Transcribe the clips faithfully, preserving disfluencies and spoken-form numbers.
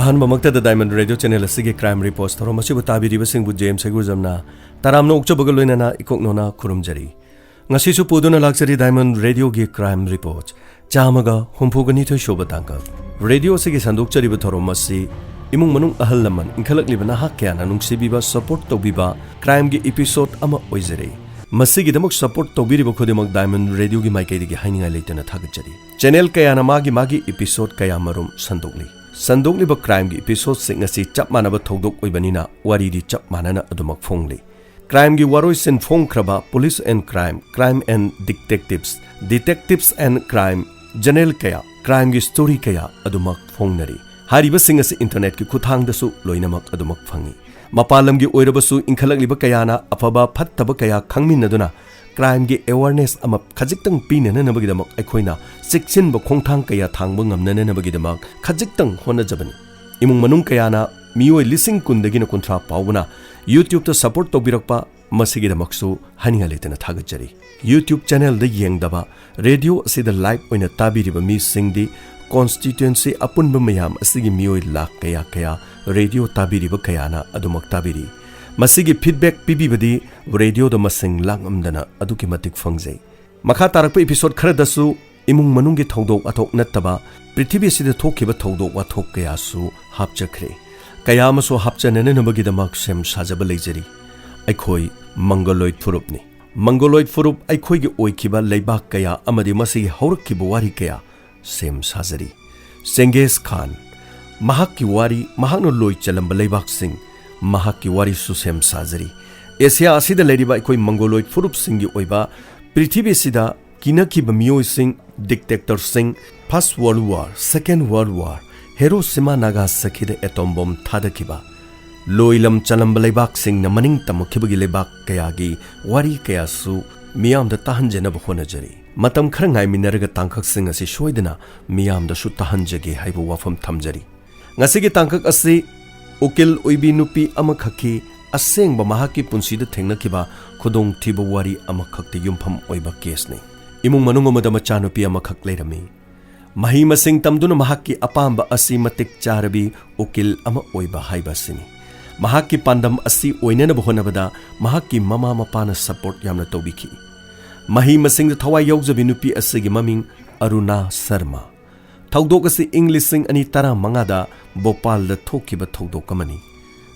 ꯑꯍꯥꯟꯕꯃꯛꯇꯗ Diamond Radio Channel ꯑꯁꯤꯒꯤ Crime Reports ꯊꯧꯔꯝ ꯑꯁꯤꯕꯨ ꯇꯥꯕꯤꯔꯤꯕꯁꯤꯡꯕꯨ ꯖꯦꯝꯁ ꯍꯩꯒꯨꯖꯝꯅ ꯇꯔꯥꯝꯅ ꯑꯣꯛꯆꯕꯒ ꯂꯣꯏꯅꯅ ꯏꯀꯣꯛꯅꯣꯅ ꯈꯨꯔꯨꯝꯖꯔꯤ꯫ ꯉꯁꯤꯁꯨ ꯄꯨꯗꯨꯅ ꯂꯥꯛꯆꯔꯤ Diamond Radio ꯒꯤ Crime Reports ꯆꯥꯝꯃꯒ ꯍꯨꯝꯐꯨꯒ ꯅꯤꯊꯣꯏ ꯁꯨꯕ ꯇꯥꯡꯀꯛ꯫ ꯔꯦꯗꯤꯑꯣ ꯑꯁꯤꯒꯤ ꯁꯟꯗꯣꯛꯆꯔꯤꯕ ꯊꯧꯔꯝ ꯑꯁꯤ ꯏꯃꯨꯡ ꯃꯅꯨꯡ, ꯑꯍꯜ ꯂꯃꯟ, ꯏꯟꯈꯠꯂꯛꯂꯤꯕ ꯅꯍꯥ ꯀꯌꯥꯅ ꯅꯨꯡꯁꯤꯕꯤꯕ, ꯁꯄꯣꯔꯠ ꯇꯧꯕꯤꯕ ꯀ꯭ꯔꯥꯏꯝꯒꯤ ꯏꯄꯤꯁꯣꯗ ꯑꯃ ꯑꯣꯏꯖꯔꯦ꯫ ꯃꯁꯤꯒꯤꯗꯃꯛ ꯁꯄꯣꯔꯠ ꯇꯧꯕꯤꯔꯤꯕ ꯈꯨꯗꯤꯡꯃꯛ Diamond Radio ꯒꯤ ꯃꯥꯏꯀꯩꯗꯒꯤ ꯍꯥꯏꯅꯤꯡꯉꯥꯏ ꯂꯩꯇꯅ ꯊꯥꯒꯠꯆꯔꯤ꯫ ꯆꯦꯅꯦꯜ ꯀꯌꯥꯅ ꯃꯥꯒꯤ ꯃꯥꯒꯤ ꯏꯄꯤꯁꯣꯗ ꯀꯌꯥ ꯃꯔꯨꯝ ꯁꯟꯗꯣꯛꯂꯤ꯫ ꯁꯟꯗꯣꯛꯂꯤꯕ ꯀ꯭ꯔꯥꯏꯝꯒꯤ ꯏꯄꯤꯁꯣꯗꯁꯤꯡ ꯑꯁꯤ ꯆꯞ ꯃꯥꯟꯅꯕ ꯊꯧꯗꯣꯛ ꯑꯣꯏꯕꯅꯤꯅ ꯋꯥꯔꯤꯗꯤ ꯆꯞ ꯃꯥꯟꯅꯅ ꯑꯗꯨꯃꯛ ꯐꯣꯡꯂꯤ꯫ ꯀ꯭ꯔꯥꯏꯝꯒꯤ ꯋꯥꯔꯣꯏꯁꯤꯟ ꯐꯣꯡꯈ꯭ꯔꯕ Police and Crime, Crime and Detectives, Detectives and Crime, ꯖꯦꯅꯦꯜ ꯀꯌꯥ, ꯀ꯭ꯔꯥꯏꯝꯒꯤ ꯁ꯭ꯇꯣꯔꯤ ꯀꯌꯥ ꯑꯗꯨꯃꯛ ꯐꯣꯡꯅꯔꯤ꯫ ꯍꯥꯏꯔꯤꯕꯁꯤꯡ ꯑꯁꯤ ꯏꯟꯇꯔꯅꯦꯠꯀꯤ ꯈꯨꯠꯊꯥꯡꯗꯁꯨ ꯂꯣꯏꯅꯃꯛ ꯑꯗꯨꯃꯛ ꯐꯪꯏ꯫ ꯃꯄꯥꯟ ꯂꯝꯒꯤ ꯑꯣꯏꯔꯕꯁꯨ ꯏꯟꯈꯠꯂꯛꯂꯤꯕ ꯀꯌꯥꯅ ꯑꯐꯕ ꯐꯠꯇꯕ ꯀꯌꯥ ꯈꯪꯃꯤꯟꯅꯗꯨꯅ ꯀ꯭ꯔꯥꯏꯝꯒꯤ ꯑꯦꯋꯥꯔꯅꯦꯁ ꯑꯃ ꯈꯖꯤꯛꯇꯪ ꯄꯤꯅꯅꯅꯕꯒꯤꯗꯃꯛ ꯑꯩꯈꯣꯏꯅ ꯆꯦꯛꯁꯤꯟꯕ ꯈꯣꯡꯊꯥꯡ ꯀꯌꯥ ꯊꯥꯡꯕ ꯉꯝꯅꯅꯅꯕꯒꯤꯗꯃꯛ ꯈꯖꯤꯛꯇꯪ ꯍꯣꯠꯅꯖꯕꯅꯤ꯫ ꯏꯃꯨꯡ ꯃꯅꯨꯡ ꯀꯌꯥꯅ ꯃꯤꯑꯣꯏ ꯂꯤꯁꯤꯡ ꯀꯨꯟꯗꯒꯤꯅ ꯀꯨꯟꯊ꯭ꯔꯥ ꯐꯥꯎꯕꯅ YouTube ꯇ ꯁꯄꯣꯔꯠ ꯇꯧꯕꯤꯔꯛꯄ, ꯃꯁꯤꯒꯤꯗꯃꯛꯁꯨ ꯍꯥꯏꯅꯤꯡꯉꯥꯏ ꯂꯩꯇꯅ ꯊꯥꯒꯠꯆꯔꯤ꯫ YouTube ꯆꯦꯅꯦꯜꯗ ꯌꯦꯡꯗꯕ, ꯔꯦꯗꯤꯑꯣ ꯑꯁꯤꯗ ꯂꯥꯏꯚ ꯑꯣꯏꯅ ꯇꯥꯕꯤꯔꯤꯕ ꯃꯤꯁꯤꯡꯗꯤ ꯀꯣꯟꯁꯇꯤꯇ꯭ꯋꯦꯟꯁꯤ ꯑꯄꯨꯟꯕ ꯃꯌꯥꯝ ꯑꯁꯤꯒꯤ ꯃꯤꯑꯣꯏ ꯂꯥꯈ ꯀꯌꯥ ꯀꯌꯥ ꯔꯦꯗꯤꯑꯣ ꯇꯥꯕꯤꯔꯤꯕ ꯀꯌꯥꯅ ꯑꯗꯨꯃꯛ ꯇꯥꯕꯤꯔꯤ꯫ ꯃꯁꯤꯒꯤ ꯐꯤꯗꯕꯦꯛ ꯄꯤꯕꯤꯕꯗꯤ ꯔꯦꯗꯤꯑꯣꯗ ꯃꯁꯤꯡ ꯂꯥꯡꯉꯝꯗꯅ ꯑꯗꯨꯛꯀꯤ ꯃꯇꯤꯛ ꯐꯪꯖꯩ꯫ ꯃꯈꯥ ꯇꯥꯔꯛꯄ ꯏꯄꯤꯁꯣꯗ ꯈꯔꯗꯁꯨ ꯏꯃꯨꯡ ꯃꯅꯨꯡꯒꯤ ꯊꯧꯗꯣꯛ ꯋꯥꯊꯣꯛ ꯅꯠꯇꯕ ꯄ꯭ꯔꯤꯊꯤꯕꯤ ꯑꯁꯤꯗ ꯊꯣꯛꯈꯤꯕ ꯊꯧꯗꯣꯛ ꯋꯥꯊꯣꯛ ꯀꯌꯥꯁꯨ ꯍꯥꯞꯆꯈ꯭ꯔꯦ꯫ ꯀꯌꯥ ꯑꯃꯁꯨ ꯍꯥꯞꯆꯅꯅꯕꯒꯤꯗꯃꯛ ꯁꯦꯝ ꯁꯥꯖꯕ ꯂꯩꯖꯔꯤ꯫ ꯑꯩꯈꯣꯏ ꯃꯪꯒꯣꯂꯣꯏꯗ ꯐꯨꯔꯨꯞꯅꯤ꯫ ꯃꯪꯒꯣꯂꯣꯏꯗ ꯐꯨꯔꯨꯞ ꯑꯩꯈꯣꯏꯒꯤ ꯑꯣꯏꯈꯤꯕ ꯂꯩꯕꯥꯛ ꯀꯌꯥ ꯑꯃꯗꯤ ꯃꯁꯤꯒꯤ ꯍꯧꯔꯛꯈꯤꯕ ꯋꯥꯔꯤ ꯀꯌꯥ ꯁꯦꯝ ꯁꯥꯖꯔꯤ꯫ ꯆꯦꯡꯒꯦꯁ ꯈꯥꯟ, ꯃꯍꯥꯛꯀꯤ ꯋꯥꯔꯤ, ꯃꯍꯥꯛꯅ ꯂꯣꯏ ꯆꯜꯂꯝꯕ ꯂꯩꯕꯥꯛꯁꯤꯡ, ꯃꯍꯥꯛꯀꯤ ꯋꯥꯔꯤꯁꯨ ꯁꯦꯝ ꯁꯥꯖꯔꯤ꯫ ꯑꯦꯁꯤꯌꯥ ꯑꯁꯤꯗ ꯂꯩꯔꯤꯕ ꯑꯩꯈꯣꯏ ꯃꯪꯒꯣꯂꯣꯏꯗ ꯐꯨꯔꯨꯞꯁꯤꯡꯒꯤ ꯑꯣꯏꯕ ꯄ꯭ꯔꯤꯊꯤꯕꯤꯁꯤꯗ ꯀꯤꯅꯈꯤꯕ ꯃꯤꯑꯣꯏꯁꯤꯡ, ꯗꯤꯛꯇꯦꯛꯇꯔꯁꯤꯡ, First World War, Second World War, Hiroshima Nagasakiꯗ ꯑꯦꯇꯣꯝ ꯕꯣꯝ ꯊꯥꯗꯈꯤꯕ, ꯂꯣꯏꯂꯝ ꯆꯜꯂꯝꯕ ꯂꯩꯕꯥꯛꯁꯤꯡꯅ ꯃꯅꯤꯡ ꯇꯝꯃꯛꯈꯤꯕꯒꯤ ꯂꯩꯕꯥꯛ ꯀꯌꯥꯒꯤ ꯋꯥꯔꯤ ꯀꯌꯥꯁꯨ ꯃꯤꯌꯥꯝꯗ ꯇꯥꯍꯟꯖꯅꯕ ꯍꯣꯠꯅꯖꯔꯤ꯫ ꯃꯇꯝ ꯈꯔ ꯉꯥꯏꯃꯤꯟꯅꯔꯒ ꯇꯥꯡꯀꯛꯁꯤꯡ ꯑꯁꯤ ꯁꯣꯏꯗꯅ ꯃꯤꯌꯥꯝꯗꯁꯨ ꯇꯥꯍꯟꯖꯒꯦ ꯍꯥꯏꯕ ꯋꯥꯐꯝ ꯊꯝꯖꯔꯤ꯫ ꯉꯁꯤꯒꯤ ꯇꯥꯡꯀꯛ ꯑꯁꯤ ꯎꯀꯤꯜ ꯑꯣꯏꯕꯤ ꯅꯨꯄꯤ ꯑꯃꯈꯛꯀꯤ ꯑꯁꯦꯡꯕ ꯃꯍꯥꯛꯀꯤ ꯄꯨꯟꯁꯤꯗ ꯊꯦꯡꯅꯈꯤꯕ ꯈꯨꯗꯣꯡꯊꯤꯕ ꯋꯥꯔꯤ ꯑꯃꯈꯛꯇ ꯌꯨꯝꯐꯝ ꯑꯣꯏꯕ ꯀꯦꯁꯅꯤ꯫ ꯏꯃꯨꯡ ꯃꯅꯨꯡ ꯑꯃꯗ ꯃꯆꯥꯅꯨꯄꯤ ꯑꯃꯈꯛ ꯂꯩꯔꯝꯃꯤ꯫ ꯃꯍꯩ ꯃꯁꯤꯡ ꯇꯝꯗꯨꯅ ꯃꯍꯥꯛꯀꯤ ꯑꯄꯥꯝꯕ ꯑꯁꯤ ꯃꯇꯤꯛ ꯆꯥꯔꯕꯤ ꯎꯀꯤꯜ ꯑꯃ ꯑꯣꯏꯕ ꯍꯥꯏꯕ ꯑꯁꯤꯅꯤ꯫ ꯃꯍꯥꯛꯀꯤ ꯄꯥꯟꯗꯝ ꯑꯁꯤ ꯑꯣꯏꯅꯅꯕ ꯍꯣꯠꯅꯕꯗ ꯃꯍꯥꯛꯀꯤ ꯃꯃꯥ ꯃꯄꯥꯅ ꯁꯄꯣꯔꯠ ꯌꯥꯝꯅ ꯇꯧꯕꯤꯈꯤ꯫ ꯃꯍꯩ ꯃꯁꯤꯡꯗ ꯊꯋꯥꯏ ꯌꯥꯎꯖꯕꯤ ꯅꯨꯄꯤ ꯑꯁꯤꯒꯤ ꯃꯃꯤꯡ ꯑꯔꯨꯅꯥ ꯁꯔꯃ꯫ ꯊꯧꯗꯣꯛ ꯑꯁꯤ ꯏꯪ ꯂꯤꯁꯤꯡ ꯑꯅꯤ ꯇꯔꯥꯃꯉꯥꯗ ꯚꯣꯄꯥꯜꯗ ꯊꯣꯛꯈꯤꯕ ꯊꯧꯗꯣꯛ ꯑꯃꯅꯤ꯫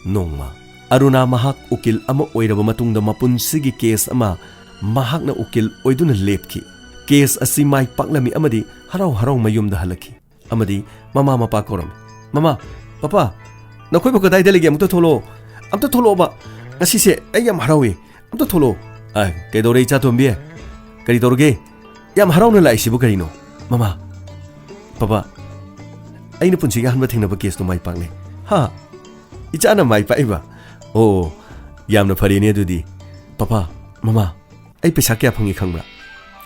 ꯅꯣꯡꯃ ꯑꯔꯨꯅꯥ ꯃꯍꯥꯛ ꯎꯀꯤꯜ ꯑꯃ ꯑꯣꯏꯔꯕ ꯃꯇꯨꯡꯗ ꯃꯄꯨꯟꯁꯤꯒꯤ ꯀꯦꯁ ꯑꯃ ꯃꯍꯥꯛꯅ ꯎꯀꯤꯜ ꯑꯣꯏꯗꯨꯅ ꯂꯦꯞꯈꯤ꯫ ꯀꯦꯁ ꯑꯁꯤ ꯃꯥꯏ ꯄꯥꯛꯂꯝꯃꯤ ꯑꯃꯗꯤ ꯍꯔꯥꯎ ꯍꯔꯥꯎ ꯃꯌꯨꯝꯗ ꯍꯜꯂꯛꯈꯤ ꯑꯃꯗꯤ ꯃꯃꯥ ꯃꯄꯥ ꯀꯧꯔꯝꯃꯤ꯫ "ꯃꯃꯥ, ꯄꯄꯥ, ꯅꯈꯣꯏꯕꯨ ꯀꯗꯥꯏꯗ ꯂꯩꯒꯦ? ꯑꯃꯨꯛꯇ ꯊꯣꯛꯂꯛꯑꯣ, ꯑꯝꯇ ꯊꯣꯛꯂꯛꯑꯣꯕ꯫ ꯉꯁꯤꯁꯦ ꯑꯩ ꯌꯥꯝ ꯍꯔꯥꯎꯏ, ꯑꯝꯇ ꯊꯣꯛꯂꯛꯑꯣ꯫" "ꯑ, ꯀꯩꯗꯧꯔꯦ ꯏꯆꯥ ꯇꯣꯝꯕꯤ? ꯀꯔꯤ ꯇꯧꯔꯒꯦ? ꯌꯥꯝ ꯍꯔꯥꯎꯅ ꯂꯥꯛꯏꯁꯤꯕꯨ ꯀꯔꯤꯅꯣ?" "ꯃꯃꯥ, ꯄꯄꯥ, ꯑꯩꯅ ꯄꯨꯟꯁꯤꯒꯤ ꯑꯍꯥꯟꯕ ꯊꯦꯡꯅꯕ ꯀꯦꯁꯇꯣ ꯃꯥꯏ ꯄꯥꯛꯂꯦ꯫" "ꯍꯥ? ꯏꯆꯥꯅ ꯃꯥꯏ ꯄꯥꯛꯏꯕ? ꯑꯣ, ꯌꯥꯝꯅ ꯐꯔꯦꯅꯦ ꯑꯗꯨꯗꯤ꯫ ꯄꯄꯥ, ꯃꯃꯥ, ꯑꯩ ꯄꯩꯁꯥ ꯀꯌꯥ ꯐꯪꯉꯤ ꯈꯪꯕ꯭ꯔꯥ?"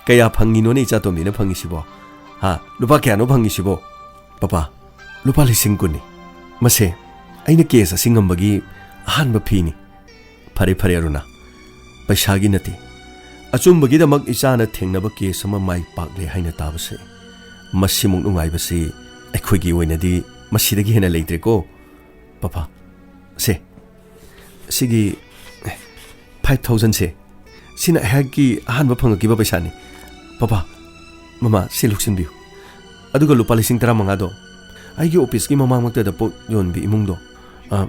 "ꯀꯌꯥ ꯐꯪꯉꯤꯅꯣꯅꯦ ꯏꯆꯥ ꯇꯣꯝꯕꯤꯅ ꯐꯪꯉꯤꯁꯤꯕꯣ? ꯍꯥ? ꯂꯨꯄꯥ ꯀꯌꯥꯅꯣ ꯐꯪꯉꯤꯁꯤꯕꯣ?" "ꯄꯄꯥ, ꯂꯨꯄꯥ ꯂꯤꯁꯤꯡ ꯀꯨꯟꯅꯤ꯫ ꯃꯁꯦ ꯑꯩꯅ ꯀꯦꯁ ꯑꯁꯤ ꯉꯝꯕꯒꯤ ꯑꯍꯥꯟꯕ ꯐꯤꯅꯤ꯫" "ꯐꯔꯦ, ꯐꯔꯦ ꯑꯔꯨꯅꯥ, ꯄꯩꯁꯥꯒꯤ ꯅꯠꯇꯦ꯫ ꯑꯆꯨꯝꯕꯒꯤꯗꯃꯛ ꯏꯆꯥꯅ ꯊꯦꯡꯅꯕ ꯀꯦꯁ ꯑꯃ ꯃꯥꯏ ꯄꯥꯛꯂꯦ ꯍꯥꯏꯅ ꯇꯥꯕꯁꯦ, ꯃꯁꯤꯃꯨꯛ ꯅꯨꯡꯉꯥꯏꯕꯁꯤ ꯑꯩꯈꯣꯏꯒꯤ ꯑꯣꯏꯅꯗꯤ ꯃꯁꯤꯗꯒꯤ ꯍꯦꯟꯅ ꯂꯩꯇ꯭ꯔꯦꯀꯣ꯫ ꯄꯄꯥ, ꯁꯦ, ꯁꯤꯒꯤ ꯐꯥꯏꯚ ꯊꯥꯎꯖꯟꯁꯦ, ꯁꯤꯅ ꯑꯩꯍꯥꯛꯀꯤ ꯑꯍꯥꯟꯕ ꯐꯪꯉꯛꯈꯤꯕ ꯄꯩꯁꯥꯅꯤ꯫ ꯄꯄꯥ, ꯃꯃꯥ, ꯁꯤ ꯂꯧꯁꯤꯟꯕꯤꯌꯨ꯫ ꯑꯗꯨꯒ ꯂꯨꯄꯥ ꯂꯤꯁꯤꯡ ꯇꯔꯥꯃꯉꯥꯗꯣ ꯑꯩꯒꯤ ꯑꯣꯐꯤꯁꯀꯤ ꯃꯃꯥꯡꯃꯛꯇꯗ ꯄꯣꯠ ꯌꯣꯟꯕꯤ ꯏꯃꯨꯡꯗꯣ, ꯑ,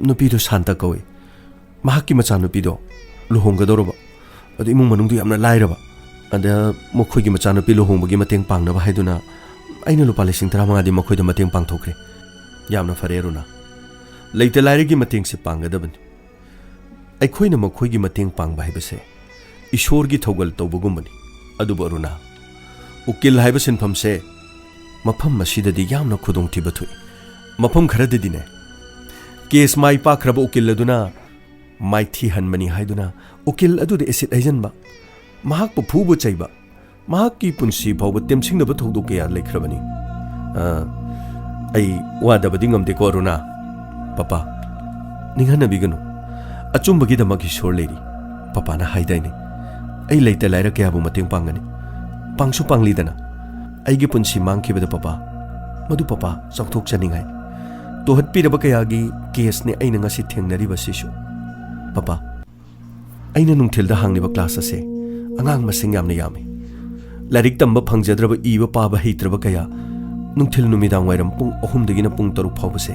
ꯅꯨꯄꯤꯗꯣ ꯁꯥꯟꯇ ꯀꯧꯏ꯫ ꯃꯍꯥꯛꯀꯤ ꯃꯆꯥꯅꯨꯄꯤꯗꯣ ꯂꯨꯍꯣꯡꯒꯗꯧꯔꯕ, ꯑꯗꯨ ꯏꯃꯨꯡ ꯃꯅꯨꯡꯗꯨ ꯌꯥꯝꯅ ꯂꯥꯏꯔꯕ꯫ ꯑꯗ ꯃꯈꯣꯏꯒꯤ ꯃꯆꯥꯅꯨꯄꯤ ꯂꯨꯍꯣꯡꯕꯒꯤ ꯃꯇꯦꯡ ꯄꯥꯡꯅꯕ ꯍꯥꯏꯗꯨꯅ ꯑꯩꯅ ꯂꯨꯄꯥ ꯂꯤꯁꯤꯡ ꯇꯔꯥꯃꯉꯥꯗꯤ ꯃꯈꯣꯏꯗ ꯃꯇꯦꯡ ꯄꯥꯡꯊꯣꯛꯈ꯭ꯔꯦ꯫ ꯌꯥꯝꯅ ꯐꯔꯦ ꯑꯔꯨꯅꯥ꯫ ꯂꯩꯇ ꯂꯥꯏꯔꯒꯤ ꯃꯇꯦꯡꯁꯦ ꯄꯥꯡꯒꯗꯕꯅꯤ꯫ ꯑꯩꯈꯣꯏꯅ ꯃꯈꯣꯏꯒꯤ ꯃꯇꯦꯡ ꯄꯥꯡꯕ ꯍꯥꯏꯕꯁꯦ ꯏꯁꯣꯔꯒꯤ ꯊꯧꯒꯜ ꯇꯧꯕꯒꯨꯝꯕꯅꯤ꯫ ꯑꯗꯨꯕꯨ ꯑꯔꯨꯅꯥ, ꯎꯀꯤꯜ ꯍꯥꯏꯕ ꯁꯤꯟꯐꯝꯁꯦ ꯃꯐꯝ ꯑꯁꯤꯗꯗꯤ ꯌꯥꯝꯅ ꯈꯨꯗꯣꯡꯊꯤꯕ ꯊꯣꯛꯏ꯫ ꯃꯐꯝ ꯈꯔꯗꯗꯤꯅꯦ, ꯀꯦꯁ ꯃꯥꯏ ꯄꯥꯛꯈ꯭ꯔꯕ ꯎꯀꯤꯜ ꯑꯗꯨꯅ ꯃꯥꯏꯊꯤꯍꯟꯕꯅꯤ ꯍꯥꯏꯗꯨꯅ ꯎꯀꯤꯜ ꯑꯗꯨꯗ ꯑꯦꯁꯤꯗ ꯍꯩꯖꯤꯟꯕ, ꯃꯍꯥꯛꯄꯨ ꯐꯨꯕ ꯆꯩꯕ, ꯃꯍꯥꯛꯀꯤ ꯄꯨꯟꯁꯤ ꯐꯥꯎꯕ ꯇꯦꯝꯁꯤꯡꯅꯕ ꯊꯧꯗꯣꯛ ꯀꯌꯥ ꯂꯩꯈ꯭ꯔꯕꯅꯤ꯫ ꯑ, ꯑꯩ ꯋꯥꯗꯕꯗꯤ ꯉꯝꯗꯦꯀꯣ ꯑꯔꯨꯅꯥ꯫ ꯄꯄꯥ, ꯅꯤꯡꯍꯟꯅꯕꯤꯒꯅꯨ꯫ ꯑꯆꯨꯝꯕꯒꯤꯗꯃꯛ ꯏꯁꯣꯔ ꯂꯩꯔꯤ꯫ ꯄꯄꯥꯅ ꯍꯥꯏꯗꯥꯏꯅꯦ, ꯑꯩ ꯂꯩꯇ ꯂꯥꯏꯔ ꯀꯌꯥꯕꯨ ꯃꯇꯦꯡ ꯄꯥꯡꯒꯅꯤ꯫ ꯄꯥꯡꯁꯨ ꯄꯥꯡꯂꯤꯗꯅ꯫ ꯑꯩꯒꯤ ꯄꯨꯟꯁꯤ ꯃꯥꯡꯈꯤꯕꯗ ꯄꯄꯥ, ꯃꯗꯨ ꯄꯄꯥ ꯆꯥꯎꯊꯣꯛꯆꯅꯤꯡꯉꯥꯏ꯫ ꯇꯣꯍꯠꯄꯤꯔꯕ ꯀꯌꯥꯒꯤ ꯀꯦꯁꯅꯤ ꯑꯩꯅ ꯉꯁꯤ ꯊꯦꯡꯅꯔꯤꯕꯁꯤꯁꯨ꯫ ꯄꯄꯥ, ꯑꯩꯅ ꯅꯨꯡꯊꯤꯜꯗ ꯍꯥꯡꯂꯤꯕ ꯀ꯭ꯂꯥꯁ ꯑꯁꯦ ꯑꯉꯥꯡ ꯃꯁꯤꯡ ꯌꯥꯝꯅ ꯌꯥꯝꯃꯤ꯫ ꯂꯥꯏꯔꯤꯛ ꯇꯝꯕ ꯐꯪꯖꯗ꯭ꯔꯕ ꯏꯕ ꯄꯥꯕ ꯍꯩꯇ꯭ꯔꯕ ꯀꯌꯥ ꯅꯨꯡꯊꯤꯜ ꯅꯨꯃꯤꯗꯥꯡ ꯋꯥꯏꯔꯝ ꯄꯨꯡ ꯑꯍꯨꯝꯗꯒꯤꯅ ꯄꯨꯡ ꯇꯔꯨꯛ ꯐꯥꯎꯕꯁꯦ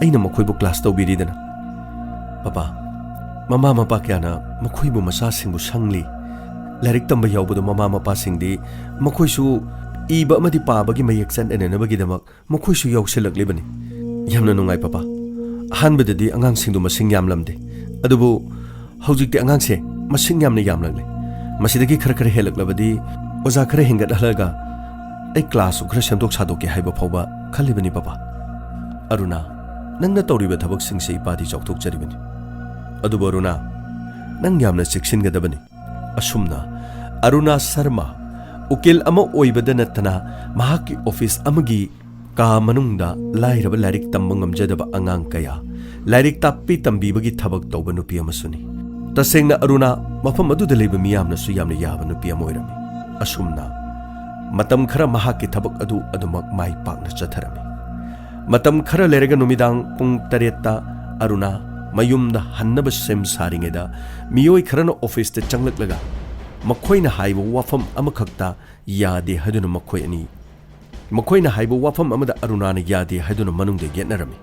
ꯑꯩꯅ ꯃꯈꯣꯏꯕꯨ ꯀ꯭ꯂꯥꯁ ꯇꯧꯕꯤꯔꯤꯗꯅ꯫ ꯄꯄꯥ, ꯃꯃꯥ ꯃꯄꯥ ꯀꯌꯥꯅ ꯃꯈꯣꯏꯕꯨ ꯃꯆꯥꯁꯤꯡꯕꯨ ꯁꯪꯂꯤ꯫ ꯂꯥꯏꯔꯤꯛ ꯇꯝꯕ ꯌꯥꯎꯕꯗꯣ ꯃꯃꯥ ꯃꯄꯥꯁꯤꯡꯗꯤ ꯃꯈꯣꯏꯁꯨ ꯏꯕ ꯑꯃꯗꯤ ꯄꯥꯕꯒꯤ ꯃꯌꯦꯛ ꯆꯠꯅꯅꯕꯒꯤꯗꯃꯛ ꯃꯈꯣꯏꯁꯨ ꯌꯥꯎꯁꯤꯜꯂꯛꯂꯤꯕꯅꯤ꯫ ꯌꯥꯝꯅ ꯅꯨꯡꯉꯥꯏ ꯄꯄꯥ꯫ ꯑꯍꯥꯟꯕꯗꯗꯤ ꯑꯉꯥꯡꯁꯤꯡꯗꯨ ꯃꯁꯤꯡ ꯌꯥꯝꯂꯝꯗꯦ, ꯑꯗꯨꯕꯨ ꯍꯧꯖꯤꯛꯇꯤ ꯑꯉꯥꯡꯁꯦ ꯃꯁꯤꯡ ꯌꯥꯝꯅ ꯌꯥꯝꯂꯛꯂꯦ꯫ ꯃꯁꯤꯗꯒꯤ ꯈꯔ ꯈꯔ ꯍꯦꯜꯂꯛꯂꯕꯗꯤ ꯑꯣꯖꯥ ꯈꯔ ꯍꯦꯟꯒꯠꯍꯜꯂꯒ ꯑꯩ ꯀ꯭ꯂꯥꯁꯁꯨ ꯈꯔ ꯁꯦꯝꯗꯣꯛ ꯁꯥꯗꯣꯛꯀꯦ ꯍꯥꯏꯕ ꯐꯥꯎꯕ ꯈꯜꯂꯤꯕꯅꯤ ꯄꯄꯥ꯫ ꯑꯔꯨꯅꯥ, ꯅꯪꯅ ꯇꯧꯔꯤꯕ ꯊꯕꯛꯁꯤꯡꯁꯦ ꯏꯄꯥꯗꯤ ꯆꯥꯎꯊꯣꯛꯆꯔꯤꯕꯅꯤ꯫ ꯑꯗꯨꯕꯨ ꯑꯔꯨꯅꯥ, ꯅꯪ ꯌꯥꯝꯅ ꯆꯦꯛꯁꯤꯟꯒꯗꯕꯅꯤ꯫ ꯑꯁꯨꯝꯅ ꯑꯔꯨꯅꯥ ꯁꯔꯃ ꯎꯀꯤꯜ ꯑꯃ ꯑꯣꯏꯕꯗ ꯅꯠꯇꯅ ꯃꯍꯥꯛꯀꯤ ꯑꯣꯐꯤꯁ ꯑꯃꯒꯤ ꯀꯥ ꯃꯅꯨꯡꯗ ꯂꯥꯏꯔꯕ ꯂꯥꯏꯔꯤꯛ ꯇꯝꯕ ꯉꯝꯖꯗꯕ ꯑꯉꯥꯡ ꯀꯌꯥ ꯂꯥꯏꯔꯤꯛ ꯇꯥꯛꯄꯤ ꯇꯝꯕꯤꯕꯒꯤ ꯊꯕꯛ ꯇꯧꯕ ꯅꯨꯄꯤ ꯑꯃꯁꯨꯅꯤ꯫ ꯇꯁꯦꯡꯅ ꯑꯔꯨꯅꯥ ꯃꯐꯝ ꯑꯗꯨꯗ ꯂꯩꯕ ꯃꯤꯌꯥꯝꯅꯁꯨ ꯌꯥꯝꯅ ꯌꯥꯕ ꯅꯨꯄꯤ ꯑꯃ ꯑꯣꯏꯔꯝꯃꯤ꯫ ꯑꯁꯨꯝꯅ ꯃꯇꯝ ꯈꯔ ꯃꯍꯥꯛꯀꯤ ꯊꯕꯛ ꯑꯗꯨ ꯑꯗꯨꯃꯛ ꯃꯥꯏ ꯄꯥꯛꯅ ꯆꯠꯊꯔꯝꯃꯤ꯫ ꯃꯇꯝ ꯈꯔ ꯂꯩꯔꯒ ꯅꯨꯃꯤꯗꯥꯡ ꯄꯨꯡ ꯇꯔꯦꯠꯇ ꯑꯔꯨꯅꯥ ꯃꯌꯨꯝꯗ ꯍꯟꯅꯕ ꯁꯦꯝ ꯁꯥꯔꯤꯉꯩꯗ ꯃꯤꯑꯣꯏ ꯈꯔꯅ ꯑꯣꯐꯤꯁꯇ ꯆꯪꯂꯛꯂꯒ ꯃꯈꯣꯏꯅ ꯍꯥꯏꯕ ꯋꯥꯐꯝ ꯑꯃꯈꯛꯇ ꯌꯥꯗꯦ ꯍꯥꯏꯗꯨꯅ ꯃꯈꯣꯏ ꯑꯅꯤ, ꯃꯈꯣꯏꯅ ꯍꯥꯏꯕ ꯋꯥꯐꯝ ꯑꯃꯗ ꯑꯔꯨꯅꯥꯅ ꯌꯥꯗꯦ ꯍꯥꯏꯗꯨꯅ ꯃꯅꯨꯡꯗ ꯌꯦꯠꯅꯔꯝꯃꯤ꯫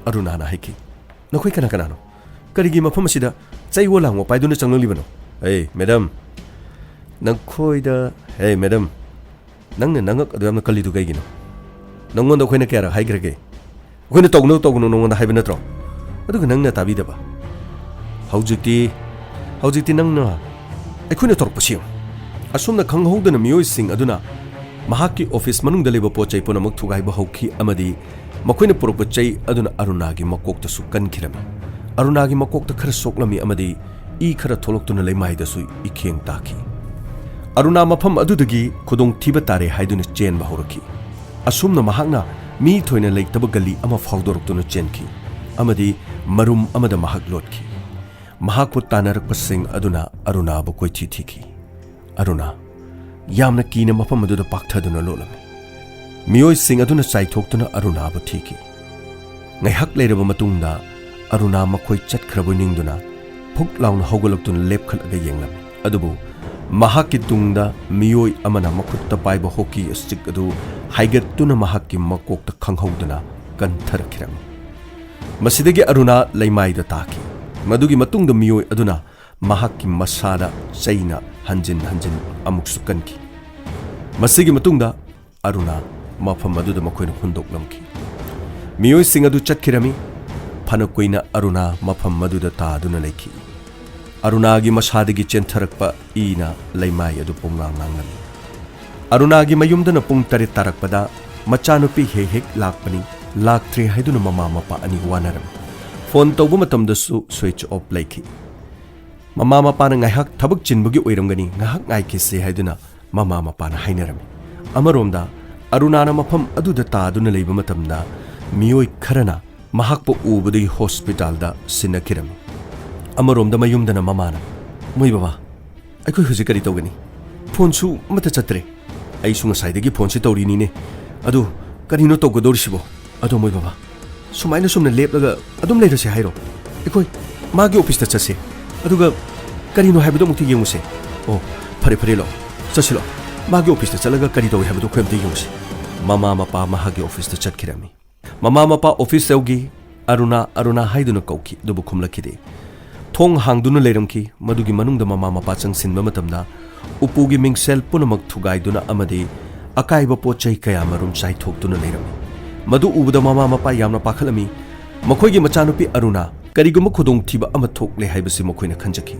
ꯑꯔꯨꯅꯥꯅ ꯍꯥꯏꯈꯤ, "ꯅꯈꯣꯏ ꯀꯅꯥ ꯀꯅꯥꯅꯣ? ꯀꯔꯤꯒꯤ ꯃꯐꯝ ꯑꯁꯤꯗ ꯆꯩꯋꯣ ꯂꯥꯡꯋꯣ ꯄꯥꯏꯗꯨꯅ ꯆꯪꯂꯛꯂꯤꯕꯅꯣ? ꯑꯦ, ꯃꯦꯗꯝ, ꯅꯈꯣꯏꯗ, ꯍꯦ, ꯃꯦꯗꯝ, ꯅꯪꯅ ꯅꯉꯛ ꯑꯗꯨ ꯌꯥꯝꯅ ꯀꯜꯂꯤꯗꯨ ꯀꯩꯒꯤꯅꯣ? ꯅꯪꯉꯣꯟꯗ ꯑꯩꯈꯣꯏꯅ ꯀꯌꯥꯔꯛ ꯍꯥꯏꯈ꯭ꯔꯒꯦ? ꯑꯩꯈꯣꯏꯅ ꯇꯧꯒꯅꯨ, ꯇꯧꯒꯅꯨ ꯅꯉꯣꯟꯗ ꯍꯥꯏꯕ ꯅꯠꯇ꯭ꯔꯣ? ꯑꯗꯨꯒ ꯅꯪꯅ ꯇꯥꯕꯤꯗꯕ꯫ ꯍꯧꯖꯤꯛꯇꯤ, ꯍꯧꯖꯤꯛꯇꯤ ꯅꯪꯅ ꯑꯩꯈꯣꯏꯅ ꯇꯧꯔꯛꯄꯁꯤ ꯌꯦꯡꯉꯨ꯫" ꯑꯁꯨꯝꯅ ꯈꯪꯍꯧꯗꯅ ꯃꯤꯑꯣꯏꯁꯤꯡ ꯑꯗꯨꯅ ꯃꯍꯥꯛꯀꯤ ꯑꯣꯐꯤꯁ ꯃꯅꯨꯡꯗ ꯂꯩꯕ ꯄꯣꯠ ꯆꯩ ꯄꯨꯝꯅꯃꯛ ꯊꯨꯒꯥꯏꯕ ꯍꯧꯈꯤ ꯑꯃꯗꯤ ꯃꯈꯣꯏꯅ ꯄꯨꯔꯛꯄ ꯆꯩ ꯑꯗꯨꯅ ꯑꯔꯨꯅꯥꯒꯤ ꯃꯀꯣꯛꯇꯁꯨ ꯀꯟꯈꯤꯔꯝꯃꯤ꯫ ꯑꯔꯨꯅꯥꯒꯤ ꯃꯀꯣꯛꯇ ꯈꯔ ꯁꯣꯛꯂꯝꯃꯤ ꯑꯃꯗꯤ ꯏ ꯈꯔ ꯊꯣꯛꯂꯛꯇꯨꯅ ꯂꯩꯃꯥꯏꯗꯁꯨ ꯏꯈꯦꯡ ꯇꯥꯈꯤ꯫ ꯑꯔꯨꯅꯥ ꯃꯐꯝ ꯑꯗꯨꯗꯒꯤ ꯈꯨꯗꯣꯡꯊꯤꯕ ꯇꯥꯔꯦ ꯍꯥꯏꯗꯨꯅ ꯆꯦꯟꯕ ꯍꯧꯔꯛꯈꯤ꯫ ꯑꯁꯨꯝꯅ ꯃꯍꯥꯛꯅ ꯃꯤ ꯊꯣꯏꯅ ꯂꯩꯇꯕ ꯒꯂꯤ ꯑꯃ ꯐꯥꯎꯗꯣꯔꯛꯇꯨꯅ ꯆꯦꯟꯈꯤ ꯑꯃꯗꯤ ꯃꯔꯨꯝ ꯑꯃꯗ ꯃꯍꯥꯛ ꯂꯣꯠꯈꯤ꯫ ꯃꯍꯥꯛꯄꯨ ꯇꯥꯟꯅꯔꯛꯄꯁꯤꯡ ꯑꯗꯨꯅ ꯑꯔꯨꯅꯥꯕꯨ ꯀꯣꯏꯊꯤ ꯊꯤꯈꯤ꯫ "ꯑꯔꯨꯅꯥ, ꯌꯥꯝꯅ ꯀꯤꯅ ꯃꯐꯝ ꯑꯗꯨꯗ ꯄꯥꯛꯊꯗꯨꯅ ꯂꯣꯠꯂꯝꯃꯤ꯫ ꯃꯤꯑꯣꯏꯁꯤꯡ ꯑꯗꯨꯅ ꯆꯥꯏꯊꯣꯛꯇꯨꯅ ꯑꯔꯨꯅꯥꯕꯨ ꯊꯤꯈꯤ꯫ ꯉꯥꯏꯍꯥꯛ ꯂꯩꯔꯕ ꯃꯇꯨꯡꯗ ꯑꯔꯨꯅꯥ ꯃꯈꯣꯏ ꯆꯠꯈ꯭ꯔꯕꯣꯏ ꯅꯤꯡꯗꯨꯅ ꯐꯨꯛ ꯂꯥꯎꯅ ꯍꯧꯒꯠꯂꯛꯇꯨꯅ ꯂꯦꯞꯈꯠꯂꯒ ꯌꯦꯡꯂꯝꯃꯤ꯫ ꯑꯗꯨꯕꯨ ꯃꯍꯥꯛꯀꯤ ꯇꯨꯡꯗ ꯃꯤꯑꯣꯏ ꯑꯃꯅ ꯃꯈꯨꯠꯇ ꯄꯥꯏꯕ ꯍꯣꯀꯤ ꯁ꯭ꯇꯤꯛ ꯑꯗꯨ ꯍꯥꯏꯒꯠꯇꯨꯅ ꯃꯍꯥꯛꯀꯤ ꯃꯀꯣꯛꯇ ꯈꯪꯍꯧꯗꯅ ꯀꯟꯊꯔꯛꯈꯤꯔꯝꯃꯤ꯫ ꯃꯁꯤꯗꯒꯤ ꯑꯔꯨꯅꯥ ꯂꯩꯃꯥꯏꯗ ꯇꯥꯈꯤ꯫ ꯃꯗꯨꯒꯤ ꯃꯇꯨꯡꯗ ꯃꯤꯑꯣꯏ ꯑꯗꯨꯅ ꯃꯍꯥꯛꯀꯤ ꯃꯁꯥꯗ ꯆꯩꯅ ꯍꯟꯖꯤꯟ ꯍꯟꯖꯤꯟ ꯑꯃꯨꯛꯁꯨ ꯀꯟꯈꯤ꯫ ꯃꯁꯤꯒꯤ ꯃꯇꯨꯡꯗ ꯑꯔꯨꯅꯥ ꯃꯐꯝ ꯑꯗꯨꯗ ꯃꯈꯣꯏꯅ ꯍꯨꯟꯗꯣꯛꯂꯝꯈꯤ꯫ ꯃꯤꯑꯣꯏꯁꯤꯡ ꯑꯗꯨ ꯆꯠꯈꯤꯔꯝꯃꯤ꯫ ꯐꯅ ꯀꯨꯏꯅ ꯑꯔꯨꯅꯥ ꯃꯐꯝ ꯑꯗꯨꯗ ꯇꯥꯗꯨꯅ ꯂꯩꯈꯤ꯫ ꯑꯔꯨꯅꯥꯒꯤ ꯃꯁꯥꯗꯒꯤ ꯆꯦꯟꯊꯔꯛꯄ ꯏꯅ ꯂꯩꯃꯥꯏ ꯑꯗꯨ ꯄꯨꯝꯉꯥꯡ ꯉꯥꯡꯂꯝꯃꯤ꯫ ꯑꯔꯨꯅꯥꯒꯤ ꯃꯌꯨꯝꯗꯅ ꯄꯨꯡ ꯇꯔꯦꯠ ꯇꯥꯔꯛꯄꯗ ꯃꯆꯥꯅꯨꯄꯤ ꯍꯦꯛ ꯍꯦꯛ ꯂꯥꯛꯄꯅꯤ, ꯂꯥꯛꯇ꯭ꯔꯦ ꯍꯥꯏꯗꯨꯅ ꯃꯃꯥ ꯃꯄꯥ ꯑꯅꯤ ꯋꯥꯅꯔꯝꯃꯤ꯫ ꯐꯣꯟ ꯇꯧꯕ ꯃꯇꯝꯗꯁꯨ ꯁ꯭ꯋꯤꯆ ꯑꯣꯐ ꯂꯩꯈꯤ꯫ ꯃꯃꯥ ꯃꯄꯥꯅ ꯉꯥꯏꯍꯥꯛ ꯊꯕꯛ ꯆꯤꯟꯕꯒꯤ ꯑꯣꯏꯔꯝꯒꯅꯤ, ꯉꯥꯏꯍꯥꯛ ꯉꯥꯏꯈꯤꯁꯤ ꯍꯥꯏꯗꯨꯅ ꯃꯃꯥ ꯃꯄꯥꯅ ꯍꯥꯏꯅꯔꯝꯃꯤ꯫ ꯑꯃꯔꯣꯝꯗ ꯑꯔꯨꯅꯥꯅ ꯃꯐꯝ ꯑꯗꯨꯗ ꯇꯥꯗꯨꯅ ꯂꯩꯕ ꯃꯇꯝꯗ ꯃꯤꯑꯣꯏ ꯈꯔꯅ ꯃꯍꯥꯛꯄꯨ ꯎꯕꯗꯒꯤ ꯍꯣꯁꯄꯤꯇꯥꯜꯗ ꯁꯤꯟꯅꯈꯤꯔꯝꯃꯤ꯫ ꯑꯃꯔꯣꯝꯗ ꯃꯌꯨꯝꯗꯅ ꯃꯃꯥꯅ, "ꯃꯣꯏ ꯕꯕꯥ, ꯑꯩꯈꯣꯏ ꯍꯧꯖꯤꯛ ꯀꯔꯤ ꯇꯧꯒꯅꯤ? ꯐꯣꯟꯁꯨ ꯑꯃꯠꯇ ꯆꯠꯇ꯭ꯔꯦ꯫ ꯑꯩꯁꯨ ꯉꯁꯥꯏꯗꯒꯤ ꯐꯣꯟꯁꯤ ꯇꯧꯔꯤꯅꯤꯅꯦ꯫ ꯑꯗꯨ ꯀꯔꯤꯅꯣ ꯇꯧꯒꯗꯧꯔꯤꯁꯤꯕꯣ? ꯑꯗꯣ ꯃꯣꯏ ꯕꯕꯥ, ꯁꯨꯃꯥꯏꯅ ꯁꯨꯝꯅ ꯂꯦꯞꯂꯒ ꯑꯗꯨꯝ ꯂꯩꯔꯁꯦ ꯍꯥꯏꯔꯣ? ꯑꯩꯈꯣꯏ ꯃꯥꯒꯤ ꯑꯣꯐꯤꯁꯇ ꯆꯠꯁꯦ꯫ ꯑꯗꯨꯒ ꯀꯔꯤꯅꯣ ꯍꯥꯏꯕꯗꯣ ꯑꯃꯨꯛꯇ ꯌꯦꯡꯉꯨꯁꯦ꯫ ꯑꯣ, ꯐꯔꯦ, ꯐꯔꯦ, ꯂꯥꯛꯑꯣ꯫ ꯆꯠꯁꯤ ꯂꯥꯛꯑꯣ꯫ ꯃꯥꯒꯤ ꯑꯣꯐꯤꯁꯇ ꯆꯠꯂꯒ ꯀꯔꯤ ꯇꯧꯏ ꯍꯥꯏꯕꯗꯣ ꯑꯩꯈꯣꯏ ꯑꯝꯇ ꯌꯦꯡꯉꯨꯁꯦ꯫" ꯃꯃꯥ ꯃꯄꯥ ꯃꯍꯥꯛꯀꯤ ꯑꯣꯐꯤꯁꯇ ꯆꯠꯈꯤꯔꯝꯃꯤ꯫ ꯃꯃꯥ ꯃꯄꯥ ꯑꯣꯐꯤꯁ ꯌꯧꯈꯤ꯫ "ꯑꯔꯨꯅꯥ, ꯑꯔꯨꯅꯥ" ꯍꯥꯏꯗꯨꯅ ꯀꯧꯈꯤ, ꯑꯗꯨꯕꯨ ꯈꯨꯝꯂꯛꯈꯤꯗꯦ꯫ ꯊꯣꯡ ꯍꯥꯡꯗꯨꯅ ꯂꯩꯔꯝꯈꯤ꯫ ꯃꯗꯨꯒꯤ ꯃꯅꯨꯡꯗ ꯃꯃꯥ ꯃꯄꯥ ꯆꯪꯁꯤꯟꯕ ꯃꯇꯝꯗ ꯎꯄꯨꯒꯤ ꯃꯤꯡꯁꯦꯜ ꯄꯨꯝꯅꯃꯛ ꯊꯨꯒꯥꯏꯗꯨꯅ ꯑꯃꯗꯤ ꯑꯀꯥꯏꯕ ꯄꯣꯠ ꯆꯩ ꯀꯌꯥ ꯃꯔꯨꯝ ꯆꯥꯏꯊꯣꯛꯇꯨꯅ ꯂꯩꯔꯝꯃꯤ꯫ ꯃꯗꯨ ꯎꯕꯗ ꯃꯃꯥ ꯃꯄꯥ ꯌꯥꯝꯅ ꯄꯥꯈꯠꯂꯝꯃꯤ꯫ ꯃꯈꯣꯏꯒꯤ ꯃꯆꯥꯅꯨꯄꯤ ꯑꯔꯨꯅꯥ ꯀꯔꯤꯒꯨꯝꯕ ꯈꯨꯗꯣꯡꯊꯤꯕ ꯑꯃ ꯊꯣꯛꯂꯦ ꯍꯥꯏꯕꯁꯤ ꯃꯈꯣꯏꯅ ꯈꯟꯖꯈꯤ꯫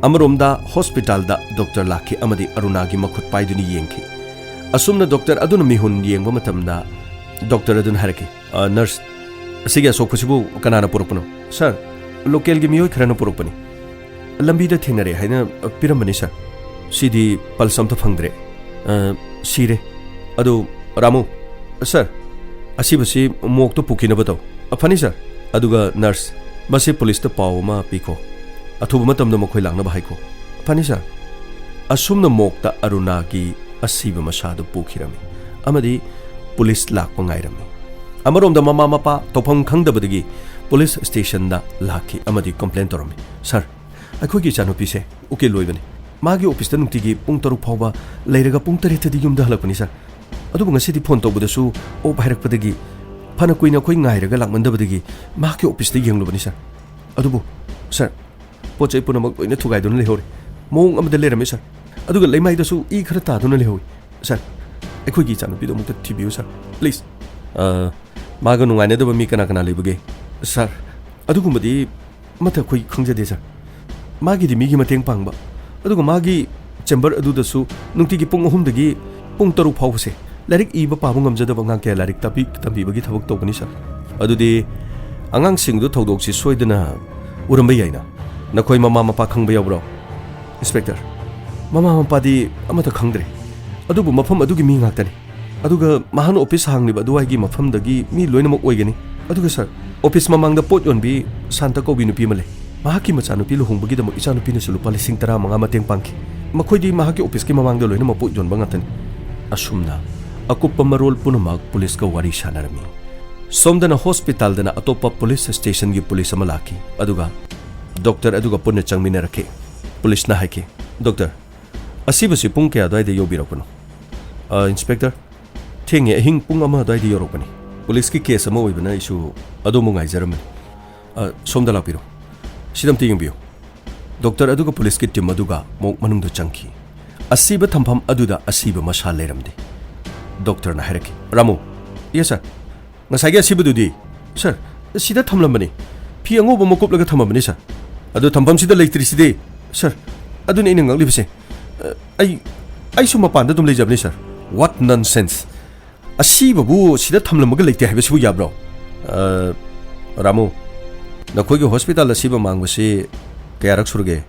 ꯑꯃꯔꯣꯝꯗ ꯍꯣꯁꯄꯤꯇꯥꯜꯗ ꯗꯣꯛꯇꯔ ꯂꯥꯛꯈꯤ ꯑꯃꯗꯤ ꯑꯔꯨꯅꯥꯒꯤ ꯃꯈꯨꯠ ꯄꯥꯏꯗꯨꯅ ꯌꯦꯡꯈꯤ꯫ ꯑꯁꯨꯝꯅ ꯗꯣꯛꯇꯔ ꯑꯗꯨꯅ ꯃꯤꯍꯨꯟ ꯌꯦꯡꯕ ꯃꯇꯝꯗ ꯗꯣꯛꯇꯔ ꯑꯗꯨꯅ ꯍꯥꯏꯔꯛꯈꯤ, "ꯑ, ꯅꯔꯁ, ꯑꯁꯤꯒꯤ ꯑꯁꯣꯛꯄꯁꯤꯕꯨ ꯀꯅꯥꯅ ꯄꯨꯔꯛꯄꯅꯣ?" "ꯁꯥꯔ, ꯂꯣꯀꯦꯜꯒꯤ ꯃꯤꯑꯣꯏ ꯈꯔꯅ ꯄꯨꯔꯛꯄꯅꯤ꯫ ꯂꯝꯕꯤꯗ ꯊꯦꯡꯅꯔꯦ ꯍꯥꯏꯅ ꯄꯤꯔꯝꯕꯅꯤ, ꯁꯥꯔ꯫ ꯁꯤꯗꯤ ꯄꯜꯁ ꯑꯝꯇ ꯐꯪꯗ꯭ꯔꯦ꯫ ꯑ, ꯁꯤꯔꯦ꯫ ꯑꯗꯨ, ꯔꯥꯃꯨ, ꯁꯥꯔ, ꯑꯁꯤꯕꯁꯤ ꯃꯣꯛꯇ ꯄꯨꯈꯤꯅꯕ ꯇꯧ꯫" "ꯑ, ꯐꯅꯤ, ꯁꯥꯔ꯫ ꯑꯗꯨꯒ ꯅꯔꯁ, ꯃꯁꯤ ꯄꯨꯂꯤꯁꯇ ꯄꯥꯎ ꯑꯃ ꯄꯤꯈꯣ꯫ ꯑꯊꯨꯕ ꯃꯇꯝꯗ ꯃꯈꯣꯏ ꯂꯥꯛꯅꯕ ꯍꯥꯏꯈꯣ꯫" "ꯐꯅꯤ, ꯁꯥꯔ꯫" ꯑꯁꯨꯝꯅ ꯃꯣꯛꯇ ꯑꯔꯨꯅꯥꯒꯤ ꯑꯁꯤꯕ ꯃꯁꯥꯗꯨ ꯄꯨꯈꯤꯔꯝꯃꯤ ꯑꯃꯗꯤ ꯄꯨꯂꯤꯁ ꯂꯥꯛꯄ ꯉꯥꯏꯔꯝꯃꯤ꯫ ꯑꯃꯔꯣꯝꯗ ꯃꯃꯥ ꯃꯄꯥ ꯇꯧꯐꯝ ꯈꯪꯗꯕꯗꯒꯤ ꯄꯨꯂꯤꯁ ꯁ꯭ꯇꯦꯁꯟꯗ ꯂꯥꯛꯈꯤ ꯑꯃꯗꯤ ꯀꯝꯄ꯭ꯂꯦꯟ ꯇꯧꯔꯝꯃꯤ, "ꯁꯥꯔ, ꯑꯩꯈꯣꯏꯒꯤ ꯏꯆꯥꯅꯨꯄꯤꯁꯦ ꯎꯀꯤꯜ ꯑꯣꯏꯕꯅꯤ꯫ ꯃꯥꯒꯤ ꯑꯣꯐꯤꯁꯇ ꯅꯨꯡꯇꯤꯒꯤ ꯄꯨꯡ ꯇꯔꯨꯛ ꯐꯥꯎꯕ ꯂꯩꯔꯒ ꯄꯨꯡ ꯇꯔꯦꯠꯇꯗꯤ ꯌꯨꯝꯗ ꯍꯜꯂꯛꯄꯅꯤ, ꯁꯥꯔ꯫ ꯑꯗꯨꯕꯨ ꯉꯁꯤꯗꯤ ꯐꯣꯟ ꯇꯧꯕꯗꯁꯨ ꯑꯣꯞ ꯍꯥꯏꯔꯛꯄꯗꯒꯤ ꯐꯅ ꯀꯨꯏꯅ ꯑꯩꯈꯣꯏ ꯉꯥꯏꯔꯒ ꯂꯥꯛꯃꯟꯗꯕꯗꯒꯤ ꯃꯍꯥꯛꯀꯤ ꯑꯣꯐꯤꯁꯇ ꯌꯦꯡꯂꯨꯕꯅꯤ, ꯁꯥꯔ꯫ ꯑꯗꯨꯕꯨ, ꯁꯥꯔ, ꯄꯣꯠ ꯆꯩ ꯄꯨꯝꯅꯃꯛ ꯂꯣꯏꯅ ꯊꯨꯒꯥꯏꯗꯨꯅ ꯂꯩꯍꯧꯔꯦ꯫ ꯃꯑꯣꯡ ꯑꯃꯗ ꯂꯩꯔꯝꯃꯦ, ꯁꯥꯔ꯫ ꯑꯗꯨꯒ ꯂꯩꯃꯥꯏꯗꯁꯨ ꯏ ꯈꯔ ꯇꯥꯗꯨꯅ ꯂꯩꯍꯧꯏ꯫ ꯁꯥꯔ, ꯑꯩꯈꯣꯏꯒꯤ ꯏꯆꯥꯅꯨꯄꯤꯗꯣ ꯑꯃꯨꯛꯇ ꯊꯤꯕꯤꯌꯨ, ꯁꯥꯔ, ꯄ꯭ꯂꯤꯖ꯫" "ꯑ, ꯃꯥꯒ ꯅꯨꯡꯉꯥꯏꯅꯗꯕ ꯃꯤ ꯀꯅꯥ ꯀꯅꯥ ꯂꯩꯕꯒꯦ?" "ꯁꯥꯔ, ꯑꯗꯨꯒꯨꯝꯕꯗꯤ ꯑꯃꯠꯇ ꯑꯩꯈꯣꯏ ꯈꯪꯖꯗꯦ, ꯁꯥꯔ꯫ ꯃꯥꯒꯤꯗꯤ ꯃꯤꯒꯤ ꯃꯇꯦꯡ ꯄꯥꯡꯕ, ꯑꯗꯨꯒ ꯃꯥꯒꯤ ꯆꯦꯝꯕꯔ ꯑꯗꯨꯗꯁꯨ ꯅꯨꯡꯇꯤꯒꯤ ꯄꯨꯡ ꯑꯍꯨꯝꯗꯒꯤ ꯄꯨꯡ ꯇꯔꯨꯛ ꯐꯥꯎꯕꯁꯦ ꯂꯥꯏꯔꯤꯛ ꯏꯕ ꯄꯥꯕ ꯉꯝꯖꯗꯕ ꯑꯉꯥꯡ ꯀꯌꯥ ꯂꯥꯏꯔꯤꯛ ꯇꯥꯛꯄꯤ ꯇꯝꯕꯤꯕꯒꯤ ꯊꯕꯛ ꯇꯧꯕꯅꯤ, ꯁꯥꯔ꯫" "ꯑꯗꯨꯗꯤ ꯑꯉꯥꯡꯁꯤꯡꯗꯨ ꯊꯧꯗꯣꯛꯁꯤ ꯁꯣꯏꯗꯅ ꯎꯔꯝꯕ ꯌꯥꯏꯅ꯫ ꯅꯈꯣꯏ ꯃꯃꯥ ꯃꯄꯥ ꯈꯪꯕ ꯌꯥꯎꯕ꯭ꯔꯣ?" "ꯏꯟꯁꯄꯦꯛꯇꯔ, ꯃꯃꯥ ꯃꯄꯥꯗꯤ ꯑꯃꯠꯇ ꯈꯪꯗ꯭ꯔꯦ, ꯑꯗꯨꯕꯨ ꯃꯐꯝ ꯑꯗꯨꯒꯤ ꯃꯤ ꯉꯥꯛꯇꯅꯤ꯫ ꯑꯗꯨꯒ ꯃꯍꯥꯛꯅ ꯑꯣꯐꯤꯁ ꯍꯥꯡꯂꯤꯕ ꯑꯗꯨꯋꯥꯏꯒꯤ ꯃꯐꯝꯗꯒꯤ ꯃꯤ ꯂꯣꯏꯅꯃꯛ ꯑꯣꯏꯒꯅꯤ꯫ ꯑꯗꯨꯒ ꯁꯥꯔ, ꯑꯣꯐꯤꯁ ꯃꯃꯥꯡꯗ ꯄꯣꯠ ꯌꯣꯟꯕꯤ ꯁꯥꯟꯇ ꯀꯧꯕꯤ ꯅꯨꯄꯤ ꯑꯃ ꯂꯩ꯫ ꯃꯍꯥꯛꯀꯤ ꯃꯆꯥꯅꯨꯄꯤ ꯂꯨꯍꯣꯡꯕꯒꯤꯗꯃꯛ ꯏꯆꯥꯅꯨꯄꯤꯅꯁꯨ ꯂꯨꯄꯥ ꯂꯤꯁꯤꯡ ꯇꯔꯥ ꯃꯉꯥ ꯃꯇꯦꯡ ꯄꯥꯡꯈꯤ꯫ ꯃꯈꯣꯏꯗꯤ ꯃꯍꯥꯛꯀꯤ ꯑꯣꯐꯤꯁꯀꯤ ꯃꯃꯥꯡꯗ ꯂꯣꯏꯅꯃꯛ ꯄꯣꯠ ꯌꯣꯟꯕ ꯉꯥꯛꯇꯅꯤ꯫" ꯑꯁꯨꯝꯅ ꯑꯀꯨꯞꯄ ꯃꯔꯣꯜ ꯄꯨꯝꯅꯃꯛ ꯄꯨꯂꯤꯁꯀ ꯋꯥꯔꯤ ꯁꯥꯟꯅꯔꯝꯃꯤ꯫ ꯁꯣꯝꯗꯅ ꯍꯣꯁꯄꯤꯇꯥꯜꯗꯅ ꯑꯇꯣꯞꯄ ꯄꯨꯂꯤꯁ ꯁ꯭ꯇꯦꯁꯟꯒꯤ ꯄꯨꯂꯤꯁ ꯑꯃ ꯂꯥꯛꯈꯤ, ꯑꯗꯨꯒ ꯗꯣꯛꯇꯔ ꯑꯗꯨꯒ ꯄꯨꯟꯅ ꯆꯪꯃꯤꯟꯅꯔꯛꯈꯤ꯫ ꯄꯨꯂꯤꯁꯅ ꯍꯥꯏꯈꯤ, "ꯗꯣꯛꯇꯔ, ꯑꯁꯤꯕꯁꯤ ꯄꯨꯡ ꯀꯌꯥ ꯑꯗꯨꯋꯥꯏꯗ ꯌꯧꯕꯤꯔꯛꯄꯅꯣ?" "ꯑ, ꯏꯟꯁꯄꯦꯛꯇꯔ, ꯊꯦꯡꯉꯦ, ꯑꯍꯤꯡ ꯄꯨꯡ ꯑꯃ ꯑꯗꯨꯋꯥꯏꯗ ꯌꯧꯔꯛꯄꯅꯤ꯫ ꯄꯨꯂꯤꯁꯀꯤ ꯀꯦꯁ ꯑꯃ ꯑꯣꯏꯕꯅ ꯑꯩꯁꯨ ꯑꯗꯣꯝꯕꯨ ꯉꯥꯏꯖꯔꯝꯕꯅꯤ꯫ ꯑ, ꯁꯣꯝꯗ ꯂꯥꯛꯄꯤꯔꯣ꯫ ꯁꯤꯗ ꯑꯝꯇ ꯌꯦꯡꯕꯤꯌꯨ꯫" ꯗꯣꯛꯇꯔ ꯑꯗꯨꯒ ꯄꯨꯂꯤꯁꯀꯤ ꯇꯤꯝ ꯑꯗꯨꯒ ꯃꯣꯛ ꯃꯅꯨꯡꯗ ꯆꯪꯈꯤ꯫ ꯑꯁꯤꯕ ꯊꯝꯐꯝ ꯑꯗꯨꯗ ꯑꯁꯤꯕ ꯃꯁꯥ ꯂꯩꯔꯝꯗꯦ꯫ ꯗꯣꯛꯇꯔꯅ ꯍꯥꯏꯔꯛꯈꯤ, "ꯔꯥꯃꯨ꯫" "ꯌꯦꯁ, ꯁꯥꯔ꯫" "ꯉꯁꯥꯏꯒꯤ ꯑꯁꯤꯕꯗꯨꯗꯤ?" "ꯁꯥꯔ, ꯁꯤꯗ ꯊꯝꯂꯝꯕꯅꯤ꯫ ꯐꯤ ꯑꯉꯧꯕ ꯑꯃ ꯀꯨꯞꯂꯒ ꯊꯝꯃꯝꯕꯅꯤ, ꯁꯥꯔ꯫" "ꯑꯗꯨ ꯊꯝꯐꯝꯁꯤꯗ ꯂꯩꯇ꯭ꯔꯤꯁꯤꯗꯤ?" "ꯁꯥꯔ, ꯑꯗꯨꯅꯤ ꯑꯩꯅ ꯉꯛꯂꯤꯕꯁꯦ꯫ ꯑ, ꯑꯩ, ꯑꯩꯁꯨ ꯃꯄꯥꯟꯗ ꯑꯗꯨꯝ ꯂꯩꯖꯕꯅꯤ, ꯁꯥꯔ꯫" "What nonsense! ꯑꯁꯤꯕꯕꯨ ꯁꯤꯗ ꯊꯝꯂꯝꯃꯒ ꯂꯩꯇꯦ ꯍꯥꯏꯕꯁꯤꯕꯨ ꯌꯥꯕ꯭ꯔꯣ?" "ꯑ, ꯔꯥꯃꯨ, ꯅꯈꯣꯏꯒꯤ ꯍꯣꯁꯄꯤꯇꯥꯜ ꯑꯁꯤꯕ ꯃꯥꯡꯕꯁꯤ ꯀꯌꯥꯔꯛ ꯁꯨꯔꯒꯦ?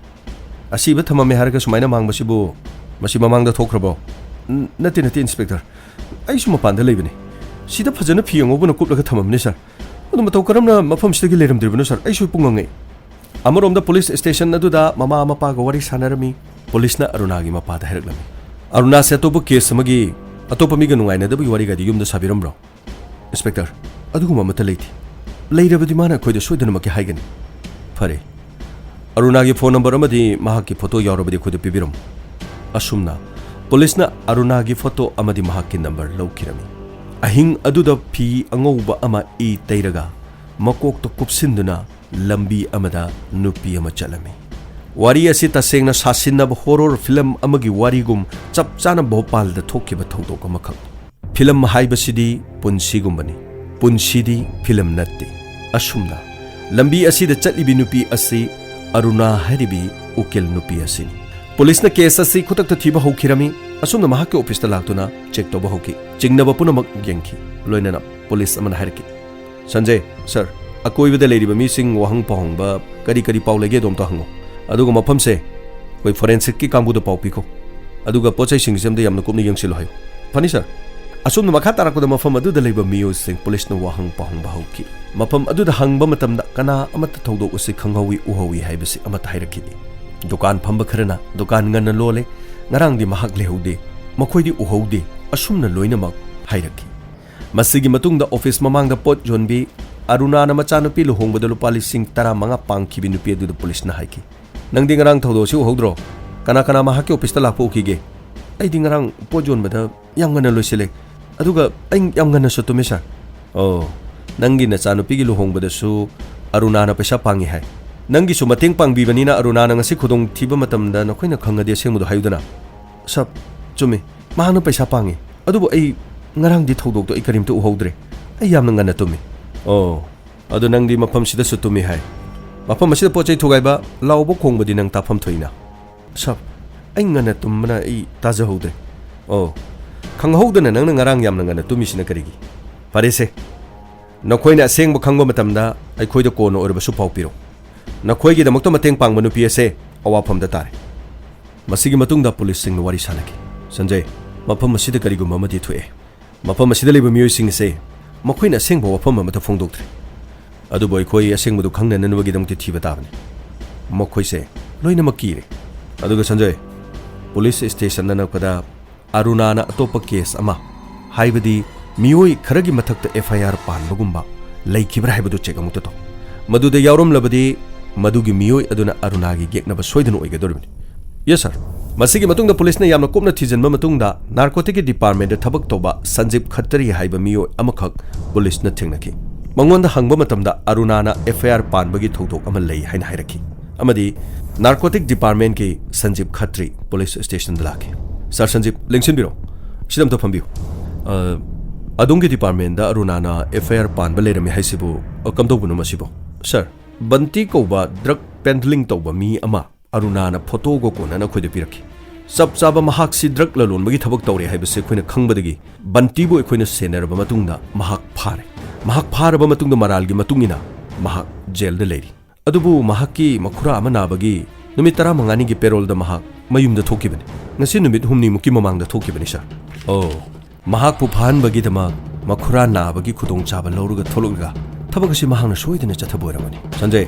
ꯑꯁꯤꯕ ꯊꯝꯃꯝꯃꯦ ꯍꯥꯏꯔꯒ ꯁꯨꯃꯥꯏꯅ ꯃꯥꯡꯕꯁꯤꯕꯨ ꯃꯁꯤ ꯃꯃꯥꯡꯗ ꯊꯣꯛꯈ꯭ꯔꯕꯣ?" "ꯅ-, ꯅꯠꯇꯦ, ꯅꯠꯇꯦ, ꯏꯟꯁꯄꯦꯛꯇꯔ꯫ ꯑꯩꯁꯨ ꯃꯄꯥꯟꯗ ꯂꯩꯕꯅꯤ꯫ ꯁꯤꯗ ꯐꯖꯅ ꯐꯤ ꯑꯉꯧꯕꯅ ꯀꯨꯞꯂꯒ ꯊꯝꯃꯝꯕꯅꯤ, ꯁꯥꯔ꯫ ꯑꯗꯨ ꯃꯇꯧ ꯀꯔꯝꯅ ꯃꯐꯝꯁꯤꯗꯒꯤ ꯂꯩꯔꯝꯗ꯭ꯔꯤꯕꯅꯣ, ꯁꯥꯔ? ꯑꯩꯁꯨ ꯄꯨꯡꯉꯛ ꯉꯛꯑꯦ꯫" ꯑꯃꯔꯣꯝꯗ ꯄꯨꯂꯤꯁ ꯁ꯭ꯇꯦꯁꯟ ꯑꯗꯨꯗ ꯃꯃꯥ ꯃꯄꯥꯒ ꯋꯥꯔꯤ ꯁꯥꯟꯅꯔꯝꯃꯤ꯫ ꯄꯨꯂꯤꯁꯅ ꯑꯔꯨꯅꯥꯒꯤ ꯃꯄꯥꯗ ꯍꯥꯏꯔꯛꯂꯝꯃꯤ, "ꯑꯔꯨꯅꯥꯁꯦ ꯑꯇꯣꯞꯄ ꯀꯦꯁ ꯑꯃꯒꯤ, ꯑꯇꯣꯞꯄ ꯃꯤꯒ ꯅꯨꯡꯉꯥꯏꯅꯗꯕꯒꯤ ꯋꯥꯔꯤꯒꯗꯤ ꯌꯨꯝꯗ ꯁꯥꯕꯤꯔꯝꯕ꯭ꯔꯣ?" "ꯏꯟꯁꯄꯦꯛꯇꯔ, ꯑꯗꯨꯒꯨꯝꯕ ꯑꯃꯠꯇ ꯂꯩꯇꯦ꯫ ꯂꯩꯔꯕꯗꯤ ꯃꯥꯅ ꯑꯩꯈꯣꯏꯗ ꯁꯣꯏꯗꯅꯃꯛꯀꯤ ꯍꯥꯏꯒꯅꯤ꯫" "ꯐꯔꯦ, ꯑꯔꯨꯅꯥꯒꯤ ꯐꯣꯟ ꯅꯝꯕꯔ ꯑꯃꯗꯤ ꯃꯍꯥꯛꯀꯤ ꯐꯣꯇꯣ ꯌꯥꯎꯔꯕꯗꯤ ꯑꯩꯈꯣꯏꯗ ꯄꯤꯕꯤꯔꯝꯃꯨ꯫" ꯑꯁꯨꯝꯅ ꯄꯨꯂꯤꯁꯅ ꯑꯔꯨꯅꯥꯒꯤ ꯐꯣꯇꯣ ꯑꯃꯗꯤ ꯃꯍꯥꯛꯀꯤ ꯅꯝꯕꯔ ꯂꯧꯈꯤꯔꯝꯃꯤ꯫ ꯑꯍꯤꯡ ꯑꯗꯨꯗ ꯐꯤ ꯑꯉꯧꯕ ꯑꯃ ꯏ ꯇꯩꯔꯒ ꯃꯀꯣꯛꯇ ꯀꯨꯞꯁꯤꯟꯗꯨꯅ ꯂꯝꯕꯤ ꯑꯃꯗ ꯅꯨꯄꯤ ꯑꯃ ꯆꯠꯂꯝꯃꯤ꯫ ꯋꯥꯔꯤ ꯑꯁꯤ ꯇꯁꯦꯡꯅ ꯁꯥꯁꯤꯟꯅꯕ ꯍꯣꯔꯣꯔ ꯐꯤꯂꯝ ꯑꯃꯒꯤ ꯋꯥꯔꯤꯒꯨꯝ ꯆꯞ ꯆꯥꯅ ꯚꯣꯄꯥꯜꯗ ꯊꯣꯛꯈꯤꯕ ꯊꯧꯗꯣꯛ ꯑꯃꯈꯛ꯫ ꯐꯤꯂꯝ ꯍꯥꯏꯕꯁꯤꯗꯤ ꯄꯨꯟꯁꯤꯒꯨꯝꯕꯅꯤ, ꯄꯨꯟꯁꯤꯗꯤ ꯐꯤꯂꯝ ꯅꯠꯇꯦ꯫ ꯑꯁꯨꯝꯅ ꯂꯝꯕꯤ ꯑꯁꯤꯗ ꯆꯠꯂꯤꯕꯤ ꯅꯨꯄꯤ ꯑꯁꯤ ꯑꯔꯨꯅꯥ ꯍꯥꯏꯔꯤꯕꯤ ꯎꯀꯤꯜ ꯅꯨꯄꯤ ꯑꯁꯤꯅꯤ꯫ ꯄꯨꯂꯤꯁꯅ ꯀꯦꯁ ꯑꯁꯤ ꯈꯨꯗꯛꯇ ꯊꯤꯕ ꯍꯧꯈꯤꯔꯝꯃꯤ꯫ ꯑꯁꯨꯝꯅ ꯃꯍꯥꯛꯀꯤ ꯑꯣꯐꯤꯁꯇ ꯂꯥꯛꯇꯨꯅ ꯆꯦꯛ ꯇꯧꯕ ꯍꯧꯈꯤ꯫ ꯆꯤꯡꯅꯕ ꯄꯨꯝꯅꯃꯛ ꯌꯦꯡꯈꯤ꯫ ꯂꯣꯏꯅꯅ ꯄꯨꯂꯤꯁ ꯑꯃꯅ ꯍꯥꯏꯔꯛꯈꯤ, "ꯁꯟꯖꯦ, ꯁꯔ, ꯑꯀꯣꯏꯕꯗ ꯂꯩꯔꯤꯕ ꯃꯤꯁꯤꯡ ꯋꯥꯍꯪ ꯄꯥꯎꯍꯪꯕ ꯀꯔꯤ ꯀꯔꯤ ꯄꯥꯎ ꯂꯩꯒꯦꯗꯣ ꯑꯝꯇ ꯍꯪꯉꯣ꯫ ꯑꯗꯨꯒ ꯃꯐꯝꯁꯦ ꯑꯩꯈꯣꯏ ꯐꯣꯔꯦꯟꯁꯤꯛꯀꯤ ꯀꯥꯡꯕꯨꯗ ꯄꯥꯎ ꯄꯤꯈꯣ꯫ ꯑꯗꯨꯒ ꯄꯣꯠ ꯆꯩꯁꯤꯡꯁꯦ ꯑꯝꯇ ꯌꯥꯝꯅ ꯀꯨꯞꯅ ꯌꯦꯡꯁꯤꯜꯂꯨ ꯍꯥꯏꯌꯨ꯫" "ꯐꯅꯤ, ꯁꯔ꯫" ꯑꯁꯨꯝꯅ ꯃꯈꯥ ꯇꯥꯔꯛꯄꯗ ꯃꯐꯝ ꯑꯗꯨꯗ ꯂꯩꯕ ꯃꯤꯑꯣꯏꯁꯤꯡ ꯄꯨꯂꯤꯁꯅ ꯋꯥꯍꯪ ꯄꯥꯎꯍꯪꯕ ꯍꯧꯈꯤ꯫ ꯃꯐꯝ ꯑꯗꯨꯗ ꯍꯪꯕ ꯃꯇꯝꯗ ꯀꯅꯥ ꯑꯃꯠꯇ ꯊꯧꯗꯣꯛ ꯑꯁꯤ ꯈꯪꯍꯧꯏ, ꯎꯍꯧꯏ ꯍꯥꯏꯕꯁꯤ ꯑꯃꯠꯇ ꯍꯥꯏꯔꯛꯈꯤꯗꯦ꯫ ꯗꯨꯀꯥꯟ ꯐꯝꯕ ꯈꯔꯅ ꯗꯨꯀꯥꯟ ꯉꯟꯅ ꯂꯣꯜꯂꯦ, ꯉꯔꯥꯡꯗꯤ ꯃꯍꯥꯛ ꯂꯩꯍꯧꯗꯦ, ꯃꯈꯣꯏꯗꯤ ꯎꯍꯧꯗꯦ, ꯑꯁꯨꯝꯅ ꯂꯣꯏꯅꯃꯛ ꯍꯥꯏꯔꯛꯈꯤ꯫ ꯃꯁꯤꯒꯤ ꯃꯇꯨꯡꯗ ꯑꯣꯐꯤꯁ ꯃꯃꯥꯡꯗ ꯄꯣꯠ ꯌꯣꯟꯕꯤ ꯑꯔꯨꯅꯥꯅ ꯃꯆꯥꯅꯨꯄꯤ ꯂꯨꯍꯣꯡꯕꯗ ꯂꯨꯄꯥ ꯂꯤꯁꯤꯡ ꯇꯔꯥꯃꯉꯥ ꯄꯥꯡꯈꯤꯕꯤ ꯅꯨꯄꯤ ꯑꯗꯨꯗ ꯄꯨꯂꯤꯁꯅ ꯍꯥꯏꯈꯤ, "ꯅꯪꯗꯤ ꯉꯔꯥꯡ ꯊꯧꯗꯣꯛ ꯑꯁꯤ ꯎꯍꯧꯗ꯭ꯔꯣ? ꯀꯅꯥ ꯀꯅꯥ ꯃꯍꯥꯛꯀꯤ ꯑꯣꯐꯤꯁꯇ ꯂꯥꯛꯄ ꯎꯈꯤꯒꯦ?" "ꯑꯩꯗꯤ ꯉꯔꯥꯡ ꯄꯣꯠ ꯌꯣꯟꯕꯗ ꯌꯥꯝ ꯉꯟꯅ ꯂꯣꯏꯁꯤꯜꯂꯦ, ꯑꯗꯨꯒ ꯑꯩ ꯌꯥꯝ ꯉꯟꯅꯁꯨ ꯇꯨꯝꯃꯦ, ꯁꯥꯔ꯫" "ꯑꯣ, ꯅꯪꯒꯤ ꯅꯆꯥꯅꯨꯄꯤꯒꯤ ꯂꯨꯍꯣꯡꯕꯗꯁꯨ ꯑꯔꯨꯅꯥꯅ ꯄꯩꯁꯥ ꯄꯥꯡꯉꯤ ꯍꯥꯏ꯫ ꯅꯪꯒꯤꯁꯨ ꯃꯇꯦꯡ ꯄꯥꯡꯕꯤꯕꯅꯤꯅ ꯑꯔꯨꯅꯥꯅ ꯉꯁꯤ ꯈꯨꯗꯣꯡꯊꯤꯕ ꯃꯇꯝꯗ ꯅꯈꯣꯏꯅ ꯈꯪꯉꯗꯤ ꯑꯁꯦꯡꯕꯗꯣ ꯍꯥꯏꯌꯨꯗꯅ꯫" "ꯁꯥꯔ, ꯆꯨꯝꯃꯤ, ꯃꯍꯥꯛꯅ ꯄꯩꯁꯥ ꯄꯥꯡꯉꯤ, ꯑꯗꯨꯕꯨ ꯑꯩ ꯉꯔꯥꯡꯗꯤ ꯊꯧꯗꯣꯛꯇꯣ ꯑꯩ ꯀꯔꯤꯝꯇ ꯎꯍꯧꯗ꯭ꯔꯦ꯫ ꯑꯩ ꯌꯥꯝꯅ ꯉꯟꯅ ꯇꯨꯝꯃꯤ꯫" "ꯑꯣ, ꯑꯗꯨ ꯅꯪꯗꯤ ꯃꯐꯝꯁꯤꯗꯁꯨ ꯇꯨꯝꯃꯤ ꯍꯥꯏ꯫ ꯃꯐꯝ ꯑꯁꯤꯗ ꯄꯣꯠ ꯆꯩ ꯊꯨꯒꯥꯏꯕ, ꯂꯥꯎꯕ ꯈꯣꯡꯕꯗꯤ ꯅꯪ ꯇꯥꯐꯝ ꯊꯣꯛꯏꯅ?" "ꯁꯥꯔ, ꯑꯩ ꯉꯟꯅ ꯇꯨꯝꯕꯅ ꯑꯩ ꯇꯥꯖꯍꯧꯗ꯭ꯔꯦ꯫" "ꯑꯣ, ꯈꯪꯍꯧꯗꯅ ꯅꯪꯅ ꯉꯔꯥꯡ ꯌꯥꯝꯅ ꯉꯟꯅ ꯇꯨꯝꯃꯤꯁꯤꯅ ꯀꯔꯤꯒꯤ?" "ꯐꯔꯦꯁꯦ, ꯅꯈꯣꯏꯅ ꯑꯁꯦꯡꯕ ꯈꯪꯕ ꯃꯇꯝꯗ ꯑꯩꯈꯣꯏꯗ ꯀꯣꯟꯅ ꯑꯣꯏꯔꯕꯁꯨ ꯄꯥꯎ ꯄꯤꯔꯣ꯫ ꯅꯈꯣꯏꯒꯤꯗꯃꯛꯇ ꯃꯇꯦꯡ ꯄꯥꯡꯕ ꯅꯨꯄꯤ ꯑꯁꯦ ꯑꯋꯥꯐꯝꯗ ꯇꯥꯔꯦ꯫" ꯃꯁꯤꯒꯤ ꯃꯇꯨꯡꯗ ꯄꯨꯂꯤꯁꯁꯤꯡꯅ ꯋꯥꯔꯤ ꯁꯥꯅꯈꯤ꯫ "ꯁꯟꯖꯌ, ꯃꯐꯝ ꯑꯁꯤꯗ ꯀꯔꯤꯒꯨꯝꯕ ꯑꯃꯗꯤ ꯊꯣꯛꯑꯦ꯫ ꯃꯐꯝ ꯑꯁꯤꯗ ꯂꯩꯕ ꯃꯤꯑꯣꯏꯁꯤꯡ ꯑꯁꯦ ꯃꯈꯣꯏꯅ ꯑꯁꯦꯡꯕ ꯋꯥꯐꯝ ꯑꯃꯠꯇ ꯐꯣꯡꯗꯣꯛꯇ꯭ꯔꯦ꯫ ꯑꯗꯨꯕꯨ ꯑꯩꯈꯣꯏ ꯑꯁꯦꯡꯕꯗꯨ ꯈꯪꯅꯅꯕꯒꯤꯗꯃꯛꯇ ꯊꯤꯕ ꯇꯥꯕꯅꯤ꯫ ꯃꯈꯣꯏꯁꯦ ꯂꯣꯏꯅꯃꯛ ꯀꯤꯔꯦ꯫ ꯑꯗꯨꯒ ꯁꯟꯖꯣꯏ, ꯄꯨꯂꯤꯁ ꯁ꯭ꯇꯦꯁꯟ ꯑꯅꯛꯄꯗ ꯑꯔꯨꯅꯥꯅ ꯑꯇꯣꯞꯄ ꯀꯦꯁ ꯑꯃ, ꯍꯥꯏꯕꯗꯤ ꯃꯤꯑꯣꯏ ꯈꯔꯒꯤ ꯃꯊꯛꯇ ꯑꯦꯐ ꯑꯥꯏ ꯑꯥꯔ ꯄꯥꯟꯕꯒꯨꯝꯕ ꯂꯩꯈꯤꯕ꯭ꯔꯥ ꯍꯥꯏꯕꯗꯨ ꯆꯦꯛ ꯑꯃꯨꯛꯇ ꯇꯧ꯫ ꯃꯗꯨꯗ ꯌꯥꯎꯔꯝꯂꯕꯗꯤ ꯃꯗꯨꯒꯤ ꯃꯤꯑꯣꯏ ꯑꯗꯨꯅ ꯑꯔꯨꯅꯥꯒꯤ ꯌꯦꯛꯅꯕ ꯁꯣꯏꯗꯅ ꯑꯣꯏꯒꯗꯧꯔꯤꯕꯅꯤ꯫ ꯌꯦꯁ ꯁꯥꯔ꯫ ꯃꯁꯤꯒꯤ ꯃꯇꯨꯡꯗ ꯄꯨꯂꯤꯁꯅ ꯌꯥꯝꯅ ꯀꯨꯞꯅ ꯊꯤꯖꯤꯟꯕ ꯃꯇꯨꯡꯗ ꯅꯥꯔꯀꯣꯇꯤꯛꯀꯤ ꯗꯤꯄꯥꯔꯠꯃꯦꯟꯗ ꯊꯕꯛ ꯇꯧꯕ ꯁꯟꯖꯤꯞ ꯈꯠꯇꯔꯤ ꯍꯥꯏꯕ ꯃꯤꯑꯣꯏ ꯑꯃꯈꯛ ꯄꯨꯂꯤꯁꯅ ꯊꯦꯡꯅꯈꯤ꯫ ꯃꯉꯣꯟꯗ ꯍꯪꯕ ꯃꯇꯝꯗ ꯑꯔꯨꯅꯥꯅ ꯑꯦꯐ ꯑꯥꯏ ꯑꯥꯔ ꯄꯥꯟꯕꯒꯤ ꯊꯧꯗꯣꯛ ꯑꯃ ꯂꯩ ꯍꯥꯏꯅ ꯍꯥꯏꯔꯛꯈꯤ ꯑꯃꯗꯤ ꯅꯥꯔꯀꯣꯇꯤꯛ ꯗꯤꯄꯥꯔꯠꯃꯦꯟꯒꯤ ꯁꯟꯖꯤꯞ ꯈꯠꯇ꯭ꯔꯤ ꯄꯨꯂꯤꯁ ꯁ꯭ꯇꯦꯁꯟꯗ ꯂꯥꯛꯈꯤ꯫ ꯁꯥꯔ ꯁꯟꯖꯤꯞ, ꯂꯦꯡꯁꯤꯟꯕꯤꯔꯣ꯫ ꯁꯤꯗ ꯑꯝꯇ ꯐꯝꯕꯤꯌꯨ꯫ ꯑ, ꯑꯗꯣꯝꯒꯤ ꯗꯤꯄꯥꯔꯠꯃꯦꯟꯗ ꯑꯔꯨꯅꯥꯅ ꯑꯦꯐ ꯑꯥꯏ ꯑꯥꯔ ꯄꯥꯟꯕ ꯂꯩꯔꯝꯃꯤ ꯍꯥꯏꯁꯤꯕꯨ, ꯑ, ꯀꯝꯗꯧꯕꯅꯣ ꯃꯁꯤꯕꯣ? ꯁꯥꯔ, ꯕꯟꯇꯤ ꯀꯧꯕ ꯗ꯭ꯔꯒ ꯄꯦꯟꯗꯂꯤꯡ ꯇꯧꯕ ꯃꯤ ꯑꯃ ꯑꯔꯨꯅꯥꯅ ꯐꯣꯇꯣꯒ ꯀꯣꯟꯅꯅ ꯑꯩꯈꯣꯏꯗ ꯄꯤꯔꯛꯈꯤ꯫ ꯆꯞ ꯆꯥꯕ ꯃꯍꯥꯛꯁꯤ ꯗ꯭ꯔꯒ ꯂꯂꯣꯟꯕꯒꯤ ꯊꯕꯛ ꯇꯧꯔꯦ ꯍꯥꯏꯕꯁꯤ ꯑꯩꯈꯣꯏꯅ ꯈꯪꯕꯗꯒꯤ ꯕꯟꯇꯤꯕꯨ ꯑꯩꯈꯣꯏꯅ ꯁꯦꯟꯅꯔꯕ ꯃꯇꯨꯡꯗ ꯃꯍꯥꯛ ꯐꯥꯔꯦ꯫ ꯃꯍꯥꯛ ꯐꯥꯔꯕ ꯃꯇꯨꯡꯗ ꯃꯔꯥꯜꯒꯤ ꯃꯇꯨꯡ ꯏꯟꯅ ꯃꯍꯥꯛ ꯖꯦꯜꯗ ꯂꯩꯔꯤ꯫ ꯑꯗꯨꯕꯨ ꯃꯍꯥꯛꯀꯤ ꯃꯈꯨꯔꯥ ꯑꯃ ꯅꯥꯕꯒꯤ ꯅꯨꯃꯤꯠ ꯇꯔꯥꯃꯉꯥꯅꯤꯒꯤ ꯄꯦꯔꯣꯜꯗ ꯃꯍꯥꯛ ꯃꯌꯨꯝꯗ ꯊꯣꯛꯈꯤꯕꯅꯤ꯫ ꯉꯁꯤ ꯅꯨꯃꯤꯠ ꯍꯨꯝꯅꯤꯃꯨꯛꯀꯤ ꯃꯃꯥꯡꯗ ꯊꯣꯛꯈꯤꯕꯅꯤ, ꯁꯥꯔ꯫ ꯑꯣ, ꯃꯍꯥꯛꯄꯨ ꯐꯥꯍꯟꯕꯒꯤꯗꯃꯛ ꯃꯈꯨꯔꯥ ꯅꯥꯕꯒꯤ ꯈꯨꯗꯣꯡꯆꯥꯕ ꯂꯧꯔꯒ ꯊꯣꯛꯂꯛꯂꯒ ꯊꯕꯛ ꯑꯁꯤ ꯃꯍꯥꯛꯅ ꯁꯣꯏꯗꯅ ꯆꯠꯊꯕ ꯑꯣꯏꯔꯝꯒꯅꯤ꯫ ꯁꯟꯖꯌ꯫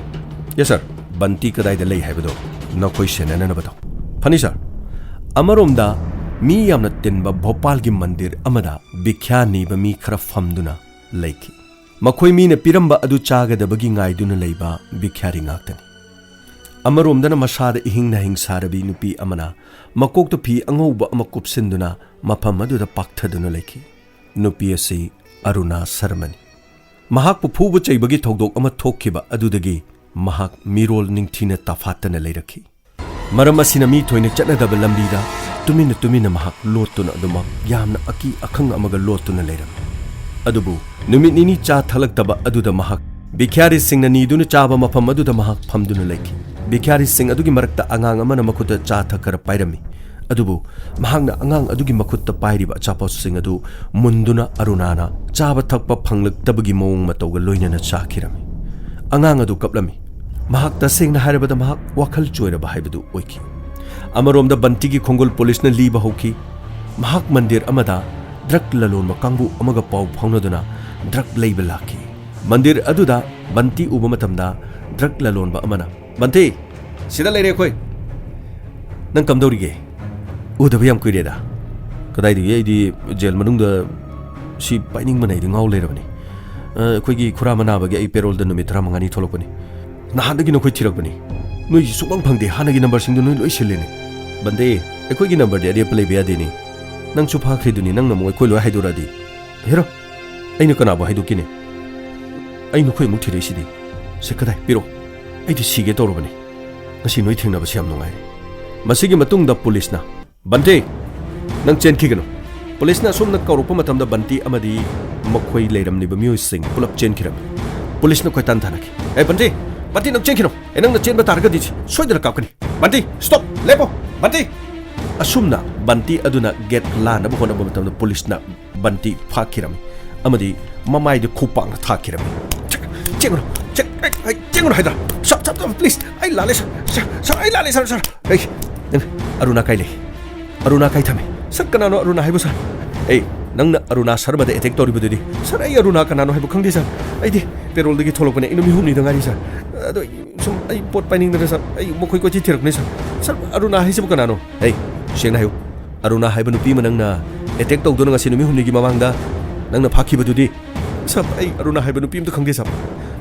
ꯌꯦꯁ, ꯁꯥꯔ꯫ ꯕꯟꯇꯤ ꯀꯗꯥꯏꯗ ꯂꯩ ꯍꯥꯏꯕꯗꯣ ꯅꯈꯣꯏ ꯁꯦꯟꯅꯅꯅꯕ ꯇꯧ꯫ ꯐꯅꯤ, ꯁꯥꯔ꯫ ꯑꯃꯔꯣꯝꯗ ꯃꯤ ꯌꯥꯝꯅ ꯇꯤꯟꯕ ꯚꯣꯄꯥꯜꯒꯤ ꯃꯟꯗꯤꯔ ꯑꯃꯗ ꯚꯤꯈ꯭ꯌꯥ ꯅꯤꯕ ꯃꯤ ꯈꯔ ꯐꯝꯗꯨꯅ ꯂꯩꯈꯤ꯫ ꯃꯈꯣꯏ ꯃꯤꯅ ꯄꯤꯔꯝꯕ ꯑꯗꯨ ꯆꯥꯒꯗꯕꯒꯤ ꯉꯥꯏꯗꯨꯅ ꯂꯩꯕ ꯚꯤꯈ꯭ꯌꯥꯔꯤ ꯉꯥꯛꯇꯅꯤ꯫ ꯑꯃꯔꯣꯝꯗꯅ ꯃꯁꯥꯗ ꯏꯍꯤꯡ ꯅꯥꯍꯤꯡ ꯁꯥꯔꯕꯤ ꯅꯨꯄꯤ ꯑꯃꯅ ꯃꯀꯣꯛꯇ ꯐꯤ ꯑꯉꯧꯕ ꯑꯃ ꯀꯨꯞꯁꯤꯟꯗꯨꯅ ꯃꯐꯝ ꯑꯗꯨꯗ ꯄꯥꯛꯊꯗꯨꯅ ꯂꯩꯈꯤ꯫ ꯅꯨꯄꯤ ꯑꯁꯤ ꯑꯔꯨꯅꯥ ꯁꯔꯃꯅꯤ꯫ ꯃꯍꯥꯛꯄꯨ ꯐꯨꯕ ꯆꯩꯕꯒꯤ ꯊꯧꯗꯣꯛ ꯑꯃ ꯊꯣꯛꯈꯤꯕ ꯑꯗꯨꯗꯒꯤ ꯃꯍꯥꯛ ꯃꯤꯔꯣꯜ ꯅꯤꯡꯊꯤꯅ ꯇꯐꯥꯠꯇꯅ ꯂꯩꯔꯛꯈꯤ꯫ ꯃꯔꯝ ꯑꯁꯤꯅ ꯃꯤ ꯊꯣꯏꯅ ꯆꯠꯅꯗꯕ ꯂꯝꯕꯤꯗ ꯇꯨꯃꯤꯟꯅ ꯇꯨꯃꯤꯟꯅ ꯃꯍꯥꯛ ꯂꯣꯠꯇꯨꯅ ꯑꯗꯨꯃꯛ ꯌꯥꯝꯅ ꯑꯀꯤ ꯑꯈꯪ ꯑꯃꯒ ꯂꯣꯠꯇꯨꯅ ꯂꯩꯔꯝꯃꯤ꯫ ꯑꯗꯨꯕꯨ ꯅꯨꯃꯤꯠ ꯅꯤꯅꯤ ꯆꯥ ꯊꯛꯂꯛꯇꯕ ꯑꯗꯨꯗ ꯃꯍꯥꯛ ꯚꯤꯈ꯭ꯌꯥꯔꯤꯁꯤꯡꯅ ꯅꯤꯗꯨꯅ ꯆꯥꯕ ꯃꯐꯝ ꯑꯗꯨꯗ ꯃꯍꯥꯛ ꯐꯝꯗꯨꯅ ꯂꯩꯈꯤ꯫ ꯚꯤꯈ꯭ꯌꯥꯔꯤꯁꯤꯡ ꯑꯗꯨꯒꯤ ꯃꯔꯛꯇ ꯑꯉꯥꯡ ꯑꯃꯅ ꯃꯈꯨꯠꯇ ꯆꯥ ꯊꯛ ꯈꯔ ꯄꯥꯏꯔꯝꯃꯤ꯫ ꯑꯗꯨꯕꯨ ꯃꯍꯥꯛꯅ ꯑꯉꯥꯡ ꯑꯗꯨꯒꯤ ꯃꯈꯨꯠꯇ ꯄꯥꯏꯔꯤꯕ ꯑꯆꯥꯄꯣꯠꯁꯤꯡ ꯑꯗꯨ ꯃꯨꯟꯗꯨꯅ ꯑꯔꯨꯅꯥꯅ ꯆꯥꯕ ꯊꯛꯄ ꯐꯪꯂꯛꯇꯕꯒꯤ ꯃꯑꯣꯡ ꯃꯇꯧꯒ ꯂꯣꯏꯅꯅ ꯆꯥꯈꯤꯔꯝꯃꯤ꯫ ꯑꯉꯥꯡ ꯑꯗꯨ ꯀꯞꯂꯝꯃꯤ꯫ ꯃꯍꯥꯛ, ꯇꯁꯦꯡꯅ ꯍꯥꯏꯔꯕꯗ, ꯃꯍꯥꯛ ꯋꯥꯈꯜ ꯆꯣꯏꯔꯕ ꯍꯥꯏꯕꯗꯨ ꯑꯣꯏꯈꯤ꯫ ꯑꯃꯔꯣꯝꯗ ꯕꯟꯇꯤꯒꯤ ꯈꯣꯡꯒꯨꯜ ꯄꯨꯂꯤꯁꯅ ꯂꯤꯕ ꯍꯧꯈꯤ꯫ ꯃꯍꯥꯛ ꯃꯟꯗꯤꯔ ꯑꯃꯗ ꯗ꯭ꯔꯒ ꯂꯂꯣꯟꯕ ꯀꯥꯡꯕꯨ ꯑꯃꯒ ꯄꯥꯎ ꯐꯥꯎꯅꯗꯨꯅ ꯗ꯭ꯔꯒ ꯂꯩꯕ ꯂꯥꯛꯈꯤ꯫ ꯃꯟꯗꯤꯔ ꯑꯗꯨꯗ ꯕꯟꯇꯤ ꯎꯕ ꯃꯇꯝꯗ ꯗ꯭ꯔꯒ ꯂꯂꯣꯟꯕ ꯑꯃꯅ, "ꯕꯟꯇꯤ, ꯁꯤꯗ ꯂꯩꯔꯦ ꯑꯩꯈꯣꯏ꯫ ꯅꯪ ꯀꯝꯗꯧꯔꯤꯒꯦ? ꯎꯗꯕ ꯌꯥꯝ ꯀꯨꯏꯔꯦꯗ꯫ ꯀꯗꯥꯏꯗꯒꯤ, ꯑꯩꯗꯤ ꯖꯦꯜ ꯃꯅꯨꯡꯗ ꯁꯤ ꯄꯥꯏꯅꯤꯡꯕꯅ ꯑꯩꯗꯤ ꯉꯥꯎ ꯂꯩꯔꯕꯅꯤ꯫ ꯑ, ꯑꯩꯈꯣꯏꯒꯤ ꯈꯨꯔꯥ ꯑꯃ ꯅꯥꯕꯒꯤ ꯑꯩ ꯄꯦꯔꯣꯜꯗ ꯅꯨꯃꯤꯠ ꯇꯔꯥꯃꯉꯥꯅꯤ ꯊꯣꯛꯂꯛꯄꯅꯤ꯫ ꯅꯍꯥꯟꯗꯒꯤ ꯅꯈꯣꯏ ꯊꯤꯔꯛꯄꯅꯤ꯫ ꯅꯣꯏꯁꯤ ꯁꯨꯡꯐꯪ ꯐꯪꯗꯦ, ꯍꯥꯟꯅꯒꯤ ꯅꯝꯕꯔꯁꯤꯡꯗꯨ ꯅꯣꯏ ꯂꯣꯏ ꯁꯤꯜꯂꯦꯅꯦ꯫ ꯕꯟꯇꯦ, ꯑꯩꯈꯣꯏꯒꯤ ꯅꯝꯕꯔꯗꯤ ꯑꯔꯦꯞꯄ ꯂꯩꯕ ꯌꯥꯗꯦꯅꯦ꯫ ꯅꯪꯁꯨ ꯐꯥꯈ꯭ꯔꯤꯗꯨꯅꯤ, ꯅꯪꯅ ꯑꯃꯨꯛ ꯑꯩꯈꯣꯏ ꯂꯣꯏ ꯍꯥꯏꯗꯣꯔꯛꯑꯗꯤ꯫ ꯍꯦꯔꯣ, ꯑꯩꯅ ꯀꯅꯥꯕꯨ ꯍꯥꯏꯗꯣꯛꯀꯦꯅꯦ? ꯑꯩ ꯅꯈꯣꯏ ꯑꯃꯨꯛ ꯊꯤꯔꯛꯏꯁꯤꯗꯤ꯫ ꯁꯦ, ꯀꯗꯥꯏ? ꯄꯤꯔꯛꯑꯣ꯫ ꯑꯩꯗꯤ ꯁꯤꯒꯦ ꯇꯧꯔꯕꯅꯤ꯫ ꯉꯁꯤ ꯅꯣꯏ ꯊꯦꯡꯅꯕꯁꯤ ꯌꯥꯝ ꯅꯨꯡꯉꯥꯏꯔꯦ꯫ ꯃꯁꯤꯒꯤ ꯃꯇꯨꯡꯗ ꯄꯨꯂꯤꯁꯅ, "ꯕꯟꯇꯦ, ꯅꯪ ꯆꯦꯟꯈꯤꯒꯅꯨ꯫" ꯄꯨꯂꯤꯁꯅ ꯑꯁꯨꯝꯅ ꯀꯧꯔꯛꯄ ꯃꯇꯝꯗ ꯕꯟꯇꯤ ꯑꯃꯗꯤ ꯃꯈꯣꯏ ꯂꯩꯔꯝꯂꯤꯕ ꯃꯤꯑꯣꯏꯁꯤꯡ ꯄꯨꯂꯞ ꯆꯦꯟꯈꯤꯔꯝꯃꯤ꯫ ꯄꯨꯂꯤꯁꯅ ꯀꯣꯏꯇꯥꯟ ꯊꯥꯅꯈꯤ꯫ "ꯑꯦ ꯕꯟꯇꯤ, ꯕꯟꯇꯤ, ꯅꯪ ꯆꯦꯟꯈꯤꯅꯨ꯫ ꯑꯦ, ꯅꯪꯅ ꯆꯦꯟꯕ ꯇꯥꯔꯒꯗꯤ ꯁꯣꯏꯗꯅ ꯀꯥꯞꯀꯅꯤ꯫ ꯕꯟꯇꯤ, stop, ꯂꯦꯞꯄꯣ, ꯕꯟꯇꯤ!" ꯑꯁꯨꯝꯅ ꯕꯟꯇꯤ ꯑꯗꯨꯅ ꯒꯦꯠ ꯂꯥꯟꯅꯕ ꯍꯣꯠꯅꯕ ꯃꯇꯝꯗ ꯄꯨꯂꯤꯁꯅ ꯕꯟꯇꯤ ꯐꯥꯈꯤꯔꯝꯃꯤ ꯑꯃꯗꯤ ꯃꯃꯥꯏꯗ ꯈꯨꯄꯥꯛꯅ ꯊꯥꯈꯤꯔꯝꯃꯤ꯫ "ꯆꯦ-, ꯆꯦꯟꯒꯅꯨ, ꯆꯦ-, ꯑꯩ, ꯑꯩ, ꯆꯦꯟꯒꯅꯨ ꯍꯥꯏꯗ꯫ ꯁꯥꯔ, ꯁꯥꯔ, ꯁꯥꯔ, please, ꯑꯩ ꯂꯥꯜꯂꯦ ꯁꯥꯔ, ꯁꯥꯔ, ꯁꯥꯔ, ꯑꯩ ꯂꯥꯜꯂꯦ ꯁꯥꯔ, ꯁꯥꯔ꯫ ꯑꯩ, ꯅꯪ, ꯑꯔꯨꯅꯥ ꯀꯥꯏ ꯂꯩ? ꯑꯔꯨꯅꯥ ꯀꯥꯏ ꯊꯝꯃꯤ? ꯁꯥꯔ, ꯀꯅꯥꯅꯣ ꯑꯔꯨꯅꯥ ꯍꯥꯏꯕꯨ ꯁꯥꯔ? ꯑꯩ, ꯅꯪꯅ ꯑꯔꯨꯅꯥ ꯁꯔꯃꯗ ꯑꯦꯇꯦꯛ ꯇꯧꯔꯤꯕꯗꯨꯗꯤ? ꯁꯥꯔ, ꯑꯩ ꯑꯔꯨꯅꯥ ꯀꯅꯥꯅꯣ ꯍꯥꯏꯕ ꯈꯪꯗꯦ ꯁꯥꯔ꯫ ꯑꯩꯗꯤ ꯄꯦꯔꯣꯜꯗꯒꯤ ꯊꯣꯛꯂꯛꯄꯅꯦ, ꯑꯩ ꯅꯨꯃꯤꯠ ꯍꯨꯝꯅꯤꯗ ꯉꯥꯏꯔꯤ ꯁꯥꯔ꯫ ꯑꯗꯣ ꯑꯩ ꯁꯨꯝ, ꯑꯩ ꯄꯣꯠ ꯄꯥꯏꯅꯤꯡꯗꯅ ꯁꯥꯔ, ꯑꯩ ꯃꯈꯣꯏ ꯀꯣꯏꯊꯤ ꯊꯤꯔꯛꯄꯅꯦ ꯁꯥꯔ꯫ ꯁꯥꯔ, ꯑꯔꯨꯅꯥ ꯍꯥꯏꯁꯤꯕꯨ ꯀꯅꯥꯅꯣ? ꯑꯩ, ꯁꯦꯡꯅ ꯍꯥꯏꯌꯨ, ꯑꯔꯨꯅꯥ ꯍꯥꯏꯕ ꯅꯨꯄꯤ ꯑꯃ ꯅꯪꯅ ꯑꯦꯇꯦꯛ ꯇꯧꯗꯨꯅ ꯉꯁꯤ ꯅꯨꯃꯤꯠ ꯍꯨꯝꯅꯤꯒꯤ ꯃꯃꯥꯡꯗ ꯅꯪꯅ ꯐꯥꯈꯤꯕꯗꯨꯗꯤ? ꯁꯥꯔ, ꯑꯩ ꯑꯔꯨꯅꯥ ꯍꯥꯏꯕ ꯅꯨꯄꯤ ꯑꯝꯇ ꯈꯪꯗꯦ ꯁꯥꯔ꯫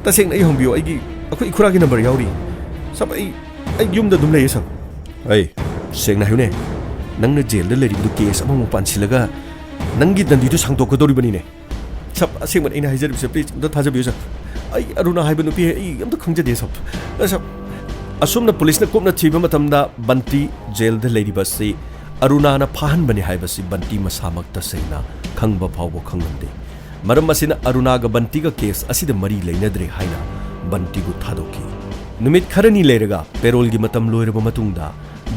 ꯇꯁꯦꯡꯅ ꯑꯩ ꯍꯪꯕꯤꯌꯨ, ꯑꯩꯒꯤ, ꯑꯩꯈꯣꯏ ꯏꯈꯨꯔꯥꯒꯤ ꯅꯝꯕꯔ ꯌꯥꯎꯔꯤ꯫ ꯁꯥꯔ, ꯑꯩ, ꯑꯩ ꯌꯨꯝꯗ ꯑꯗꯨꯝ ꯂꯩꯌꯦ ꯁꯥꯔ꯫ ꯑꯩ, ꯁꯦꯡꯅ ꯍꯥꯏꯌꯨꯅꯦ, ꯅꯪꯅ ꯖꯦꯜꯗ ꯂꯩꯔꯤꯕꯗꯨ ꯀꯦꯁ ꯑꯃꯃꯨꯛ ꯄꯥꯟꯁꯤꯜꯂꯒ ꯅꯪꯒꯤ ꯗꯟꯗꯤꯗꯨ ꯁꯥꯡꯗꯣꯛꯀꯗꯧꯔꯤꯕꯅꯤꯅꯦ꯫ ꯁꯥꯔ, ꯑꯁꯦꯡꯕꯅꯤ ꯑꯩꯅ ꯍꯥꯏꯖꯔꯤꯕꯁꯦ, please, ꯑꯝꯇ ꯊꯥꯖꯕꯤꯌꯨ ꯁꯥꯔ꯫ ꯑꯩ ꯑꯔꯨꯅꯥ ꯍꯥꯏꯕ ꯅꯨꯄꯤ ꯑꯩ ꯑꯝꯇ ꯈꯪꯖꯗꯦ ꯁꯥꯔ꯫ ꯑ, ꯁꯥꯔ, ꯑꯁꯨꯝꯅ ꯄꯨꯂꯤꯁꯅ ꯀꯨꯞꯅ ꯊꯤꯕ ꯃꯇꯝꯗ ꯕꯟꯇꯤ ꯖꯦꯜꯗ ꯂꯩꯔꯤꯕ ꯑꯁꯤ ꯑꯔꯨꯅꯥꯅ ꯐꯥꯍꯟꯕꯅꯤ ꯍꯥꯏꯕꯁꯤ ꯕꯟꯇꯤ ꯃꯁꯥꯃꯛ ꯇꯁꯦꯡꯅ ꯈꯪꯕ ꯐꯥꯎꯕ ꯈꯪꯂꯝꯗꯦ꯫ ꯃꯔꯝ ꯑꯁꯤꯅ ꯑꯔꯨꯅꯥꯒ ꯕꯟꯇꯤꯒ ꯀꯦꯁ ꯑꯁꯤꯗ ꯃꯔꯤ ꯂꯩꯅꯗ꯭ꯔꯦ ꯍꯥꯏꯅ ꯕꯟꯇꯤꯕꯨ ꯊꯥꯗꯣꯛꯈꯤ꯫ ꯅꯨꯃꯤꯠ ꯈꯔꯅꯤ ꯂꯩꯔꯒ ꯄꯦꯔꯣꯜꯒꯤ ꯃꯇꯝ ꯂꯣꯏꯔꯕ ꯃꯇꯨꯡꯗ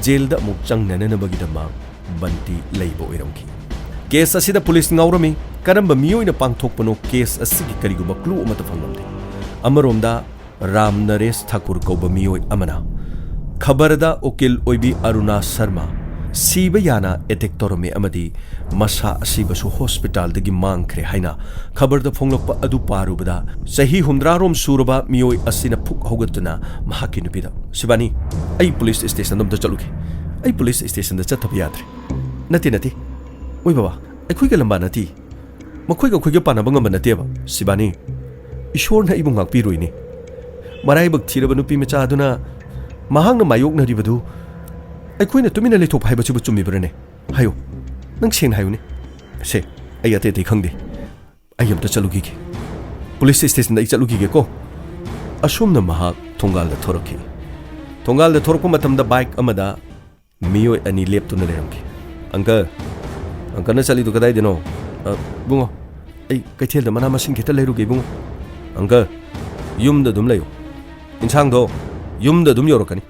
ꯖꯦꯜꯗ ꯑꯃꯨꯛ ꯆꯪꯅꯅꯕꯒꯤꯗꯃꯛ ꯕꯟꯇꯤ ꯂꯩꯕ ꯑꯣꯏꯔꯝꯈꯤ꯫ ꯀꯦꯁ ꯑꯁꯤꯗ ꯄꯨꯂꯤꯁ ꯉꯥꯎꯔꯝꯃꯤ꯫ ꯀꯔꯝꯕ ꯃꯤꯑꯣꯏꯅ ꯄꯥꯡꯊꯣꯛꯄꯅꯣ ꯀꯦꯁ ꯑꯁꯤꯒꯤ ꯀꯔꯤꯒꯨꯝꯕ ꯀ꯭ꯂꯨ ꯑꯃꯠꯇ ꯐꯪꯂꯝꯗꯦ꯫ ꯑꯃꯔꯣꯝꯗ ꯔꯥꯝ ꯅꯔꯦꯁ ꯊꯥꯀꯨꯔ ꯀꯧꯕ ꯃꯤꯑꯣꯏ ꯑꯃꯅ ꯈꯕꯔꯗ ꯎꯀꯤꯜ ꯑꯣꯏꯕꯤ ꯑꯔꯨꯅꯥ ꯁꯔꯃ ꯁꯤꯕ ꯌꯥꯅ ꯑꯦꯇꯦꯛ ꯇꯧꯔꯝꯃꯤ ꯑꯃꯗꯤ ꯃꯁꯥ ꯑꯁꯤꯕꯁꯨ ꯍꯣꯁꯄꯤꯇꯥꯜꯗꯒꯤ ꯃꯥꯡꯈ꯭ꯔꯦ ꯍꯥꯏꯅ ꯈꯕꯔꯗ ꯐꯣꯡꯂꯛꯄ ꯑꯗꯨ ꯄꯥꯔꯨꯕꯗ ꯆꯍꯤ ꯍꯨꯝꯗ꯭ꯔꯥ ꯔꯣꯝ ꯁꯨꯔꯕ ꯃꯤꯑꯣꯏ ꯑꯁꯤꯅ ꯐꯨꯛ ꯍꯧꯒꯠꯇꯨꯅ ꯃꯍꯥꯛꯀꯤ ꯅꯨꯄꯤꯗ, "ꯁꯤꯕꯥꯅꯤ, ꯑꯩ ꯄꯨꯂꯤꯁ ꯁ꯭ꯇꯦꯁꯟꯗ ꯑꯝꯇ ꯆꯠꯂꯨꯒꯦ꯫ ꯑꯩ ꯄꯨꯂꯤꯁ ꯁ꯭ꯇꯦꯁꯟꯗ ꯆꯠꯇꯕ ꯌꯥꯗ꯭ꯔꯦ꯫ ꯅꯠꯇꯦ, ꯅꯠꯇꯦ꯫ ꯑꯣꯏ ꯕꯕꯥ, ꯑꯩꯈꯣꯏꯒ ꯂꯝꯕꯥ ꯅꯠꯇꯦ꯫ ꯃꯈꯣꯏꯒ ꯑꯩꯈꯣꯏꯒ ꯄꯥꯟꯅꯕ ꯉꯝꯕ ꯅꯠꯇꯦꯕ, ꯁꯤꯕꯥꯅꯤ꯫ ꯏꯁꯣꯔꯅ ꯑꯩꯕꯨ ꯉꯥꯛꯄꯤꯔꯣꯏꯅꯦ꯫ ꯃꯔꯥꯏꯕꯛ ꯊꯤꯔꯕ ꯅꯨꯄꯤ ꯃꯆꯥ ꯑꯗꯨꯅ ꯃꯍꯥꯛꯅ ꯃꯥꯌꯣꯛꯅꯔꯤꯕꯗꯨ ꯑꯩꯈꯣꯏꯅ ꯇꯨꯃꯤꯟꯅ ꯂꯩꯊꯣꯛꯄ ꯍꯥꯏꯕꯁꯤꯕꯨ ꯆꯨꯝꯃꯤꯕ꯭ꯔꯅꯦ? ꯍꯥꯏꯌꯨ, ꯅꯪ ꯁꯦꯡꯅ ꯍꯥꯏꯌꯨꯅꯦ꯫ ꯁꯦ, ꯑꯩ ꯑꯇꯩ ꯑꯇꯩ ꯈꯪꯗꯦ꯫ ꯑꯩ ꯑꯝꯇ ꯆꯠꯂꯨꯈꯤꯒꯦ꯫ ꯄꯨꯂꯤꯁ ꯁ꯭ꯇꯦꯁꯟꯗ ꯑꯩ ꯆꯠꯂꯨꯈꯤꯒꯦꯀꯣ꯫ ꯑꯁꯨꯝꯅ ꯃꯍꯥꯛ ꯊꯣꯡꯒꯥꯜꯗ ꯊꯣꯔꯛꯈꯤ꯫ ꯊꯣꯡꯒꯥꯜꯗ ꯊꯣꯔꯛꯄ ꯃꯇꯝꯗ ꯕꯥꯏꯛ ꯑꯃꯗ ꯃꯤꯑꯣꯏ ꯑꯅꯤ ꯂꯦꯞꯇꯨꯅ ꯂꯩꯔꯝꯈꯤ꯫ "ꯑꯪꯀꯜ, ꯑꯪꯀꯜꯅ ꯆꯠꯂꯤꯗꯨ ꯀꯗꯥꯏꯗꯅꯣ?" "ꯑ, ꯏꯕꯨꯡꯉꯣ, ꯑꯩ ꯀꯩꯊꯦꯜꯗ ꯃꯅꯥ ꯃꯁꯤꯡ ꯈꯤꯇ ꯂꯩꯔꯨꯒꯦ, ꯏꯕꯨꯡꯉꯣ꯫" "ꯑꯪꯀꯜ, ꯌꯨꯝꯗ ꯑꯗꯨꯝ ꯂꯩꯌꯨ꯫ ꯏꯟꯁꯥꯡꯗꯣ ꯌꯨꯝꯗ ꯑꯗꯨꯝ ꯌꯧꯔꯛꯀꯅꯤ꯫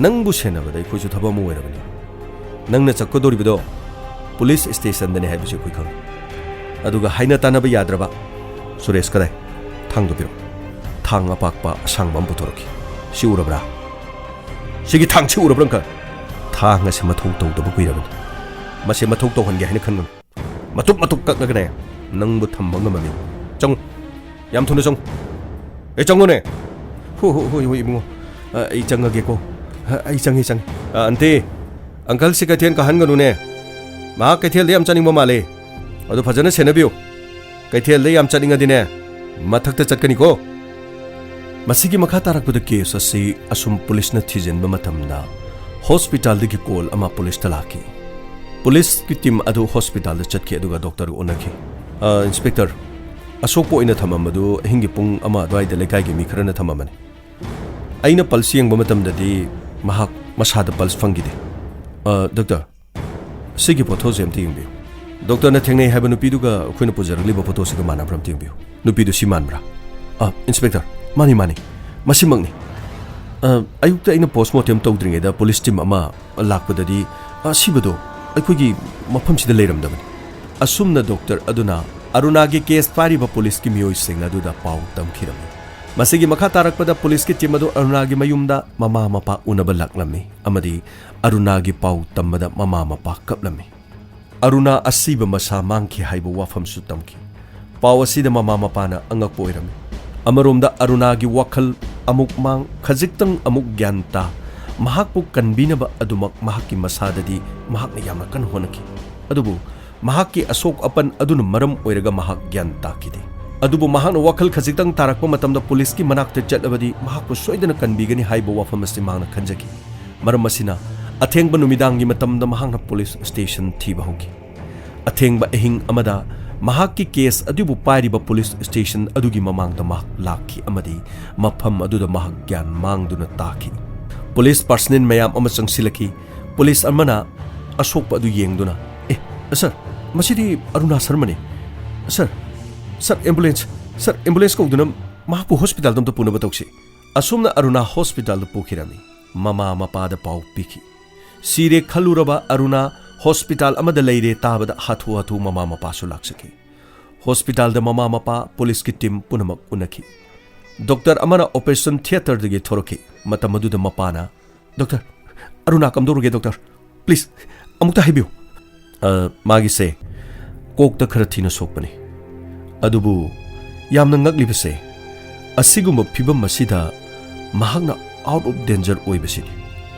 ꯅꯪꯕꯨ ꯁꯦꯟꯅꯕꯗ ꯑꯩꯈꯣꯏꯁꯨ ꯊꯕꯛ ꯑꯃ ꯑꯣꯏꯔꯕꯅꯤ꯫ ꯅꯪꯅ ꯆꯠꯀꯗꯧꯔꯤꯕꯗꯣ ꯄꯨꯂꯤꯁ ꯁ꯭ꯇꯦꯁꯟꯗꯅꯤ ꯍꯥꯏꯕꯁꯤ ꯑꯩꯈꯣꯏ ꯈꯪꯏ꯫ ꯑꯗꯨꯒ ꯍꯥꯏꯅ ꯇꯥꯅꯕ ꯌꯥꯗ꯭ꯔꯕ꯫ ꯁꯨꯔꯦꯁ, ꯀꯗꯥꯏ? ꯊꯥꯡꯗꯣ ꯄꯤꯔꯛꯎ꯫" ꯊꯥꯡ ꯑꯄꯥꯛꯄ ꯑꯁꯥꯡꯕ ꯑꯃ ꯄꯨꯊꯣꯔꯛꯈꯤ꯫ "ꯁꯤ ꯎꯔꯕ꯭ꯔꯥ? ꯁꯤꯒꯤ ꯊꯥꯡꯁꯤ ꯎꯔꯕ꯭ꯔꯥ, ꯑꯪꯀꯜ? ꯊꯥꯡ ꯑꯁꯤ ꯃꯊꯧ ꯇꯧꯗꯕ ꯀꯨꯏꯔꯕꯅꯤ꯫ ꯃꯁꯤ ꯃꯊꯧ ꯇꯧꯍꯟꯒꯦ ꯍꯥꯏꯅ ꯈꯟꯒꯅꯨ꯫ ꯃꯇꯨꯞ ꯃꯇꯨꯞ ꯀꯛꯂꯒꯅꯦ, ꯅꯪꯕꯨ ꯊꯝꯕ ꯉꯝꯃꯝꯃꯤ꯫ ꯆꯪꯉꯨ, ꯌꯥꯝ ꯊꯨꯅ ꯆꯪꯉꯨ꯫ ꯑꯦ, ꯆꯪꯉꯨꯅꯦ꯫" "ꯍꯣꯏ, ꯍꯣꯏ, ꯍꯣꯏ, ꯍꯣꯏ, ꯏꯕꯨꯡꯉꯣ꯫ ꯑ, ꯑꯩ ꯆꯪꯉꯒꯦꯀꯣ꯫ ꯑ, ꯑꯩ ꯆꯪꯉꯦ, ꯆꯪꯉꯦ꯫ ꯑ, ꯑꯟꯇꯤ, ꯑꯪꯀꯜꯁꯤ ꯀꯩꯊꯦꯜ ꯀꯥꯍꯟꯒꯅꯨꯅꯦ꯫ ꯃꯍꯥꯛ ꯀꯩꯊꯦꯜꯗ ꯌꯥꯝ ꯆꯠꯅꯤꯡꯕ ꯃꯥꯜꯂꯦ꯫ ꯑꯗꯨ ꯐꯖꯅ ꯁꯦꯟꯅꯕꯤꯌꯨ꯫ ꯀꯩꯊꯦꯜꯗ ꯌꯥꯝ ꯆꯠꯅꯤꯡꯉꯗꯤꯅꯦ, ꯃꯊꯛꯇ ꯆꯠꯀꯅꯤꯀꯣ꯫" ꯃꯁꯤꯒꯤ ꯃꯈꯥ ꯇꯥꯔꯛꯄꯗ ꯀꯦꯁ ꯑꯁꯤ ꯑꯁꯨꯝ ꯄꯨꯂꯤꯁꯅ ꯊꯤꯖꯤꯟꯕ ꯃꯇꯝꯗ ꯍꯣꯁꯄꯤꯇꯥꯜꯗꯒꯤ ꯀꯣꯜ ꯑꯃ ꯄꯨꯂꯤꯁꯇ ꯂꯥꯛꯈꯤ꯫ ꯄꯨꯂꯤꯁꯀꯤ ꯇꯤꯝ ꯑꯗꯨ ꯍꯣꯁꯄꯤꯇꯥꯜꯗ ꯆꯠꯈꯤ ꯑꯗꯨꯒ ꯗꯣꯛꯇꯔꯒ ꯎꯅꯈꯤ꯫ "ꯑ, ꯏꯟꯁꯄꯦꯛꯇꯔ, ꯑꯁꯣꯛꯄ ꯑꯣꯏꯅ ꯊꯝꯃꯝꯕꯗꯨ ꯑꯍꯤꯡꯒꯤ ꯄꯨꯡ ꯑꯃ ꯑꯗꯨꯋꯥꯏꯗ ꯂꯩꯀꯥꯏꯒꯤ ꯃꯤ ꯈꯔꯅ ꯊꯝꯃꯝꯕꯅꯤ꯫ ꯑꯩꯅ ꯄꯜꯁ ꯌꯦꯡꯕ ꯃꯇꯝꯗꯗꯤ ꯃꯍꯥꯛ ꯃꯁꯥꯗ ꯄꯜꯁ ꯐꯪꯈꯤꯗꯦ꯫ ꯑ, ꯗꯣꯛꯇꯔ, ꯁꯤꯒꯤ ꯐꯣꯇꯣꯁꯦ ꯑꯝꯇ ꯌꯦꯡꯕꯤꯌꯨ꯫ ꯗꯣꯛꯇꯔꯅ ꯊꯦꯡꯅꯩ ꯍꯥꯏꯕ ꯅꯨꯄꯤꯗꯨꯒ ꯑꯩꯈꯣꯏꯅ ꯄꯨꯖꯔꯛꯂꯤꯕ ꯐꯣꯇꯣꯁꯤꯒ ꯃꯥꯟꯅꯕ꯭ꯔꯥ ꯑꯝꯇ ꯌꯦꯡꯕꯤꯌꯨ꯫ ꯅꯨꯄꯤꯗꯨ ꯁꯤ ꯃꯥꯟꯕ꯭ꯔꯥ?" "ꯑ, ꯏꯟꯁꯄꯦꯛꯇꯔ, ꯃꯥꯅꯤ, ꯃꯥꯅꯤ꯫ ꯃꯁꯤꯃꯛꯅꯤ꯫ ꯑ, ꯑꯌꯨꯛꯇ ꯑꯩꯅ ꯄꯣꯁꯃꯣꯔꯇꯦꯝ ꯇꯧꯗ꯭ꯔꯤꯉꯩꯗ ꯄꯨꯂꯤꯁ ꯇꯤꯝ ꯑꯃ ꯂꯥꯛꯄꯗꯗꯤ ꯑꯁꯤꯕꯗꯣ ꯑꯩꯈꯣꯏꯒꯤ ꯃꯐꯝꯁꯤꯗ ꯂꯩꯔꯝꯗꯕꯅꯤ꯫" ꯑꯁꯨꯝꯅ ꯗꯣꯛꯇꯔ ꯑꯗꯨꯅ ꯑꯔꯨꯅꯥꯒꯤ ꯀꯦꯁ ꯄꯥꯏꯔꯤꯕ ꯄꯨꯂꯤꯁꯀꯤ ꯃꯤꯑꯣꯏꯁꯤꯡ ꯑꯗꯨꯗ ꯄꯥꯎ ꯇꯝꯈꯤꯔꯝꯃꯤ꯫ ꯃꯁꯤꯒꯤ ꯃꯈꯥ ꯇꯥꯔꯛꯄꯗ ꯄꯨꯂꯤꯁꯀꯤ ꯇꯤꯝ ꯑꯗꯨ ꯑꯔꯨꯅꯥꯒꯤ ꯃꯌꯨꯝꯗ ꯃꯃꯥ ꯃꯄꯥ ꯎꯅꯕ ꯂꯥꯛꯂꯝꯃꯤ ꯑꯃꯗꯤ ꯑꯔꯨꯅꯥꯒꯤ ꯄꯥꯎ ꯇꯝꯕꯗ ꯃꯃꯥ ꯃꯄꯥ ꯀꯞꯂꯝꯃꯤ꯫ ꯑꯔꯨꯅꯥ ꯑꯁꯤꯕ ꯃꯁꯥ ꯃꯥꯡꯈꯤ ꯍꯥꯏꯕ ꯋꯥꯐꯝꯁꯨ ꯇꯝꯈꯤ꯫ ꯄꯥꯎ ꯑꯁꯤꯗ ꯃꯃꯥ ꯃꯄꯥꯅ ꯑꯉꯛꯄ ꯑꯣꯏꯔꯝꯃꯤ꯫ ꯑꯃꯔꯣꯝꯗ ꯑꯔꯨꯅꯥꯒꯤ ꯋꯥꯈꯜ ꯑꯃꯨꯛ ꯃꯥꯡ, ꯈꯖꯤꯛꯇꯪ ꯑꯃꯨꯛ ꯒ꯭ꯌꯥꯟ ꯇꯥ, ꯃꯍꯥꯛꯄꯨ ꯀꯟꯕꯤꯅꯕ ꯑꯗꯨꯃꯛ ꯃꯍꯥꯛꯀꯤ ꯃꯁꯥꯗꯗꯤ ꯃꯍꯥꯛꯅ ꯌꯥꯝꯅ ꯀꯟꯅ ꯍꯣꯠꯅꯈꯤ꯫ ꯑꯗꯨꯕꯨ ꯃꯍꯥꯛꯀꯤ ꯑꯁꯣꯛ ꯑꯄꯟ ꯑꯗꯨꯅ ꯃꯔꯝ ꯑꯣꯏꯔꯒ ꯃꯍꯥꯛ ꯒ꯭ꯌꯥꯟ ꯇꯥꯈꯤꯗꯦ꯫ ꯑꯗꯨꯕꯨ ꯃꯍꯥꯛꯅ ꯋꯥꯈꯜ ꯈꯖꯤꯛꯇꯪ ꯇꯥꯔꯛꯄ ꯃꯇꯝꯗ ꯄꯨꯂꯤꯁꯀꯤ ꯃꯅꯥꯛꯇ ꯆꯠꯂꯕꯗꯤ ꯃꯍꯥꯛꯄꯨ ꯁꯣꯏꯗꯅ ꯀꯟꯕꯤꯒꯅꯤ ꯍꯥꯏꯕ ꯋꯥꯐꯝ ꯑꯁꯤ ꯃꯍꯥꯛꯅ ꯈꯟꯖꯈꯤ꯫ ꯃꯔꯝ ꯑꯁꯤꯅ ꯑꯊꯦꯡꯕ ꯅꯨꯃꯤꯗꯥꯡꯒꯤ ꯃꯇꯝꯗ ꯃꯍꯥꯛꯅ ꯄꯨꯂꯤꯁ ꯁ꯭ꯇꯦꯁꯟ ꯊꯤꯕ ꯍꯧꯈꯤ꯫ ꯑꯊꯦꯡꯕ ꯑꯍꯤꯡ ꯑꯃꯗ ꯃꯍꯥꯛꯀꯤ ꯀꯦꯁ ꯑꯗꯨꯕꯨ ꯄꯥꯏꯔꯤꯕ ꯄꯨꯂꯤꯁ ꯁ꯭ꯇꯦꯁꯟ ꯑꯗꯨꯒꯤ ꯃꯃꯥꯡꯗ ꯃꯍꯥꯛ ꯂꯥꯛꯈꯤ ꯑꯃꯗꯤ ꯃꯐꯝ ꯑꯗꯨꯗ ꯃꯍꯥꯛ ꯒ꯭ꯌꯥꯟ ꯃꯥꯡꯗꯨꯅ ꯇꯥꯈꯤ꯫ ꯄꯨꯂꯤꯁ ꯄꯥꯔꯁꯅꯦꯜ ꯃꯌꯥꯝ ꯑꯃ ꯆꯪꯁꯤꯜꯂꯛꯈꯤ꯫ ꯄꯨꯂꯤꯁ ꯑꯃꯅ ꯑꯁꯣꯛꯄ ꯑꯗꯨ ꯌꯦꯡꯗꯨꯅ, "ꯑꯦ, ꯁꯔ, ꯃꯁꯤꯗꯤ ꯑꯔꯨꯅꯥ ꯁꯔꯃꯅꯤ꯫ Sir, sir, ambulance, sir, ambulance ꯀꯧꯗꯨꯅ ꯃꯍꯥꯛꯄꯨ ꯍꯣꯁꯄꯤꯇꯥꯜꯗ ꯑꯝꯇ ꯄꯨꯅꯕ ꯇꯧꯁꯤ꯫" ꯑꯁꯨꯝꯅ ꯑꯔꯨꯅꯥ ꯍꯣꯁꯄꯤꯇꯥꯜꯗ ꯄꯨꯈꯤꯔꯝꯃꯤ꯫ ꯃꯃꯥ ꯃꯄꯥꯗ ꯄꯥꯎ ꯄꯤꯈꯤ꯫ ꯁꯤꯔꯦ ꯈꯜꯂꯨꯔꯕ ꯑꯔꯨꯅꯥ ꯍꯣꯁꯄꯤꯇꯥꯜ ꯑꯃꯗ ꯂꯩꯔꯦ ꯇꯥꯕꯗ ꯍꯥꯊꯨ ꯍꯥꯊꯨ ꯃꯃꯥ ꯃꯄꯥꯁꯨ ꯂꯥꯛꯆꯈꯤ꯫ ꯍꯣꯁꯄꯤꯇꯥꯜꯗ ꯃꯃꯥ ꯃꯄꯥ, ꯄꯨꯂꯤꯁꯀꯤ ꯇꯤꯝ ꯄꯨꯝꯅꯃꯛ ꯎꯅꯈꯤ꯫ ꯗꯣꯛꯇꯔ ꯑꯃꯅ ꯑꯣꯄꯔꯦꯁꯟ ꯊꯤꯌꯦꯇꯔꯗꯒꯤ ꯊꯣꯔꯛꯈꯤ꯫ ꯃꯇꯝ ꯑꯗꯨꯗ ꯃꯄꯥꯅ, "ꯗꯣꯛꯇꯔ, ꯑꯔꯨꯅꯥ ꯀꯝꯗꯧꯔꯒꯦ ꯗꯣꯛꯇꯔ? ꯄ꯭ꯂꯤꯖ, ꯑꯃꯨꯛꯇ ꯍꯥꯏꯕꯤꯌꯨ꯫" "ꯑ, ꯃꯥꯒꯤꯁꯦ ꯀꯣꯛꯇ ꯈꯔ ꯊꯤꯅ ꯁꯣꯛꯄꯅꯤ꯫ ꯑꯗꯨꯕꯨ ꯌꯥꯝꯅ ꯉꯛꯂꯤꯕꯁꯦ, ꯑꯁꯤꯒꯨꯝꯕ ꯐꯤꯕꯝ ꯑꯁꯤꯗ ꯃꯍꯥꯛꯅ ꯑꯥꯎꯠ ꯑꯣꯐ ꯗꯦꯟꯖꯔ ꯑꯣꯏꯕꯁꯤꯅꯤ꯫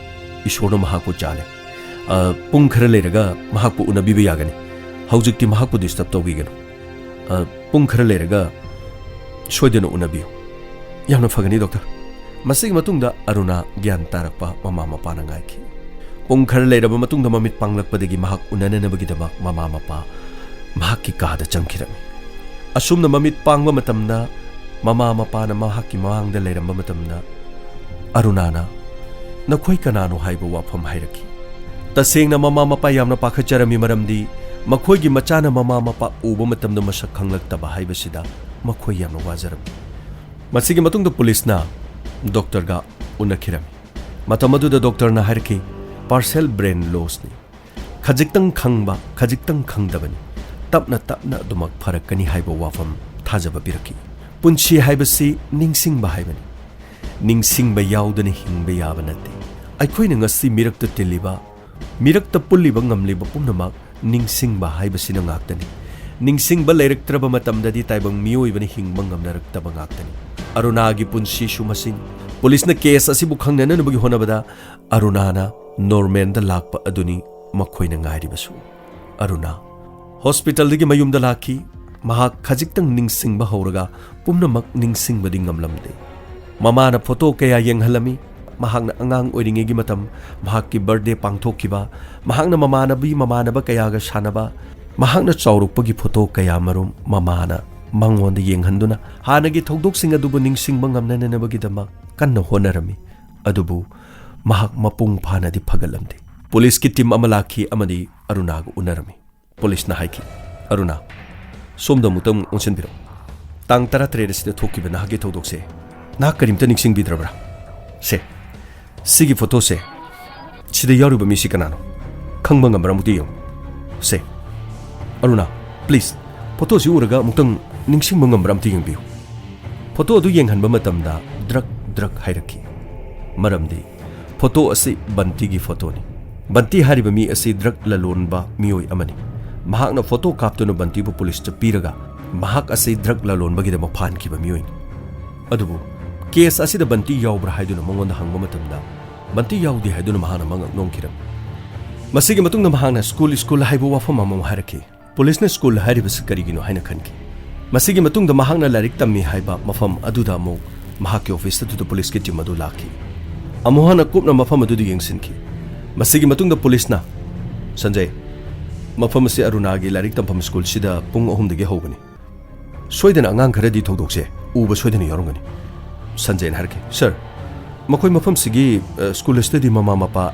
ꯏꯁꯣꯔꯅ ꯃꯍꯥꯛꯄꯨ ꯆꯥꯜꯂꯦ꯫ ꯑ, ꯄꯨꯡ ꯈꯔ ꯂꯩꯔꯒ ꯃꯍꯥꯛꯄꯨ ꯎꯅꯕꯤꯕ ꯌꯥꯒꯅꯤ꯫ ꯍꯧꯖꯤꯛꯇꯤ ꯃꯍꯥꯛꯄꯨ ꯗꯤꯁꯇꯔꯕ ꯇꯧꯕꯤꯒꯅꯨ꯫ ꯑ, ꯄꯨꯡ ꯈꯔ ꯂꯩꯔꯒ ꯁꯣꯏꯗꯅ ꯎꯅꯕꯤꯌꯨ꯫" "ꯌꯥꯝꯅ ꯐꯒꯅꯤ ꯗꯣꯛꯇꯔ꯫" ꯃꯁꯤꯒꯤ ꯃꯇꯨꯡꯗ ꯑꯔꯨꯅꯥ ꯒ꯭ꯌꯥꯟ ꯇꯥꯔꯛꯄ ꯃꯃꯥ ꯃꯄꯥꯅ ꯉꯥꯏꯈꯤ꯫ ꯄꯨꯡ ꯈꯔ ꯂꯩꯔꯕ ꯃꯇꯨꯡꯗ ꯃꯃꯤꯠ ꯄꯥꯡꯂꯛꯄꯗꯒꯤ ꯃꯍꯥꯛ ꯎꯅꯅꯅꯕꯒꯤꯗꯃꯛ ꯃꯃꯥ ꯃꯄꯥ ꯃꯍꯥꯛꯀꯤ ꯀꯥꯗ ꯆꯪꯈꯤꯔꯝꯃꯤ꯫ ꯑꯁꯨꯝꯅ ꯃꯃꯤꯠ ꯄꯥꯡꯕ ꯃꯇꯝꯗ ꯃꯃꯥ ꯃꯄꯥꯅ ꯃꯍꯥꯛꯀꯤ ꯃꯃꯥꯡꯗ ꯂꯩꯔꯝꯕ ꯃꯇꯝꯗ ꯑꯔꯨꯅꯥꯅ "ꯅꯈꯣꯏ ꯀꯅꯥꯅꯣ?" ꯍꯥꯏꯕ ꯋꯥꯐꯝ ꯍꯥꯏꯔꯛꯈꯤ꯫ ꯇꯁꯦꯡꯅ ꯃꯃꯥ ꯃꯄꯥ ꯌꯥꯝꯅ ꯄꯥꯈꯠꯆꯔꯝꯃꯤ, ꯃꯔꯝꯗꯤ ꯃꯈꯣꯏꯒꯤ ꯃꯆꯥꯅ ꯃꯃꯥ ꯃꯄꯥ ꯎꯕ ꯃꯇꯝꯗ ꯃꯁꯛ ꯈꯪꯂꯛꯇꯕ ꯍꯥꯏꯕꯁꯤꯗ ꯃꯈꯣꯏ ꯌꯥꯝꯅ ꯋꯥꯖꯔꯝꯃꯤ꯫ ꯃꯁꯤꯒꯤ ꯃꯇꯨꯡꯗ ꯄꯨꯂꯤꯁꯅ ꯗꯣꯛꯇꯔꯒ ꯎꯅꯈꯤꯔꯝꯃꯤ꯫ ꯃꯇꯝ ꯑꯗꯨꯗ ꯗꯣꯛꯇꯔꯅ ꯍꯥꯏꯔꯛꯈꯤ, "ꯄꯥꯔꯁꯦꯜ ꯕ꯭ꯔꯦꯟ ꯂꯣꯁꯅꯤ꯫ ꯈꯖꯤꯛꯇꯪ ꯈꯪꯕ, ꯈꯖꯤꯛꯇꯪ ꯈꯪꯗꯕꯅꯤ꯫ ꯇꯞꯅ ꯇꯞꯅ ꯑꯗꯨꯃꯛ ꯐꯔꯛꯀꯅꯤ" ꯍꯥꯏꯕ ꯋꯥꯐꯝ ꯊꯥꯖꯕ ꯄꯤꯔꯛꯈꯤ꯫ ꯄꯨꯟꯁꯤ ꯍꯥꯏꯕꯁꯤ ꯅꯤꯡꯁꯤꯡꯕ ꯍꯥꯏꯕꯅꯤ꯫ ꯅꯤꯡꯁꯤꯡꯕ ꯌꯥꯎꯗꯅ ꯍꯤꯡꯕ ꯌꯥꯕ ꯅꯠꯇꯦ꯫ ꯑꯩꯈꯣꯏꯅ ꯉꯁꯤ ꯃꯤꯔꯛꯇ ꯇꯤꯜꯂꯤꯕ, ꯃꯤꯔꯛꯇ ꯄꯨꯜꯂꯤꯕ ꯉꯝꯂꯤꯕ ꯄꯨꯝꯅꯃꯛ ꯅꯤꯡꯁꯤꯡꯕ ꯍꯥꯏꯕꯁꯤꯅ ꯉꯥꯛꯇꯅꯤ꯫ ꯅꯤꯡꯁꯤꯡꯕ ꯂꯩꯔꯛꯇ꯭ꯔꯕ ꯃꯇꯝꯗꯗꯤ ꯇꯥꯏꯕꯪ ꯃꯤꯑꯣꯏꯕꯅ ꯍꯤꯡꯕ ꯉꯝꯅꯔꯛꯇꯕ ꯉꯥꯛꯇꯅꯤ꯫ ꯑꯔꯨꯅꯥꯒꯤ ꯄꯨꯟꯁꯤꯁꯨ ꯃꯁꯤꯅꯤ꯫ ꯄꯨꯂꯤꯁꯅ ꯀꯦꯁ ꯑꯁꯤꯕꯨ ꯈꯪꯅꯅꯕꯒꯤ ꯍꯣꯠꯅꯕꯗ ꯑꯔꯨꯅꯥꯅ ꯅꯣꯔꯃꯦꯟꯗ ꯂꯥꯛꯄ ꯑꯗꯨꯅꯤ ꯃꯈꯣꯏꯅ ꯉꯥꯏꯔꯤꯕꯁꯨ꯫ ꯑꯔꯨꯅꯥ ꯍꯣꯁꯄꯤꯇꯥꯜꯗꯒꯤ ꯃꯌꯨꯝꯗ ꯂꯥꯛꯈꯤ꯫ ꯃꯍꯥꯛ ꯈꯖꯤꯛꯇꯪ ꯅꯤꯡꯁꯤꯡꯕ ꯍꯧꯔꯒ ꯄꯨꯝꯅꯃꯛ ꯅꯤꯡꯁꯤꯡꯕꯗꯤ ꯉꯝꯂꯝꯗꯦ꯫ ꯃꯃꯥꯅ ꯐꯣꯇꯣ ꯀꯌꯥ ꯌꯦꯡꯍꯜꯂꯝꯃꯤ꯫ ꯃꯍꯥꯛꯅ ꯑꯉꯥꯡ ꯑꯣꯏꯔꯤꯉꯩꯒꯤ ꯃꯇꯝ, ꯃꯍꯥꯛꯀꯤ ꯕꯔꯊꯗꯦ ꯄꯥꯡꯊꯣꯛꯈꯤꯕ, ꯃꯍꯥꯛꯅ ꯃꯃꯥꯟꯅꯕꯤ ꯃꯃꯥꯟꯅꯕ ꯀꯌꯥꯒ ꯁꯥꯟꯅꯕ, ꯃꯍꯥꯛꯅ ꯆꯥꯎꯔꯛꯄꯒꯤ ꯐꯣꯇꯣ ꯀꯌꯥ ꯃꯔꯨꯝ ꯃꯃꯥꯅ ꯃꯉꯣꯟꯗ ꯌꯦꯡꯍꯟꯗꯨꯅ ꯍꯥꯟꯅꯒꯤ ꯊꯧꯗꯣꯛꯁꯤꯡ ꯑꯗꯨꯕꯨ ꯅꯤꯡꯁꯤꯡꯕ ꯉꯝꯅꯅꯕꯒꯤꯗꯃꯛ ꯀꯟꯅ ꯍꯣꯠꯅꯔꯝꯃꯤ꯫ ꯑꯗꯨꯕꯨ ꯃꯍꯥꯛ ꯃꯄꯨꯡ ꯐꯥꯅꯗꯤ ꯐꯒꯠꯂꯝꯗꯦ꯫ ꯄꯨꯂꯤꯁꯀꯤ ꯇꯤꯝ ꯑꯃ ꯂꯥꯛꯈꯤ ꯑꯃꯗꯤ ꯑꯔꯨꯅꯥꯒ ꯎꯅꯔꯝꯃꯤ꯫ ꯄꯨꯂꯤꯁꯅ ꯍꯥꯏꯈꯤ, "ꯑꯔꯨꯅꯥ, ꯁꯣꯝꯗ ꯑꯃꯨꯛꯇꯪ ꯑꯣꯟꯁꯤꯟꯕꯤꯔꯛꯎ꯫ ꯇꯥꯡ ꯇꯔꯥꯇꯔꯦꯠ ꯑꯁꯤꯗ ꯊꯣꯛꯈꯤꯕ ꯅꯍꯥꯛꯀꯤ ꯊꯧꯗꯣꯛꯁꯦ ꯅꯍꯥꯛ ꯀꯔꯤꯝꯇ ꯅꯤꯡꯁꯤꯡꯕꯤꯗ꯭ꯔꯕ꯭ꯔꯥ? ꯁꯦ, ꯁꯤꯒꯤ ꯐꯣꯇꯣꯁꯦ, ꯁꯤꯗ ꯌꯥꯎꯔꯤꯕ ꯃꯤꯁꯤ ꯀꯅꯥꯅꯣ? ꯈꯪꯕ ꯉꯝꯕ꯭ꯔꯥ? ꯑꯃꯨꯛꯇ ꯌꯦꯡꯉꯨ꯫ ꯁꯦ, ꯑꯔꯨꯅꯥ, ꯄ꯭ꯂꯤꯖ, ꯐꯣꯇꯣꯁꯤ ꯎꯔꯒ ꯑꯃꯨꯛꯇꯪ ꯅꯤꯡꯁꯤꯡꯕ ꯉꯝꯕ꯭ꯔꯥ? ꯑꯃꯨꯛꯇ ꯌꯦꯡꯕꯤꯌꯨ꯫" ꯐꯣꯇꯣ ꯑꯗꯨ ꯌꯦꯡꯍꯟꯕ ꯃꯇꯝꯗ ꯗ꯭ꯔꯛ ꯗ꯭ꯔꯛ ꯍꯥꯏꯔꯛꯈꯤ꯫ ꯃꯔꯝꯗꯤ ꯐꯣꯇꯣ ꯑꯁꯤ ꯕꯟꯇꯤꯒꯤ ꯐꯣꯇꯣꯅꯤ꯫ ꯕꯟꯇꯤ ꯍꯥꯏꯔꯤꯕ ꯃꯤ ꯑꯁꯤ ꯗ꯭ꯔꯛ ꯂꯂꯣꯟꯕ ꯃꯤꯑꯣꯏ ꯑꯃꯅꯤ꯫ ꯃꯍꯥꯛꯅ ꯐꯣꯇꯣ ꯀꯥꯞꯇꯨꯅ ꯕꯟꯇꯤꯕꯨ ꯄꯨꯂꯤꯁꯇ ꯄꯤꯔꯒ ꯃꯍꯥꯛ ꯑꯁꯤ ꯗ꯭ꯔꯛ ꯂꯂꯣꯟꯕꯒꯤꯗꯃꯛ ꯐꯥꯍꯟꯈꯤꯕ ꯃꯤꯑꯣꯏꯅꯤ꯫ ꯑꯗꯨꯕꯨ ꯀꯦꯁ ꯑꯁꯤꯗ ꯕꯟꯇꯤ ꯌꯥꯎꯕ꯭ꯔꯥ ꯍꯥꯏꯗꯨꯅ ꯃꯉꯣꯟꯗ ꯍꯪꯕ ꯃꯇꯝꯗ ꯕꯟꯇꯤ ꯌꯥꯎꯗꯦ ꯍꯥꯏꯗꯨꯅ ꯃꯍꯥꯛꯅ ꯃꯉꯛ ꯅꯣꯝꯈꯤꯔꯝꯃꯤ꯫ ꯃꯁꯤꯒꯤ ꯃꯇꯨꯡꯗ ꯃꯍꯥꯛꯅ ꯁ꯭ꯀꯨꯜ, ꯁ꯭ꯀꯨꯜ ꯍꯥꯏꯕ ꯋꯥꯐꯝ ꯑꯃꯃꯨꯛ ꯍꯥꯏꯔꯛꯈꯤ꯫ ꯄꯨꯂꯤꯁꯅ ꯁ꯭ꯀꯨꯜ ꯍꯥꯏꯔꯤꯕꯁꯤ ꯀꯔꯤꯒꯤꯅꯣ ꯍꯥꯏꯅ ꯈꯟꯈꯤ꯫ ꯃꯁꯤꯒꯤ ꯃꯇꯨꯡꯗ ꯃꯍꯥꯛꯅ ꯂꯥꯏꯔꯤꯛ ꯇꯝꯃꯤ ꯍꯥꯏꯕ ꯃꯐꯝ ꯑꯗꯨꯗ ꯑꯃꯨꯛ ꯃꯍꯥꯛꯀꯤ ꯑꯣꯐꯤꯁ ꯑꯗꯨꯗ ꯄꯨꯂꯤꯁꯀꯤ ꯇꯤꯝ ꯑꯗꯨ ꯂꯥꯛꯈꯤ꯫ ꯑꯃꯨꯛ ꯍꯟꯅ ꯀꯨꯞꯅ ꯃꯐꯝ ꯑꯗꯨꯗ ꯌꯦꯡꯁꯤꯟꯈꯤ꯫ ꯃꯁꯤꯒꯤ ꯃꯇꯨꯡꯗ ꯄꯨꯂꯤꯁꯅ, "ꯁꯟꯖꯌ, ꯃꯐꯝ ꯑꯁꯤ ꯑꯔꯨꯅꯥꯒꯤ ꯂꯥꯏꯔꯤꯛ ꯇꯝꯐꯝ ꯁ꯭ꯀꯨꯜꯁꯤꯗ ꯄꯨꯡ ꯑꯍꯨꯝꯗꯒꯤ ꯍꯧꯕꯅꯤ꯫ ꯁꯣꯏꯗꯅ ꯑꯉꯥꯡ ꯈꯔꯗꯤ ꯊꯧꯗꯣꯛꯁꯦ ꯎꯕ ꯁꯣꯏꯗꯅ ꯌꯥꯎꯔꯝꯒꯅꯤ꯫" ꯁꯟꯖꯌꯅ ꯍꯥꯏꯔꯛꯈꯤ, "ꯁꯔ, ꯃꯈꯣꯏ ꯃꯐꯝꯁꯤꯒꯤ, ꯑ, ꯁ꯭ꯀꯨꯜ ꯑꯁꯤꯗꯗꯤ ꯃꯃꯥ ꯃꯄꯥ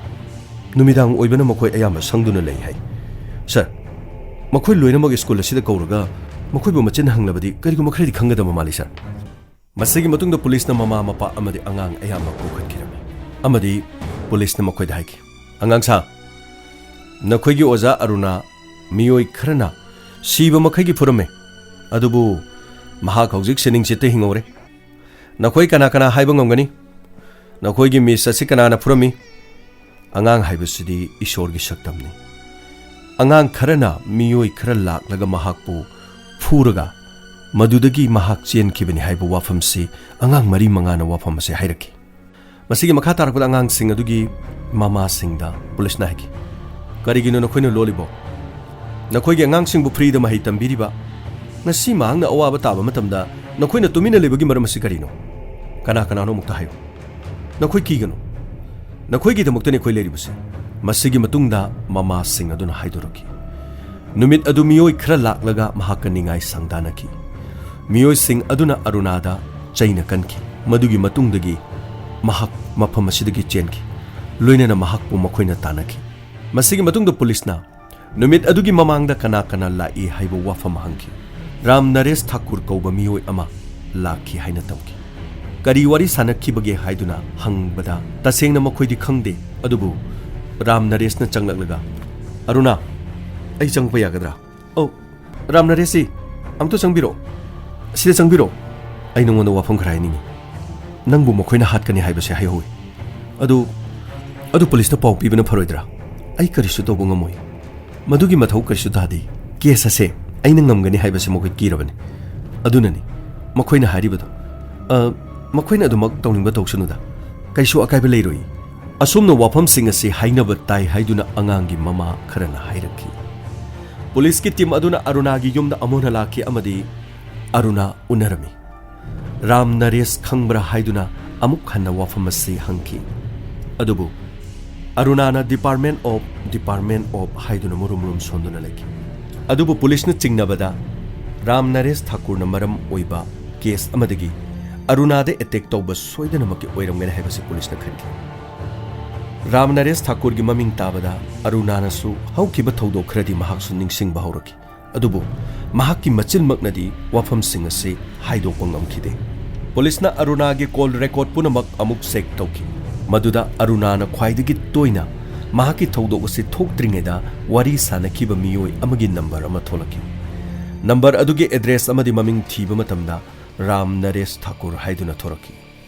ꯅꯨꯃꯤꯗꯥꯡ ꯑꯣꯏꯕꯅ ꯃꯈꯣꯏ ꯑꯌꯥꯝꯕ ꯁꯪꯗꯨꯅ ꯂꯩ ꯍꯥꯏ꯫ ꯁꯔ, ꯃꯈꯣꯏ ꯂꯣꯏꯅꯃꯛ ꯁ꯭ꯀꯨꯜ ꯑꯁꯤꯗ ꯀꯧꯔꯒ ꯃꯈꯣꯏꯕꯨ ꯃꯆꯤꯟ ꯍꯪꯂꯕꯗꯤ ꯀꯔꯤꯒꯨꯝꯕ ꯈꯔꯗꯤ ꯈꯪꯒꯗꯕ ꯃꯥꯜꯂꯤ, ꯁꯔ꯫" ꯃꯁꯤꯒꯤ ꯃꯇꯨꯡꯗ ꯄꯨꯂꯤꯁꯅ ꯃꯃꯥ ꯃꯄꯥ ꯑꯃꯗꯤ ꯑꯉꯥꯡ ꯑꯌꯥꯝꯕ ꯀꯧꯈꯠꯈꯤꯔꯝꯃꯤ ꯑꯃꯗꯤ ꯄꯨꯂꯤꯁꯅ ꯃꯈꯣꯏꯗ ꯍꯥꯏꯈꯤ, "ꯑꯉꯥꯡꯁꯥ, ꯅꯈꯣꯏꯒꯤ ꯑꯣꯖꯥ ꯑꯔꯨꯅꯥ ꯃꯤꯑꯣꯏ ꯈꯔꯅ ꯁꯤꯕ ꯃꯈꯩꯒꯤ ꯐꯨꯔꯝꯃꯦ, ꯑꯗꯨꯕꯨ ꯃꯍꯥꯛ ꯍꯧꯖꯤꯛ ꯁꯤꯅꯤꯡꯆꯤꯠꯇ ꯍꯤꯡꯍꯧꯔꯦ꯫ ꯅꯈꯣꯏ ꯀꯅꯥ ꯀꯅꯥ ꯍꯥꯏꯕ ꯉꯝꯒꯅꯤ? ꯅꯈꯣꯏꯒꯤ ꯃꯤꯁ ꯑꯁꯤ ꯀꯅꯥꯅ ꯐꯨꯔꯝꯃꯤ?" ꯑꯉꯥꯡ ꯍꯥꯏꯕꯁꯤꯗꯤ ꯏꯁꯣꯔꯒꯤ ꯁꯛꯇꯝꯅꯤ꯫ ꯑꯉꯥꯡ ꯈꯔꯅ ꯃꯤꯑꯣꯏ ꯈꯔ ꯂꯥꯛꯂꯒ ꯃꯍꯥꯛꯄꯨ ꯐꯨꯔꯒ ꯃꯗꯨꯗꯒꯤ ꯃꯍꯥꯛ ꯆꯦꯟꯈꯤꯕꯅꯤ ꯍꯥꯏꯕ ꯋꯥꯐꯝꯁꯤ ꯑꯉꯥꯡ ꯃꯔꯤ ꯃꯉꯥꯅ ꯋꯥꯐꯝ ꯑꯁꯤ ꯍꯥꯏꯔꯛꯈꯤ꯫ ꯃꯁꯤꯒꯤ ꯃꯈꯥ ꯇꯥꯔꯛꯄꯗ ꯑꯉꯥꯡꯁꯤꯡ ꯑꯗꯨꯒꯤ ꯃꯃꯥꯁꯤꯡꯗ ꯄꯨꯂꯤꯁꯅ ꯍꯥꯏꯈꯤ, "ꯀꯔꯤꯒꯤꯅꯣ ꯅꯈꯣꯏꯅ ꯂꯣꯜꯂꯤꯕꯣ? ꯅꯈꯣꯏꯒꯤ ꯑꯉꯥꯡꯁꯤꯡꯕꯨ ꯐ꯭ꯔꯤꯗ ꯃꯍꯩ ꯇꯝꯕꯤꯔꯤꯕ, ꯉꯁꯤ ꯃꯍꯥꯛꯅ ꯑꯋꯥꯕ ꯇꯥꯕ ꯃꯇꯝꯗ ꯅꯈꯣꯏꯅ ꯇꯨꯃꯤꯟꯅ ꯂꯩꯕꯒꯤ ꯃꯔꯝ ꯑꯁꯤ ꯀꯔꯤꯅꯣ? ꯀꯅꯥ ꯀꯅꯥꯅꯣ ꯑꯃꯨꯛꯇ ꯍꯥꯏꯌꯨ꯫ ꯅꯈꯣꯏ ꯀꯤꯒꯅꯨ꯫ ꯅꯈꯣꯏꯒꯤꯗꯃꯛꯇꯅꯤ ꯑꯩꯈꯣꯏ ꯂꯩꯔꯤꯕꯁꯦ꯫" ꯃꯁꯤꯒꯤ ꯃꯇꯨꯡꯗ ꯃꯃꯥꯁꯤꯡ ꯑꯗꯨꯅ ꯍꯥꯏꯗꯣꯔꯛꯈꯤ, ꯅꯨꯃꯤꯠ ꯑꯗꯨ ꯃꯤꯑꯣꯏ ꯈꯔ ꯂꯥꯛꯂꯒ ꯃꯍꯥꯛꯀ ꯅꯤꯡꯉꯥꯏ ꯁꯪꯗꯥꯅꯈꯤ꯫ ꯃꯤꯑꯣꯏꯁꯤꯡ ꯑꯗꯨꯅ ꯑꯔꯨꯅꯥꯗ ꯆꯩꯅ ꯀꯟꯈꯤ꯫ ꯃꯗꯨꯒꯤ ꯃꯇꯨꯡꯗꯒꯤ ꯃꯍꯥꯛ ꯃꯐꯝ ꯑꯁꯤꯗꯒꯤ ꯆꯦꯟꯈꯤ, ꯂꯣꯏꯅꯅ ꯃꯍꯥꯛꯄꯨ ꯃꯈꯣꯏꯅ ꯇꯥꯟꯅꯈꯤ꯫ ꯃꯁꯤꯒꯤ ꯃꯇꯨꯡꯗ ꯄꯨꯂꯤꯁꯅ ꯅꯨꯃꯤꯠ ꯑꯗꯨꯒꯤ ꯃꯃꯥꯡꯗ ꯀꯅꯥ ꯀꯅꯥ ꯂꯥꯛꯏ ꯍꯥꯏꯕ ꯋꯥꯐꯝ ꯍꯪꯈꯤ꯫ ꯔꯥꯝ ꯅꯔꯦꯁ ꯊꯥꯀꯨꯔ ꯀꯧꯕ ꯃꯤꯑꯣꯏ ꯑꯃ ꯂꯥꯛꯈꯤ ꯍꯥꯏꯅ ꯇꯝꯈꯤ꯫ ꯀꯔꯤ ꯋꯥꯔꯤ ꯁꯥꯟꯅꯈꯤꯕꯒꯦ ꯍꯥꯏꯗꯨꯅ ꯍꯪꯕꯗ, ꯇꯁꯦꯡꯅ ꯃꯈꯣꯏꯗꯤ ꯈꯪꯗꯦ, ꯑꯗꯨꯕꯨ ꯔꯥꯝ ꯅꯔꯦꯁꯅ ꯆꯪꯂꯛꯂꯒ, "ꯑꯔꯨꯅꯥ, ꯑꯩ ꯆꯪꯉꯛꯄ ꯌꯥꯒꯗ꯭ꯔꯥ?" "ꯑꯧ, ꯔꯥꯝ ꯅꯔꯦꯁꯁꯤ, ꯑꯝꯇ ꯆꯪꯕꯤꯔꯛꯑꯣ꯫ ꯁꯤꯗ ꯆꯪꯕꯤꯔꯛꯑꯣ꯫ ꯑꯩ ꯅꯉꯣꯟꯗ ꯋꯥꯐꯝ ꯈꯔ ꯍꯥꯏꯅꯤꯡꯉꯤ꯫ ꯅꯪꯕꯨ ꯃꯈꯣꯏꯅ ꯍꯥꯠꯀꯅꯤ ꯍꯥꯏꯕꯁꯦ ꯍꯥꯏꯍꯧꯋꯤ꯫ ꯑꯗꯨ, ꯑꯗꯨ ꯄꯨꯂꯤꯁꯇ ꯄꯥꯎ ꯄꯤꯕꯅ ꯐꯔꯣꯏꯗ꯭ꯔꯥ? ꯑꯩ ꯀꯔꯤꯁꯨ ꯇꯧꯕ ꯉꯝꯃꯣꯏ꯫ ꯃꯗꯨꯒꯤ ꯃꯊꯧ ꯀꯔꯤꯁꯨ ꯇꯥꯗꯦ꯫ ꯀꯦꯁ ꯑꯁꯦ ꯑꯩꯅ ꯉꯝꯒꯅꯤ ꯍꯥꯏꯕꯁꯦ ꯃꯈꯣꯏ ꯀꯤꯔꯕꯅꯤ꯫ ꯑꯗꯨꯅꯅꯤ ꯃꯈꯣꯏꯅ ꯍꯥꯏꯔꯤꯕꯗꯣ꯫ ꯑ, ꯃꯈꯣꯏꯅ ꯑꯗꯨꯃꯛ ꯇꯧꯅꯤꯡꯕ ꯇꯧꯁꯅꯨꯗ꯫ ꯀꯩꯁꯨ ꯑꯀꯥꯏꯕ ꯂꯩꯔꯣꯏ꯫" ꯑꯁꯨꯝꯅ ꯋꯥꯐꯝꯁꯤꯡ ꯑꯁꯤ ꯍꯥꯏꯅꯕ ꯇꯥꯏ ꯍꯥꯏꯗꯨꯅ ꯑꯉꯥꯡꯒꯤ ꯃꯃꯥ ꯈꯔꯅ ꯍꯥꯏꯔꯛꯈꯤ꯫ ꯄꯨꯂꯤꯁꯀꯤ ꯇꯤꯝ ꯑꯗꯨꯅ ꯑꯔꯨꯅꯥꯒꯤ ꯌꯨꯝꯗ ꯑꯃꯨꯛ ꯍꯟꯅ ꯂꯥꯛꯈꯤ ꯑꯃꯗꯤ ꯑꯔꯨꯅꯥ ꯎꯅꯔꯝꯃꯤ꯫ ꯔꯥꯝ ꯅꯔꯦꯁ ꯈꯪꯕ꯭ꯔꯥ ꯍꯥꯏꯗꯨꯅ ꯑꯃꯨꯛ ꯍꯟꯅ ꯋꯥꯐꯝ ꯑꯁꯤ ꯍꯪꯈꯤ꯫ ꯑꯗꯨꯕꯨ ꯑꯔꯨꯅꯥꯅ "Department of, Department of" ꯍꯥꯏꯗꯨꯅ ꯃꯨꯔꯨꯝ ꯃꯨꯔꯨꯝ ꯁꯣꯟꯗꯨꯅ ꯂꯩꯈꯤ꯫ ꯑꯗꯨꯕꯨ ꯄꯨꯂꯤꯁꯅ ꯆꯤꯡꯅꯕꯗ, ꯔꯥꯝ ꯅꯔꯦꯁ ꯊꯥꯀꯨꯔꯅ ꯃꯔꯝ ꯑꯣꯏꯕ ꯀꯦꯁ ꯑꯃꯗꯒꯤ ꯑꯔꯨꯅꯥꯗ ꯑꯦꯇꯦꯛ ꯇꯧꯕ ꯁꯣꯏꯗꯅꯃꯛꯀꯤ ꯑꯣꯏꯔꯝꯒꯅꯤ ꯍꯥꯏꯕꯁꯤ ꯄꯨꯂꯤꯁꯅ ꯈꯟꯈꯤ꯫ ꯔꯥꯝ ꯅꯔꯦꯁ ꯊꯥꯀꯨꯔꯒꯤ ꯃꯃꯤꯡ ꯇꯥꯕꯗ ꯑꯔꯨꯅꯥꯅꯁꯨ ꯍꯧꯈꯤꯕ ꯊꯧꯗꯣꯛ ꯈꯔꯗꯤ ꯃꯍꯥꯛꯁꯨ ꯅꯤꯡꯁꯤꯡꯕ ꯍꯧꯔꯛꯈꯤ꯫ ꯑꯗꯨꯕꯨ ꯃꯍꯥꯛꯀꯤ ꯃꯆꯤꯟꯃꯛꯅꯗꯤ ꯋꯥꯐꯝꯁꯤꯡ ꯑꯁꯤ ꯍꯥꯏꯗꯣꯛꯄ ꯉꯝꯈꯤꯗꯦ꯫ ꯄꯨꯂꯤꯁꯅ ꯑꯔꯨꯅꯥꯒꯤ ꯀꯣꯜ ꯔꯦꯀꯣꯔꯗ ꯄꯨꯝꯅꯃꯛ ꯑꯃꯨꯛ ꯆꯦꯛ ꯇꯧꯈꯤ꯫ ꯃꯗꯨꯗ ꯑꯔꯨꯅꯥꯅ ꯈ꯭ꯋꯥꯏꯗꯒꯤ ꯇꯣꯏꯅ ꯃꯍꯥꯛꯀꯤ ꯊꯧꯗꯣꯛ ꯑꯁꯤ ꯊꯣꯛꯇ꯭ꯔꯤꯉꯩꯗ ꯋꯥꯔꯤ ꯁꯥꯅꯈꯤꯕ ꯃꯤꯑꯣꯏ ꯑꯃꯒꯤ ꯅꯝꯕꯔ ꯑꯃ ꯊꯣꯛꯂꯛꯈꯤ꯫ ꯅꯝꯕꯔ ꯑꯗꯨꯒꯤ ꯑꯦꯗ꯭ꯔꯦꯁ ꯑꯃꯗꯤ ꯃꯃꯤꯡ ꯊꯤꯕ ꯃꯇꯝꯗ ꯔꯥꯝ ꯅꯔꯦꯁ ꯊꯥꯀꯨꯔ ꯍꯥꯏꯗꯨꯅ ꯊꯣꯔꯛꯈꯤ꯫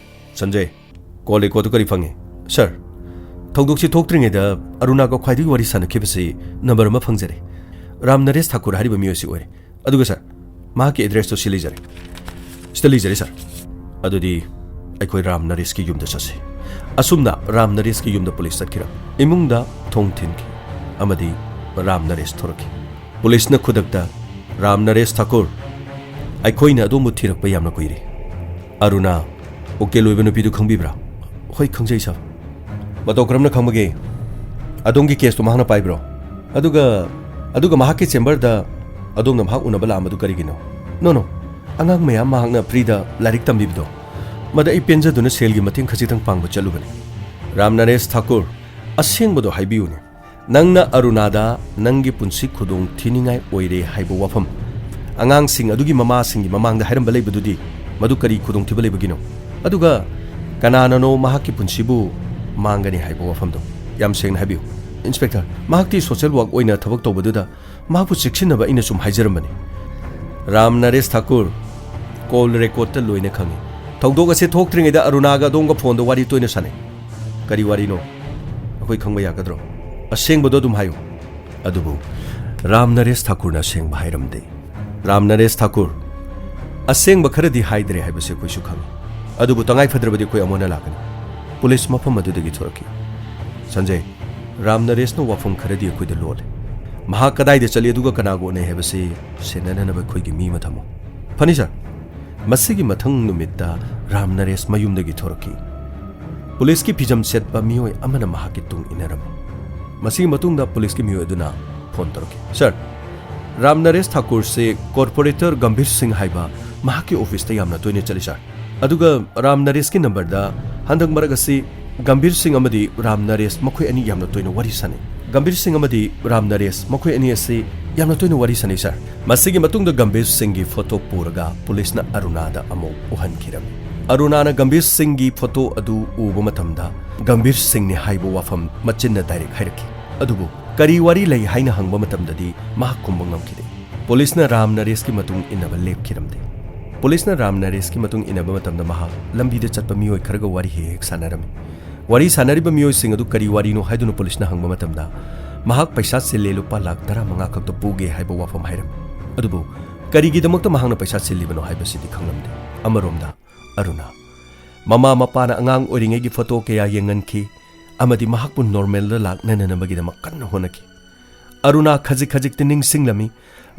"ꯁꯟꯖꯌ, ꯀꯣꯜ ꯔꯦꯀꯣꯔꯗꯇꯨ ꯀꯔꯤ ꯐꯪꯉꯤ?" "ꯁꯥꯔ, ꯊꯧꯗꯣꯛꯁꯤ ꯊꯣꯛꯇ꯭ꯔꯤꯉꯩꯗ ꯑꯔꯨꯅꯥꯒ ꯈ꯭ꯋꯥꯏꯗꯒꯤ ꯋꯥꯔꯤ ꯁꯥꯟꯅꯈꯤꯕꯁꯤ ꯅꯝꯕꯔ ꯑꯃ ꯐꯪꯖꯔꯦ꯫ ꯔꯥꯝ ꯅꯔꯦꯁ ꯊꯥꯀꯨꯔ ꯍꯥꯏꯔꯤꯕ ꯃꯤꯑꯣꯏꯁꯤ ꯑꯣꯏꯔꯦ꯫ ꯑꯗꯨꯒ ꯁꯥꯔ, ꯃꯍꯥꯛꯀꯤ ꯑꯦꯗ꯭ꯔꯦꯁꯇꯨ ꯁꯤ ꯂꯩꯖꯔꯦ꯫ ꯁꯤꯗ ꯂꯩꯖꯔꯦ, ꯁꯥꯔ꯫" "ꯑꯗꯨꯗꯤ ꯑꯩꯈꯣꯏ ꯔꯥꯝ ꯅꯔꯦꯁꯀꯤ ꯌꯨꯝꯗ ꯆꯠꯁꯤ꯫" ꯑꯁꯨꯝꯅ ꯔꯥꯝ ꯅꯔꯦꯁꯀꯤ ꯌꯨꯝꯗ ꯄꯨꯂꯤꯁ ꯆꯠꯈꯤꯔꯝꯃꯤ꯫ ꯏꯃꯨꯡꯗ ꯊꯣꯡ ꯊꯤꯟꯈꯤ ꯑꯃꯗꯤ ꯔꯥꯝ ꯅꯔꯦꯁ ꯊꯣꯔꯛꯈꯤ꯫ ꯄꯨꯂꯤꯁꯅ ꯈꯨꯗꯛꯇ, "ꯔꯥꯝ ꯅꯔꯦꯁ ꯊꯥꯀꯨꯔ, ꯑꯩꯈꯣꯏꯅ ꯑꯗꯣꯝꯕꯨ ꯊꯤꯔꯛꯄ ꯌꯥꯝꯅ ꯀꯨꯏꯔꯦ꯫ ꯑꯔꯨꯅꯥ, ꯎꯀꯤꯜ ꯑꯣꯏꯕ ꯅꯨꯄꯤꯗꯨ ꯈꯪꯕꯤꯕ꯭ꯔꯥ?" "ꯍꯣꯏ, ꯈꯪꯖꯩ, ꯁꯥꯔ꯫" "ꯃꯇꯧ ꯀꯔꯝꯅ ꯈꯪꯕꯒꯦ? ꯑꯗꯣꯝꯒꯤ ꯀꯦꯁꯇꯨ ꯃꯍꯥꯛꯅ ꯄꯥꯏꯕ꯭ꯔꯣ? ꯑꯗꯨꯒ, ꯑꯗꯨꯒ ꯃꯍꯥꯛꯀꯤ ꯆꯦꯝꯕꯔꯗ ꯑꯗꯣꯝꯅ ꯃꯍꯥꯛ ꯎꯅꯕ ꯂꯥꯛꯑꯝꯕꯗꯨ ꯀꯔꯤꯒꯤꯅꯣ?" "ꯅꯣ, ꯅꯣ, ꯑꯉꯥꯡ ꯃꯌꯥꯝ ꯃꯍꯥꯛꯅ ꯐ꯭ꯔꯤꯗ ꯂꯥꯏꯔꯤꯛ ꯇꯝꯕꯤꯕꯗꯣ, ꯃꯗ ꯑꯩ ꯄꯦꯟꯖꯗꯨꯅ ꯁꯦꯜꯒꯤ ꯃꯇꯦꯡ ꯈꯖꯤꯛꯇꯪ ꯄꯥꯡꯕ ꯆꯠꯂꯨꯕꯅꯤ꯫" "ꯔꯥꯝ ꯅꯔꯦꯁ ꯊꯥꯀꯨꯔ, ꯑꯁꯦꯡꯕꯗꯣ ꯍꯥꯏꯕꯤꯌꯨꯅꯦ꯫ ꯅꯪꯅ ꯑꯔꯨꯅꯥꯗ ꯅꯪꯒꯤ ꯄꯨꯟꯁꯤ ꯈꯨꯗꯣꯡ ꯊꯤꯅꯤꯡꯉꯥꯏ ꯑꯣꯏꯔꯦ ꯍꯥꯏꯕ ꯋꯥꯐꯝ ꯑꯉꯥꯡꯁꯤꯡ ꯑꯗꯨꯒꯤ ꯃꯃꯥꯁꯤꯡꯒꯤ ꯃꯃꯥꯡꯗ ꯍꯥꯏꯔꯝꯕ ꯂꯩꯕꯗꯨꯗꯤ, ꯃꯗꯨ ꯀꯔꯤ ꯈꯨꯗꯣꯡꯊꯤꯕ ꯂꯩꯕꯒꯤꯅꯣ? ꯑꯗꯨꯒ ꯀꯅꯥꯅꯅꯣ ꯃꯍꯥꯛꯀꯤ ꯄꯨꯟꯁꯤꯕꯨ ꯃꯥꯡꯒꯅꯤ ꯍꯥꯏꯕ ꯋꯥꯐꯝꯗꯣ? ꯌꯥꯝ ꯁꯦꯡꯅ ꯍꯥꯏꯕꯤꯌꯨ꯫" "ꯏꯟꯁꯄꯦꯛꯇꯔ, ꯃꯍꯥꯛꯇꯤ ꯁꯣꯁꯦꯜ ꯋꯥꯔꯛ ꯑꯣꯏꯅ ꯊꯕꯛ ꯇꯧꯕꯗꯨꯗ ꯃꯍꯥꯛꯄꯨ ꯆꯦꯛꯁꯤꯟꯅꯕ ꯑꯩꯅ ꯁꯨꯝ ꯍꯥꯏꯖꯔꯝꯕꯅꯤ꯫" "ꯔꯥꯝ ꯅꯔꯦꯁ ꯊꯥꯀꯨꯔ, ꯀꯣꯜ ꯔꯦꯀꯣꯔꯗꯇ ꯂꯣꯏꯅ ꯈꯪꯏ꯫ ꯊꯧꯗꯣꯛ ꯑꯁꯤ ꯊꯣꯛꯇ꯭ꯔꯤꯉꯩꯗ ꯑꯔꯨꯅꯥꯒ ꯑꯗꯣꯝꯒ ꯐꯣꯟꯗ ꯋꯥꯔꯤ ꯇꯣꯏꯅ ꯁꯥꯟꯅꯩ꯫ ꯀꯔꯤ ꯋꯥꯔꯤꯅꯣ? ꯑꯩꯈꯣꯏ ꯈꯪꯕ ꯌꯥꯒꯗ꯭ꯔꯣ? ꯑꯁꯦꯡꯕꯗꯣ ꯑꯗꯨꯝ ꯍꯥꯏꯌꯨ꯫" ꯑꯗꯨꯕꯨ ꯔꯥꯝ ꯅꯔꯦꯁ ꯊꯥꯀꯨꯔꯅ ꯑꯁꯦꯡꯕ ꯍꯥꯏꯔꯝꯗꯦ꯫ "ꯔꯥꯝ ꯅꯔꯦꯁ ꯊꯥꯀꯨꯔ, ꯑꯁꯦꯡꯕ ꯈꯔꯗꯤ ꯍꯥꯏꯗ꯭ꯔꯦ ꯍꯥꯏꯕꯁꯤ ꯑꯩꯈꯣꯏꯁꯨ ꯈꯪꯏ꯫ ꯑꯗꯨꯕꯨ ꯇꯉꯥꯏ ꯐꯗ꯭ꯔꯕꯗꯤ ꯑꯩꯈꯣꯏ ꯑꯃꯨꯛ ꯍꯟꯅ ꯂꯥꯛꯀꯅꯤ꯫" ꯄꯨꯂꯤꯁ ꯃꯐꯝ ꯑꯗꯨꯗꯒꯤ ꯊꯣꯔꯛꯈꯤ꯫ "ꯁꯟꯖꯦ, ꯔꯥꯝ ꯅꯔꯦꯁꯅ ꯋꯥꯐꯝ ꯈꯔꯗꯤ ꯑꯩꯈꯣꯏꯗ ꯂꯣꯜꯂꯦ꯫ ꯃꯍꯥꯛ ꯀꯗꯥꯏꯗ ꯆꯠꯂꯤ ꯑꯗꯨꯒ ꯀꯅꯥꯒ ꯎꯅꯩ ꯍꯥꯏꯕꯁꯤ ꯁꯦꯟꯅꯅꯅꯕ ꯑꯩꯈꯣꯏꯒꯤ ꯃꯤ ꯑꯃ ꯊꯝꯃꯨ꯫" "ꯐꯅꯤ, ꯁꯥꯔ꯫" ꯃꯁꯤꯒꯤ ꯃꯊꯪ ꯅꯨꯃꯤꯠꯇ ꯔꯥꯝ ꯅꯔꯦꯁ ꯃꯌꯨꯝꯗꯒꯤ ꯊꯣꯔꯛꯈꯤ꯫ ꯄꯨꯂꯤꯁꯀꯤ ꯐꯤꯖꯝ ꯁꯦꯠꯄ ꯃꯤꯑꯣꯏ ꯑꯃꯅ ꯃꯍꯥꯛꯀꯤ ꯇꯨꯡ ꯏꯟꯅꯔꯝꯃꯤ꯫ ꯃꯁꯤꯒꯤ ꯃꯇꯨꯡꯗ ꯄꯨꯂꯤꯁꯀꯤ ꯃꯤꯑꯣꯏ ꯑꯗꯨꯅ ꯐꯣꯟ ꯇꯧꯔꯛꯈꯤ꯫ "ꯁꯥꯔ, ꯔꯥꯝ ꯅꯔꯦꯁ ꯊꯥꯀꯨꯔꯁꯤ ꯀꯣꯔꯄꯣꯔꯦꯇꯔ ꯒꯝꯚꯤꯔ ꯁꯤꯡ ꯍꯥꯏꯕ ꯃꯍꯥꯛꯀꯤ ꯑꯣꯐꯤꯁꯇ ꯌꯥꯝꯅ ꯇꯣꯏꯅ ꯆꯠꯂꯤ, ꯁꯥꯔ꯫ ꯑꯗꯨꯒ ꯔꯥꯝ ꯅꯔꯦꯁꯀꯤ ꯅꯝꯕꯔꯗ ꯍꯟꯗꯛ ꯃꯔꯛ ꯑꯁꯤ ꯒꯝꯚꯤꯔ ꯁꯤꯡ ꯑꯃꯗꯤ ꯔꯥꯝ ꯅꯔꯦꯁ ꯃꯈꯣꯏ ꯑꯅꯤ ꯌꯥꯝꯅ ꯇꯣꯏꯅ ꯋꯥꯔꯤ ꯁꯥꯟꯅꯩ꯫ ꯒꯝꯚꯤꯔ ꯁꯤꯡ ꯑꯃꯗꯤ ꯔꯥꯝ ꯅꯔꯦꯁ ꯃꯈꯣꯏ ꯑꯅꯤ ꯑꯁꯤ ꯌꯥꯝꯅ ꯇꯣꯏꯅ ꯋꯥꯔꯤ ꯁꯥꯟꯅꯩ, ꯁꯥꯔ꯫" ꯃꯁꯤꯒꯤ ꯃꯇꯨꯡꯗ ꯒꯝꯚꯤꯔ ꯁꯤꯡꯒꯤ ꯐꯣꯇꯣ ꯄꯨꯔꯒ ꯄꯨꯂꯤꯁꯅ ꯑꯔꯨꯅꯥꯗ ꯑꯃꯨꯛ ꯎꯍꯟꯈꯤꯔꯝꯃꯤ꯫ ꯑꯔꯨꯅꯥꯅ ꯒꯝꯚꯤꯔ ꯁꯤꯡꯒꯤ ꯐꯣꯇꯣ ꯑꯗꯨ ꯎꯕ ꯃꯇꯝꯗ ꯒꯝꯚꯤꯔ ꯁꯤꯡꯅꯤ ꯍꯥꯏꯕ ꯋꯥꯐꯝ ꯃꯆꯤꯟꯅ ꯗꯥꯏꯔꯦꯛ ꯍꯥꯏꯔꯛꯈꯤ꯫ ꯑꯗꯨꯕꯨ ꯀꯔꯤ ꯋꯥꯔꯤ ꯂꯩ ꯍꯥꯏꯅ ꯍꯪꯕ ꯃꯇꯝꯗꯗꯤ ꯃꯍꯥꯛ ꯈꯨꯝꯕ ꯉꯝꯈꯤꯗꯦ꯫ ꯄꯨꯂꯤꯁꯅ ꯔꯥꯝ ꯅꯔꯦꯁꯀꯤ ꯃꯇꯨꯡ ꯏꯟꯅꯕ ꯂꯦꯞꯈꯤꯔꯝꯗꯦ꯫ ꯄꯨꯂꯤꯁꯅ ꯔꯥꯝ ꯅꯔꯦꯁꯀꯤ ꯃꯇꯨꯡ ꯏꯟꯅꯕ ꯃꯇꯝꯗ ꯃꯍꯥꯛ ꯂꯝꯕꯤꯗ ꯆꯠꯄ ꯃꯤꯑꯣꯏ ꯈꯔꯒ ꯋꯥꯔꯤ ꯍꯦꯛ ꯍꯦꯛ ꯁꯥꯟꯅꯔꯝꯃꯤ꯫ ꯋꯥꯔꯤ ꯁꯥꯟꯅꯔꯤꯕ ꯃꯤꯑꯣꯏꯁꯤꯡ ꯑꯗꯨ ꯀꯔꯤ ꯋꯥꯔꯤꯅꯣ ꯍꯥꯏꯗꯨꯅ ꯄꯨꯂꯤꯁꯅ ꯍꯪꯕ ꯃꯇꯝꯗ, "ꯃꯍꯥꯛ ꯄꯩꯁꯥ ꯆꯤꯜꯂꯦ, ꯂꯨꯄꯥ ꯂꯥꯈ ꯇꯔꯥꯃꯉꯥ ꯈꯛꯇ ꯄꯨꯒꯦ" ꯍꯥꯏꯕ ꯋꯥꯐꯝ ꯍꯥꯏꯔꯝꯃꯤ꯫ ꯑꯗꯨꯕꯨ ꯀꯔꯤꯒꯤꯗꯃꯛꯇ ꯃꯍꯥꯛꯅ ꯄꯩꯁꯥ ꯆꯤꯜꯂꯤꯕꯅꯣ ꯍꯥꯏꯕꯁꯤꯗꯤ ꯈꯪꯂꯝꯗꯦ꯫ ꯑꯃꯔꯣꯝꯗ ꯑꯔꯨꯅꯥ, ꯃꯃꯥ ꯃꯄꯥꯅ ꯑꯉꯥꯡ ꯑꯣꯏꯔꯤꯉꯩꯒꯤ ꯐꯣꯇꯣ ꯀꯌꯥ ꯌꯦꯡꯍꯟꯈꯤ ꯑꯃꯗꯤ ꯃꯍꯥꯛꯄꯨ ꯅꯣꯔꯃꯦꯜꯗ ꯂꯥꯛꯅꯅꯅꯕꯒꯤꯗꯃꯛ ꯀꯟꯅ ꯍꯣꯠꯅꯈꯤ꯫ ꯑꯔꯨꯅꯥ ꯈꯖꯤꯛ ꯈꯖꯤꯛꯇꯤ ꯅꯤꯡꯁꯤꯡꯂꯝꯃꯤ꯫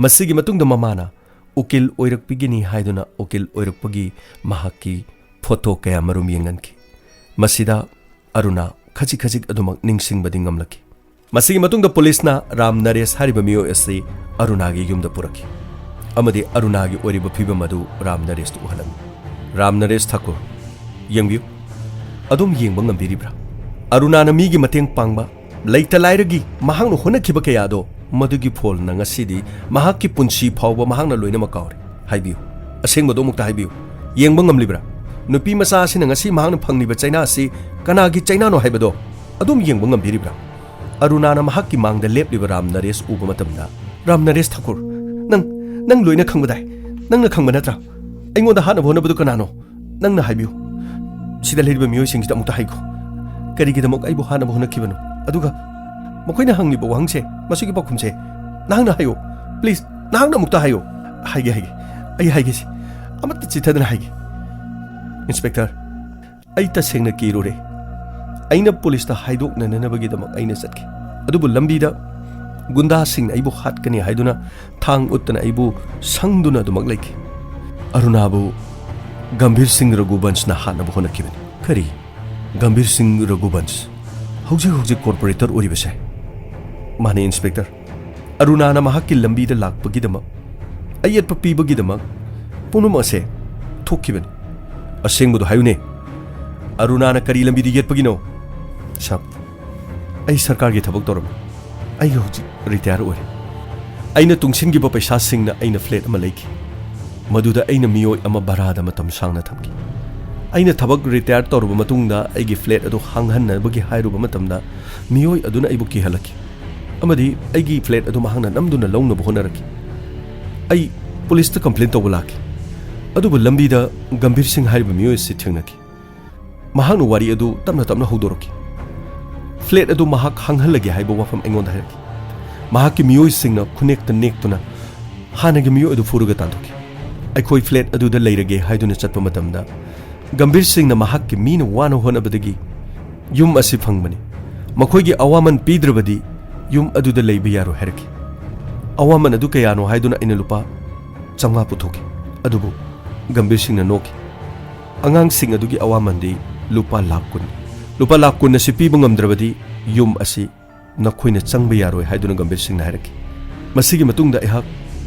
ꯃꯁꯤꯒꯤ ꯃꯇꯨꯡꯗ ꯃꯃꯥꯅ ꯎꯀꯤꯜ ꯑꯣꯏꯔꯛꯄꯤꯒꯅꯤ ꯍꯥꯏꯗꯨꯅ ꯎꯀꯤꯜ ꯑꯣꯏꯔꯛꯄꯒꯤ ꯃꯍꯥꯛꯀꯤ ꯐꯣꯇꯣ ꯀꯌꯥ ꯃꯔꯨꯝ ꯌꯦꯡꯍꯟꯈꯤ꯫ ꯃꯁꯤꯗ ꯑꯔꯨꯅꯥ ꯈꯖꯤꯛ ꯈꯖꯤꯛ ꯑꯗꯨꯃꯛ ꯅꯤꯡꯁꯤꯡꯕꯗꯤ ꯉꯝꯂꯛꯈꯤ꯫ ꯃꯁꯤꯒꯤ ꯃꯇꯨꯡꯗ ꯄꯨꯂꯤꯁꯅ ꯔꯥꯝ ꯅꯔꯦꯁ ꯍꯥꯏꯔꯤꯕ ꯃꯤꯑꯣꯏ ꯑꯁꯤ ꯑꯔꯨꯅꯥꯒꯤ ꯌꯨꯝꯗ ꯄꯨꯔꯛꯈꯤ ꯑꯃꯗꯤ ꯑꯔꯨꯅꯥꯒꯤ ꯑꯣꯏꯔꯤꯕ ꯐꯤꯕꯝ ꯑꯗꯨ ꯔꯥꯝ ꯅꯔꯦꯁꯇ ꯎꯍꯜꯂꯝꯃꯤ꯫ "ꯔꯥꯝ ꯅꯔꯦꯁ ꯊꯥꯀꯨꯔ, ꯌꯦꯡꯕꯤꯌꯨ꯫ ꯑꯗꯨꯝ ꯌꯦꯡꯕ ꯉꯝꯕꯤꯔꯤꯕ꯭ꯔꯥ? ꯑꯔꯨꯅꯥꯅ ꯃꯤꯒꯤ ꯃꯇꯦꯡ ꯄꯥꯡꯕ, ꯂꯩꯇ ꯂꯥꯏꯔꯒꯤ ꯃꯍꯥꯛꯅ ꯍꯣꯠꯅꯈꯤꯕ ꯀꯌꯥꯗꯣ, ꯃꯗꯨꯒꯤ ꯐꯣꯜꯅ ꯉꯁꯤꯗꯤ ꯃꯍꯥꯛꯀꯤ ꯄꯨꯟꯁꯤ ꯐꯥꯎꯕ ꯃꯍꯥꯛꯅ ꯂꯣꯏꯅꯃꯛ ꯀꯥꯎꯔꯦ꯫ ꯍꯥꯏꯕꯤꯌꯨ, ꯑꯁꯦꯡꯕꯗꯣ ꯑꯃꯨꯛꯇ ꯍꯥꯏꯕꯤꯌꯨ꯫ ꯌꯦꯡꯕ ꯉꯝꯂꯤꯕ꯭ꯔꯥ? ꯅꯨꯄꯤ ꯃꯆꯥ ꯑꯁꯤꯅ ꯉꯁꯤ ꯃꯍꯥꯛꯅ ꯐꯪꯂꯤꯕ ꯆꯩꯅꯥ ꯑꯁꯤ ꯀꯅꯥꯒꯤ ꯆꯩꯅꯥꯅꯣ ꯍꯥꯏꯕꯗꯣ ꯑꯗꯨꯝ ꯌꯦꯡꯕ ꯉꯝꯕꯤꯔꯤꯕ꯭ꯔꯥ?" ꯑꯔꯨꯅꯥꯅ ꯃꯍꯥꯛꯀꯤ ꯃꯥꯡꯗ ꯂꯦꯞꯂꯤꯕ ꯔꯥꯝ ꯅꯔꯦꯁ ꯎꯕ ꯃꯇꯝꯗ, "ꯔꯥꯝ ꯅꯔꯦꯁ ꯊꯥꯀꯨꯔ, ꯅꯪ, ꯅꯪ ꯂꯣꯏꯅ ꯈꯪꯕꯗꯥꯏ? ꯅꯪꯅ ꯈꯪꯕ ꯅꯠꯇ꯭ꯔꯥ? ꯑꯩꯉꯣꯟꯗ ꯍꯥꯠꯅꯕ ꯍꯣꯠꯅꯕꯗꯨ ꯀꯅꯥꯅꯣ? ꯅꯪꯅ ꯍꯥꯏꯕꯤꯌꯨ꯫ ꯁꯤꯗ ꯂꯩꯔꯤꯕ ꯃꯤꯑꯣꯏꯁꯤꯡꯁꯤꯗ ꯑꯃꯨꯛꯇ ꯍꯥꯏꯈꯣ꯫ ꯀꯔꯤꯒꯤꯗꯃꯛ ꯑꯩꯕꯨ ꯍꯥꯠꯅꯕ ꯍꯣꯠꯅꯈꯤꯕꯅꯣ? ꯑꯗꯨꯒ ꯃꯈꯣꯏꯅ ꯍꯪꯂꯤꯕ ꯋꯥꯍꯪꯁꯦ, ꯃꯁꯤꯒꯤ ꯄꯥꯎꯈꯨꯝꯁꯦ ꯅꯍꯥꯛꯅ ꯍꯥꯏꯌꯣ꯫ ꯄ꯭ꯂꯤꯖ, ꯅꯍꯥꯛꯅ ꯑꯃꯨꯛꯇ ꯍꯥꯏꯌꯣ꯫" "ꯍꯥꯏꯒꯦ, ꯍꯥꯏꯒꯦ꯫ ꯑꯩ ꯍꯥꯏꯒꯦꯁꯦ꯫ ꯑꯃꯠꯇ ꯆꯤꯠꯊꯗꯅ ꯍꯥꯏꯒꯦ꯫ ꯏꯟꯁꯄꯦꯛꯇꯔ, ꯑꯩ ꯇꯁꯦꯡꯅ ꯀꯤꯔꯨꯔꯦ꯫ ꯑꯩꯅ ꯄꯨꯂꯤꯁꯇ ꯍꯥꯏꯗꯣꯛꯅꯅꯅꯕꯒꯤꯗꯃꯛ ꯑꯩꯅ ꯆꯠꯈꯤ꯫ ꯑꯗꯨꯕꯨ ꯂꯝꯕꯤꯗ ꯒꯨꯟꯗꯥꯁꯤꯡꯅ ꯑꯩꯕꯨ ꯍꯥꯠꯀꯅꯤ ꯍꯥꯏꯗꯨꯅ ꯊꯥꯡ ꯎꯠꯇꯅ ꯑꯩꯕꯨ ꯁꯪꯗꯨꯅ ꯑꯗꯨꯃꯛ ꯂꯩꯈꯤ꯫ ꯑꯔꯨꯅꯥꯕꯨ ꯒꯝꯚꯤꯔ ꯁꯤꯡ ꯔꯘꯨꯕꯟꯁꯅ ꯍꯥꯠꯅꯕ ꯍꯣꯠꯅꯈꯤꯕꯅꯤ꯫" "ꯀꯔꯤ? ꯒꯝꯚꯤꯔ ꯁꯤꯡ ꯔꯘꯨꯕꯟꯁ ꯍꯧꯖꯤꯛ ꯍꯧꯖꯤꯛ ꯀꯣꯔꯄꯣꯔꯦꯇꯔ ꯑꯣꯏꯔꯤꯕꯁꯦ?" "ꯃꯥꯅꯦ, ꯏꯟꯁꯄꯦꯛꯇꯔ꯫ ꯑꯔꯨꯅꯥꯅ ꯃꯍꯥꯛꯀꯤ ꯂꯝꯕꯤꯗ ꯂꯥꯛꯄꯒꯤꯗꯃꯛ ꯑꯌꯦꯠꯄ ꯄꯤꯕꯒꯤꯗꯃꯛ ꯄꯨꯝꯅꯃꯛ ꯑꯁꯦ ꯊꯣꯛꯈꯤꯕꯅꯤ꯫" "ꯑꯁꯦꯡꯕꯗꯨ ꯍꯥꯏꯌꯨꯅꯦ꯫ ꯑꯔꯨꯅꯥꯅ ꯀꯔꯤ ꯂꯝꯕꯤꯗ ꯌꯦꯠꯄꯒꯤꯅꯣ?" "ꯁꯥꯔ, ꯑꯩ ꯁꯔꯀꯥꯔꯒꯤ ꯊꯕꯛ ꯇꯧꯔꯝꯃꯤ꯫ ꯑꯩ ꯍꯧꯖꯤꯛ ꯔꯤꯇꯥꯌꯔ ꯑꯣꯏꯔꯦ꯫ ꯑꯩꯅ ꯇꯨꯡꯁꯤꯟꯈꯤꯕ ꯄꯩꯁꯥꯁꯤꯡꯅ ꯑꯩꯅ ꯐ꯭ꯂꯦꯠ ꯑꯃ ꯂꯩꯈꯤ꯫ ꯃꯗꯨꯗ ꯑꯩꯅ ꯃꯤꯑꯣꯏ ꯑꯃ ꯚꯔꯥꯗ ꯃꯇꯝ ꯁꯥꯡꯅ ꯊꯝꯈꯤ꯫ ꯑꯩꯅ ꯊꯕꯛ ꯔꯤꯇꯥꯌꯔ ꯇꯧꯔꯕ ꯃꯇꯨꯡꯗ ꯑꯩꯒꯤ ꯐ꯭ꯂꯦꯠ ꯑꯗꯨ ꯍꯥꯡꯍꯟꯅꯕꯒꯤ ꯍꯥꯏꯔꯨꯕ ꯃꯇꯝꯗ ꯃꯤꯑꯣꯏ ꯑꯗꯨꯅ ꯑꯩꯕꯨ ꯀꯤꯍꯜꯂꯛꯈꯤ ꯑꯃꯗꯤ ꯑꯩꯒꯤ ꯐ꯭ꯂꯦꯠ ꯑꯗꯨ ꯃꯍꯥꯛꯅ ꯅꯝꯗꯨꯅ ꯂꯧꯅꯕ ꯍꯣꯠꯅꯔꯛꯈꯤ꯫ ꯑꯩ ꯄꯨꯂꯤꯁꯇ ꯀꯝꯄ꯭ꯂꯦꯟ ꯇꯧꯕ ꯂꯥꯛꯈꯤ꯫ ꯑꯗꯨꯕꯨ ꯂꯝꯕꯤꯗ ꯒꯝꯚꯤꯔ ꯁꯤꯡ ꯍꯥꯏꯔꯤꯕ ꯃꯤꯑꯣꯏ ꯑꯁꯤ ꯊꯦꯡꯅꯈꯤ꯫ ꯃꯍꯥꯛꯅ ꯋꯥꯔꯤ ꯑꯗꯨ ꯇꯞꯅ ꯇꯞꯅ ꯍꯧꯗꯣꯔꯛꯈꯤ꯫ ꯐ꯭ꯂꯦꯠ ꯑꯗꯨ ꯃꯍꯥꯛ ꯍꯥꯡꯍꯜꯂꯒꯦ ꯍꯥꯏꯕ ꯋꯥꯐꯝ ꯑꯩꯉꯣꯟꯗ ꯍꯥꯏꯔꯛꯈꯤ꯫ ꯃꯍꯥꯛꯀꯤ ꯃꯤꯑꯣꯏꯁꯤꯡꯅ ꯈꯨꯅꯦꯛꯇ ꯅꯦꯛꯇꯨꯅ ꯍꯥꯟꯅꯒꯤ ꯃꯤꯑꯣꯏ ꯑꯗꯨ ꯐꯨꯔꯒ ꯇꯥꯟꯊꯣꯛꯈꯤ꯫ ꯑꯩꯈꯣꯏ ꯐ꯭ꯂꯦꯠ ꯑꯗꯨꯗ ꯂꯩꯔꯒꯦ ꯍꯥꯏꯗꯨꯅ ꯆꯠꯄ ꯃꯇꯝꯗ ꯒꯝꯚꯤꯔ ꯁꯤꯡꯅ ꯃꯍꯥꯛꯀꯤ ꯃꯤꯅ ꯋꯥꯅ ꯍꯣꯠꯅꯕꯗꯒꯤ ꯌꯨꯝ ꯑꯁꯤ ꯐꯪꯕꯅꯤ꯫ ꯃꯈꯣꯏꯒꯤ ꯑꯋꯥꯃꯟ ꯄꯤꯗ꯭ꯔꯕꯗꯤ ꯌꯨꯝ ꯑꯗꯨꯗ ꯂꯩꯕ ꯌꯥꯔꯣꯏ ꯍꯥꯏꯔꯛꯈꯤ꯫ "ꯑꯋꯥꯃꯟ ꯑꯗꯨ ꯀꯌꯥꯅꯣ?" ꯍꯥꯏꯗꯨꯅ ꯑꯩꯅ ꯂꯨꯄꯥ ꯆꯥꯝꯃꯉꯥ ꯄꯨꯊꯣꯛꯈꯤ꯫ ꯑꯗꯨꯕꯨ ꯒꯝꯚꯤꯔ ꯁꯤꯡꯅ ꯅꯣꯛꯈꯤ꯫ "ꯑꯉꯥꯡꯁꯤꯡ ꯑꯗꯨꯒꯤ ꯑꯋꯥꯃꯟꯗꯤ ꯂꯨꯄꯥ ꯂꯥꯈ ꯀꯨꯟ꯫ ꯂꯨꯄꯥ ꯂꯥꯈ ꯀꯨꯟ ꯑꯁꯤ ꯄꯤꯕ ꯉꯝꯗ꯭ꯔꯕꯗꯤ ꯌꯨꯝ ꯑꯁꯤ ꯅꯈꯣꯏꯅ ꯆꯪꯕ ꯌꯥꯔꯣꯏ" ꯍꯥꯏꯗꯨꯅ ꯒꯝꯚꯤꯔ ꯁꯤꯡꯅ ꯍꯥꯏꯔꯛꯈꯤ꯫ ꯃꯁꯤꯒꯤ ꯃꯇꯨꯡꯗ ꯑꯩꯍꯥꯛ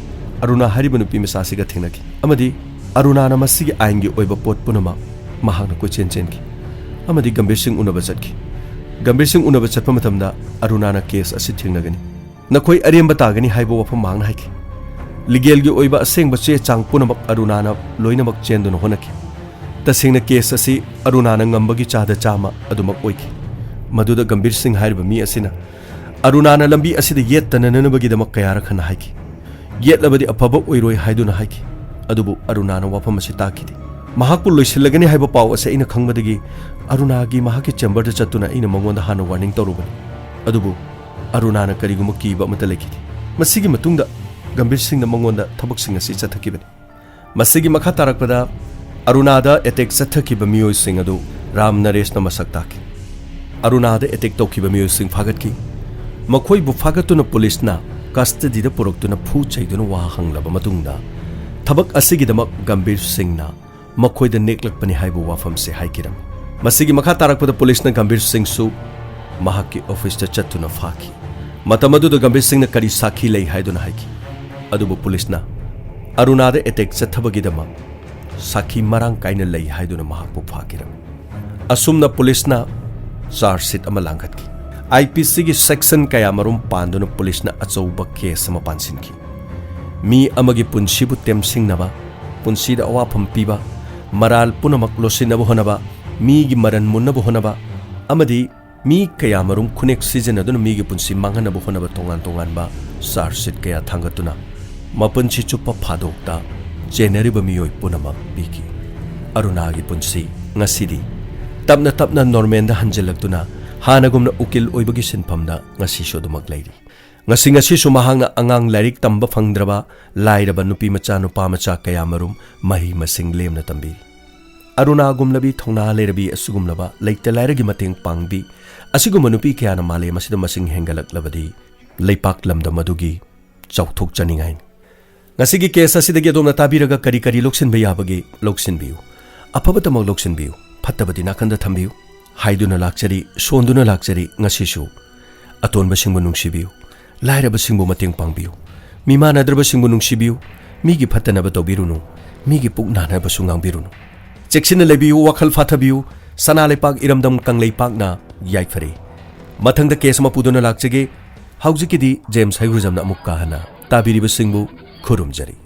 ꯑꯔꯨꯅꯥ ꯍꯥꯏꯔꯤꯕ ꯅꯨꯄꯤ ꯃꯆꯥꯁꯤꯒ ꯊꯦꯡꯅꯈꯤ ꯑꯃꯗꯤ ꯑꯔꯨꯅꯥꯅ ꯃꯁꯤꯒꯤ ꯑꯥꯏꯟꯒꯤ ꯑꯣꯏꯕ ꯄꯣꯠ ꯄꯨꯝꯅꯃꯛ ꯃꯍꯥꯛꯅ ꯀꯣꯏꯆꯦꯟ ꯆꯦꯟꯈꯤ ꯑꯃꯗꯤ ꯒꯝꯚꯤꯔ ꯁꯤꯡ ꯎꯅꯕ ꯆꯠꯈꯤ꯫ ꯒꯝꯚꯤꯔ ꯁꯤꯡ ꯎꯅꯕ ꯆꯠꯄ ꯃꯇꯝꯗ ꯑꯔꯨꯅꯥꯅ ꯀꯦꯁ ꯑꯁꯤ ꯊꯦꯡꯅꯒꯅꯤ, "ꯅꯈꯣꯏ ꯑꯔꯦꯝꯕ ꯇꯥꯒꯅꯤ" ꯍꯥꯏꯕ ꯋꯥꯐꯝ ꯃꯍꯥꯛꯅ ꯍꯥꯏꯈꯤ꯫ ꯂꯤꯒꯦꯜꯒꯤ ꯑꯣꯏꯕ ꯑꯁꯦꯡꯕ ꯆꯦ ꯆꯥꯡ ꯄꯨꯝꯅꯃꯛ ꯑꯔꯨꯅꯥꯅ ꯂꯣꯏꯅꯃꯛ ꯆꯦꯟꯗꯨꯅ ꯍꯣꯠꯅꯈꯤ꯫ ꯇꯁꯦꯡꯅ ꯀꯦꯁ ꯑꯁꯤ ꯑꯔꯨꯅꯥꯅ ꯉꯝꯕꯒꯤ ꯆꯥꯗ ꯆꯥꯝꯃ ꯑꯗꯨꯃꯛ ꯑꯣꯏꯈꯤ꯫ ꯃꯗꯨꯗ ꯒꯝꯚꯤꯔ ꯁꯤꯡ ꯍꯥꯏꯔꯤꯕ ꯃꯤ ꯑꯁꯤꯅ ꯑꯔꯨꯅꯥꯅ ꯂꯝꯕꯤ ꯑꯁꯤꯗ ꯌꯦꯠꯇꯅꯅꯕꯒꯤꯗꯃꯛ ꯀꯌꯥꯔꯛ ꯍꯟꯅ ꯍꯥꯏꯈꯤ꯫ "ꯌꯦꯠꯂꯕꯗꯤ ꯑꯐꯕ ꯑꯣꯏꯔꯣꯏ" ꯍꯥꯏꯗꯨꯅ ꯍꯥꯏꯈꯤ꯫ ꯑꯗꯨꯕꯨ ꯑꯔꯨꯅꯥꯅ ꯋꯥꯐꯝ ꯑꯁꯤ ꯇꯥꯈꯤꯗꯦ꯫ ꯃꯍꯥꯛꯄꯨ ꯂꯣꯏꯁꯤꯜꯂꯒꯅꯤ ꯍꯥꯏꯕ ꯄꯥꯎ ꯑꯁꯤ ꯑꯩꯅ ꯈꯪꯕꯗꯒꯤ ꯑꯔꯨꯅꯥꯒꯤ ꯃꯍꯥꯛꯀꯤ ꯆꯦꯝꯕꯔꯗ ꯆꯠꯇꯨꯅ ꯑꯩꯅ ꯃꯉꯣꯟꯗ ꯍꯥꯟꯅ ꯋꯥꯔꯅꯤꯡ ꯇꯧꯔꯨꯕꯅꯤ꯫ ꯑꯗꯨꯕꯨ ꯑꯔꯨꯅꯥꯅ ꯀꯔꯤꯒꯨꯝꯕ ꯀꯤꯕ ꯑꯃꯠꯇ ꯂꯩꯈꯤꯗꯦ꯫ ꯃꯁꯤꯒꯤ ꯃꯇꯨꯡꯗ ꯒꯝꯚꯤꯔ ꯁꯤꯡꯅ ꯃꯉꯣꯟꯗ ꯊꯕꯛꯁꯤꯡ ꯑꯁꯤ ꯆꯠꯊꯈꯤꯕꯅꯤ꯫ ꯃꯁꯤꯒꯤ ꯃꯈꯥ ꯇꯥꯔꯛꯄꯗ ꯑꯔꯨꯅꯥꯗ ꯑꯦꯇꯦꯛ ꯆꯠꯊꯈꯤꯕ ꯃꯤꯑꯣꯏꯁꯤꯡ ꯑꯗꯨ ꯔꯥꯝ ꯅꯔꯦꯁꯅ ꯃꯁꯛ ꯇꯥꯛꯈꯤ꯫ ꯑꯔꯨꯅꯥꯗ ꯑꯦꯇꯦꯛ ꯇꯧꯈꯤꯕ ꯃꯤꯑꯣꯏꯁꯤꯡ ꯐꯥꯒꯠꯈꯤ꯫ ꯃꯈꯣꯏꯕꯨ ꯐꯥꯒꯠꯇꯨꯅ ꯄꯨꯂꯤꯁꯅ ꯀꯁꯇꯗꯤꯗ ꯄꯨꯔꯛꯇꯨꯅ ꯐꯨ ꯆꯩꯗꯨꯅ ꯋꯥ ꯍꯪꯂꯕ ꯃꯇꯨꯡꯗ ꯊꯕꯛ ꯑꯁꯤꯒꯤꯗꯃꯛ ꯒꯝꯚꯤꯔ ꯁꯤꯡꯅ ꯃꯈꯣꯏꯗ ꯅꯦꯛꯂꯛꯄꯅꯤ ꯍꯥꯏꯕ ꯋꯥꯐꯝꯁꯦ ꯍꯥꯏꯈꯤꯔꯝꯃꯤ꯫ ꯃꯁꯤꯒꯤ ꯃꯈꯥ ꯇꯥꯔꯛꯄꯗ ꯄꯨꯂꯤꯁꯅ ꯒꯝꯚꯤꯔ ꯁꯤꯡꯁꯨ ꯃꯍꯥꯛꯀꯤ ꯑꯣꯐꯤꯁꯇ ꯆꯠꯇꯨꯅ ꯐꯥꯈꯤ꯫ ꯃꯇꯝ ꯑꯗꯨꯗ ꯒꯝꯚꯤꯔ ꯁꯤꯡꯅ ꯀꯔꯤ ꯁꯥꯈꯤ ꯂꯩ ꯍꯥꯏꯗꯨꯅ ꯍꯥꯏꯈꯤ꯫ ꯑꯗꯨꯕꯨ ꯄꯨꯂꯤꯁꯅ ꯑꯔꯨꯅꯥꯗ ꯑꯦꯇꯦꯛ ꯆꯠꯊꯕꯒꯤꯗꯃꯛ ꯁꯥꯈꯤ ꯃꯔꯥꯡ ꯀꯥꯏꯅ ꯂꯩ ꯍꯥꯏꯗꯨꯅ ꯃꯍꯥꯛꯄꯨ ꯐꯥꯈꯤꯔꯝꯃꯤ꯫ ꯑꯁꯨꯝꯅ ꯄꯨꯂꯤꯁꯅ ꯆꯥꯔꯖ ꯁꯤꯠ ꯑꯃ ꯂꯥꯡꯈꯠꯈꯤ꯫ ꯑꯥꯏ ꯄꯤ ꯁꯤꯒꯤ ꯁꯦꯛꯁꯟ ꯀꯌꯥꯃꯔꯨꯝ ꯄꯥꯟꯗꯨꯅ ꯄꯨꯂꯤꯁꯅ ꯑꯆꯧꯕ ꯀꯦꯁ ꯑꯃ ꯄꯥꯟꯁꯤꯟꯈꯤ꯫ ꯃꯤ ꯑꯃꯒꯤ ꯄꯨꯟꯁꯤꯕꯨ ꯇꯦꯝꯁꯤꯡꯅꯕ, ꯄꯨꯟꯁꯤꯗ ꯑꯋꯥꯐꯝ ꯄꯤꯕ, ꯃꯔꯥꯜ ꯄꯨꯝꯅꯃꯛ ꯂꯣꯠꯁꯤꯟꯅꯕ ꯍꯣꯠꯅꯕ, ꯃꯤꯒꯤ ꯃꯔꯟ ꯃꯨꯟꯅꯕ ꯍꯣꯠꯅꯕ ꯑꯃꯗꯤ ꯃꯤ ꯀꯌꯥꯃꯔꯨꯝ ꯈꯨꯅꯦꯛ ꯁꯤꯖꯤꯟꯅꯗꯨꯅ ꯃꯤꯒꯤ ꯄꯨꯟꯁꯤ ꯃꯥꯡꯍꯟꯅꯕ ꯍꯣꯠꯅꯕ ꯇꯣꯉꯥꯟ ꯇꯣꯉꯥꯟꯕ ꯆꯥꯔꯖ ꯁꯤꯠ ꯀꯌꯥ ꯊꯥꯡꯒꯠꯇꯨꯅ ꯃꯄꯨꯟꯁꯤ ꯆꯨꯞꯄ ꯐꯥꯗꯣꯛꯇ ꯆꯦꯟꯅꯔꯤꯕ ꯃꯤꯑꯣꯏ ꯄꯨꯝꯅꯃꯛ ꯄꯤꯈꯤ꯫ ꯑꯔꯨꯅꯥꯒꯤ ꯄꯨꯟꯁꯤ ꯉꯁꯤꯗꯤ ꯇꯞꯅ ꯇꯞꯅ ꯅꯣꯔꯃꯦꯜꯗ ꯍꯟꯖꯤꯜꯂꯛꯇꯨꯅ ꯍꯥꯟꯅꯒꯨꯝꯅ ꯎꯀꯤꯜ ꯑꯣꯏꯕꯒꯤ ꯁꯤꯟꯐꯝꯗ ꯉꯁꯤꯁꯨ ꯑꯗꯨꯃꯛ ꯂꯩꯔꯤ꯫ ꯉꯁꯤ ꯉꯁꯤꯁꯨ ꯃꯍꯥꯛꯅ ꯑꯉꯥꯡ ꯂꯥꯏꯔꯤꯛ ꯇꯝꯕ ꯐꯪꯗ꯭ꯔꯕ ꯂꯥꯏꯔꯕ ꯅꯨꯄꯤ ꯃꯆꯥ ꯅꯨꯄꯥ ꯃꯆꯥ ꯀꯌꯥꯃꯔꯨꯝ ꯃꯍꯩ ꯃꯁꯤꯡ ꯂꯦꯝꯅ ꯇꯝꯕꯤ꯫ ꯑꯔꯨꯅꯥꯒꯨꯝꯂꯕꯤ ꯊꯧꯅꯥ ꯂꯩꯔꯕꯤ ꯑꯁꯤꯒꯨꯝꯂꯕ ꯂꯩꯇ ꯂꯥꯏꯔꯒꯤ ꯃꯇꯦꯡ ꯄꯥꯡꯕꯤ ꯑꯁꯤꯒꯨꯝꯕ ꯅꯨꯄꯤ ꯀꯌꯥꯅ ꯃꯥꯂꯦꯝ ꯑꯁꯤꯗ ꯃꯁꯤꯡ ꯍꯦꯟꯒꯠꯂꯛꯂꯕꯗꯤ ꯂꯩꯄꯥꯛ ꯂꯝꯗꯝ ꯑꯗꯨꯒꯤ ꯆꯥꯎꯊꯣꯛꯆꯅꯤꯡꯉꯥꯏꯅꯤ꯫ ꯉꯁꯤꯒꯤ ꯀꯦꯁ ꯑꯁꯤꯗꯒꯤ ꯑꯗꯣꯝꯅ ꯇꯥꯕꯤꯔꯒ ꯀꯔꯤ ꯀꯔꯤ ꯂꯧꯁꯤꯟꯕ ꯌꯥꯕꯒꯦ ꯂꯧꯁꯤꯟꯕꯤꯌꯨ꯫ ꯑꯐꯕꯇꯃꯛ ꯂꯧꯁꯤꯟꯕꯤꯌꯨ, ꯐꯠꯇꯕꯗꯤ ꯅꯥꯀꯟꯗ ꯊꯝꯕꯤꯌꯨ꯫ ꯍꯥꯏꯗꯨꯅ ꯂꯥꯛꯆꯔꯤ, ꯁꯣꯟꯗꯨꯅ ꯂꯥꯛꯆꯔꯤ ꯉꯁꯤꯁꯨ꯫ ꯑꯇꯣꯟꯕꯁꯤꯡꯕꯨ ꯅꯨꯡꯁꯤꯕꯤꯌꯨ, ꯂꯥꯏꯔꯕꯁꯤꯡꯕꯨ ꯃꯇꯦꯡ ꯄꯥꯡꯕꯤꯌꯨ, ꯃꯤꯃꯥꯟꯅꯗ꯭ꯔꯕꯁꯤꯡꯕꯨ ꯅꯨꯡꯁꯤꯕꯤꯌꯨ꯫ ꯃꯤꯒꯤ ꯐꯠꯇꯅꯕ ꯇꯧꯕꯤꯔꯨꯅꯨ, ꯃꯤꯒꯤ ꯄꯨꯛ ꯅꯥꯅꯕꯁꯨ ꯉꯥꯡꯕꯤꯔꯨꯅꯨ꯫ ꯆꯦꯛꯁꯤꯟꯅ ꯂꯩꯕꯤꯌꯨ, ꯋꯥꯈꯜ ꯐꯥꯊꯕꯤꯌꯨ꯫ ꯁꯅꯥ ꯂꯩꯄꯥꯛ ꯏꯔꯝꯗꯝ ꯀꯪꯂꯩꯄꯥꯛꯅ ꯌꯥꯏꯐꯔꯦ꯫ ꯃꯊꯪꯗ ꯀꯦꯁ ꯑꯃ ꯄꯨꯗꯨꯅ ꯂꯥꯛꯆꯒꯦ꯫ ꯍꯧꯖꯤꯛꯀꯤꯗꯤ ꯖꯦꯝꯁ ꯍꯩꯒ꯭ꯔꯨꯖꯝꯅ ꯑꯃꯨꯛ ꯀꯥ ꯍꯟꯅ ꯇꯥꯕꯤꯔꯤꯕꯁꯤꯡꯕꯨ ꯈꯨꯔꯨꯝꯖꯔꯤ꯫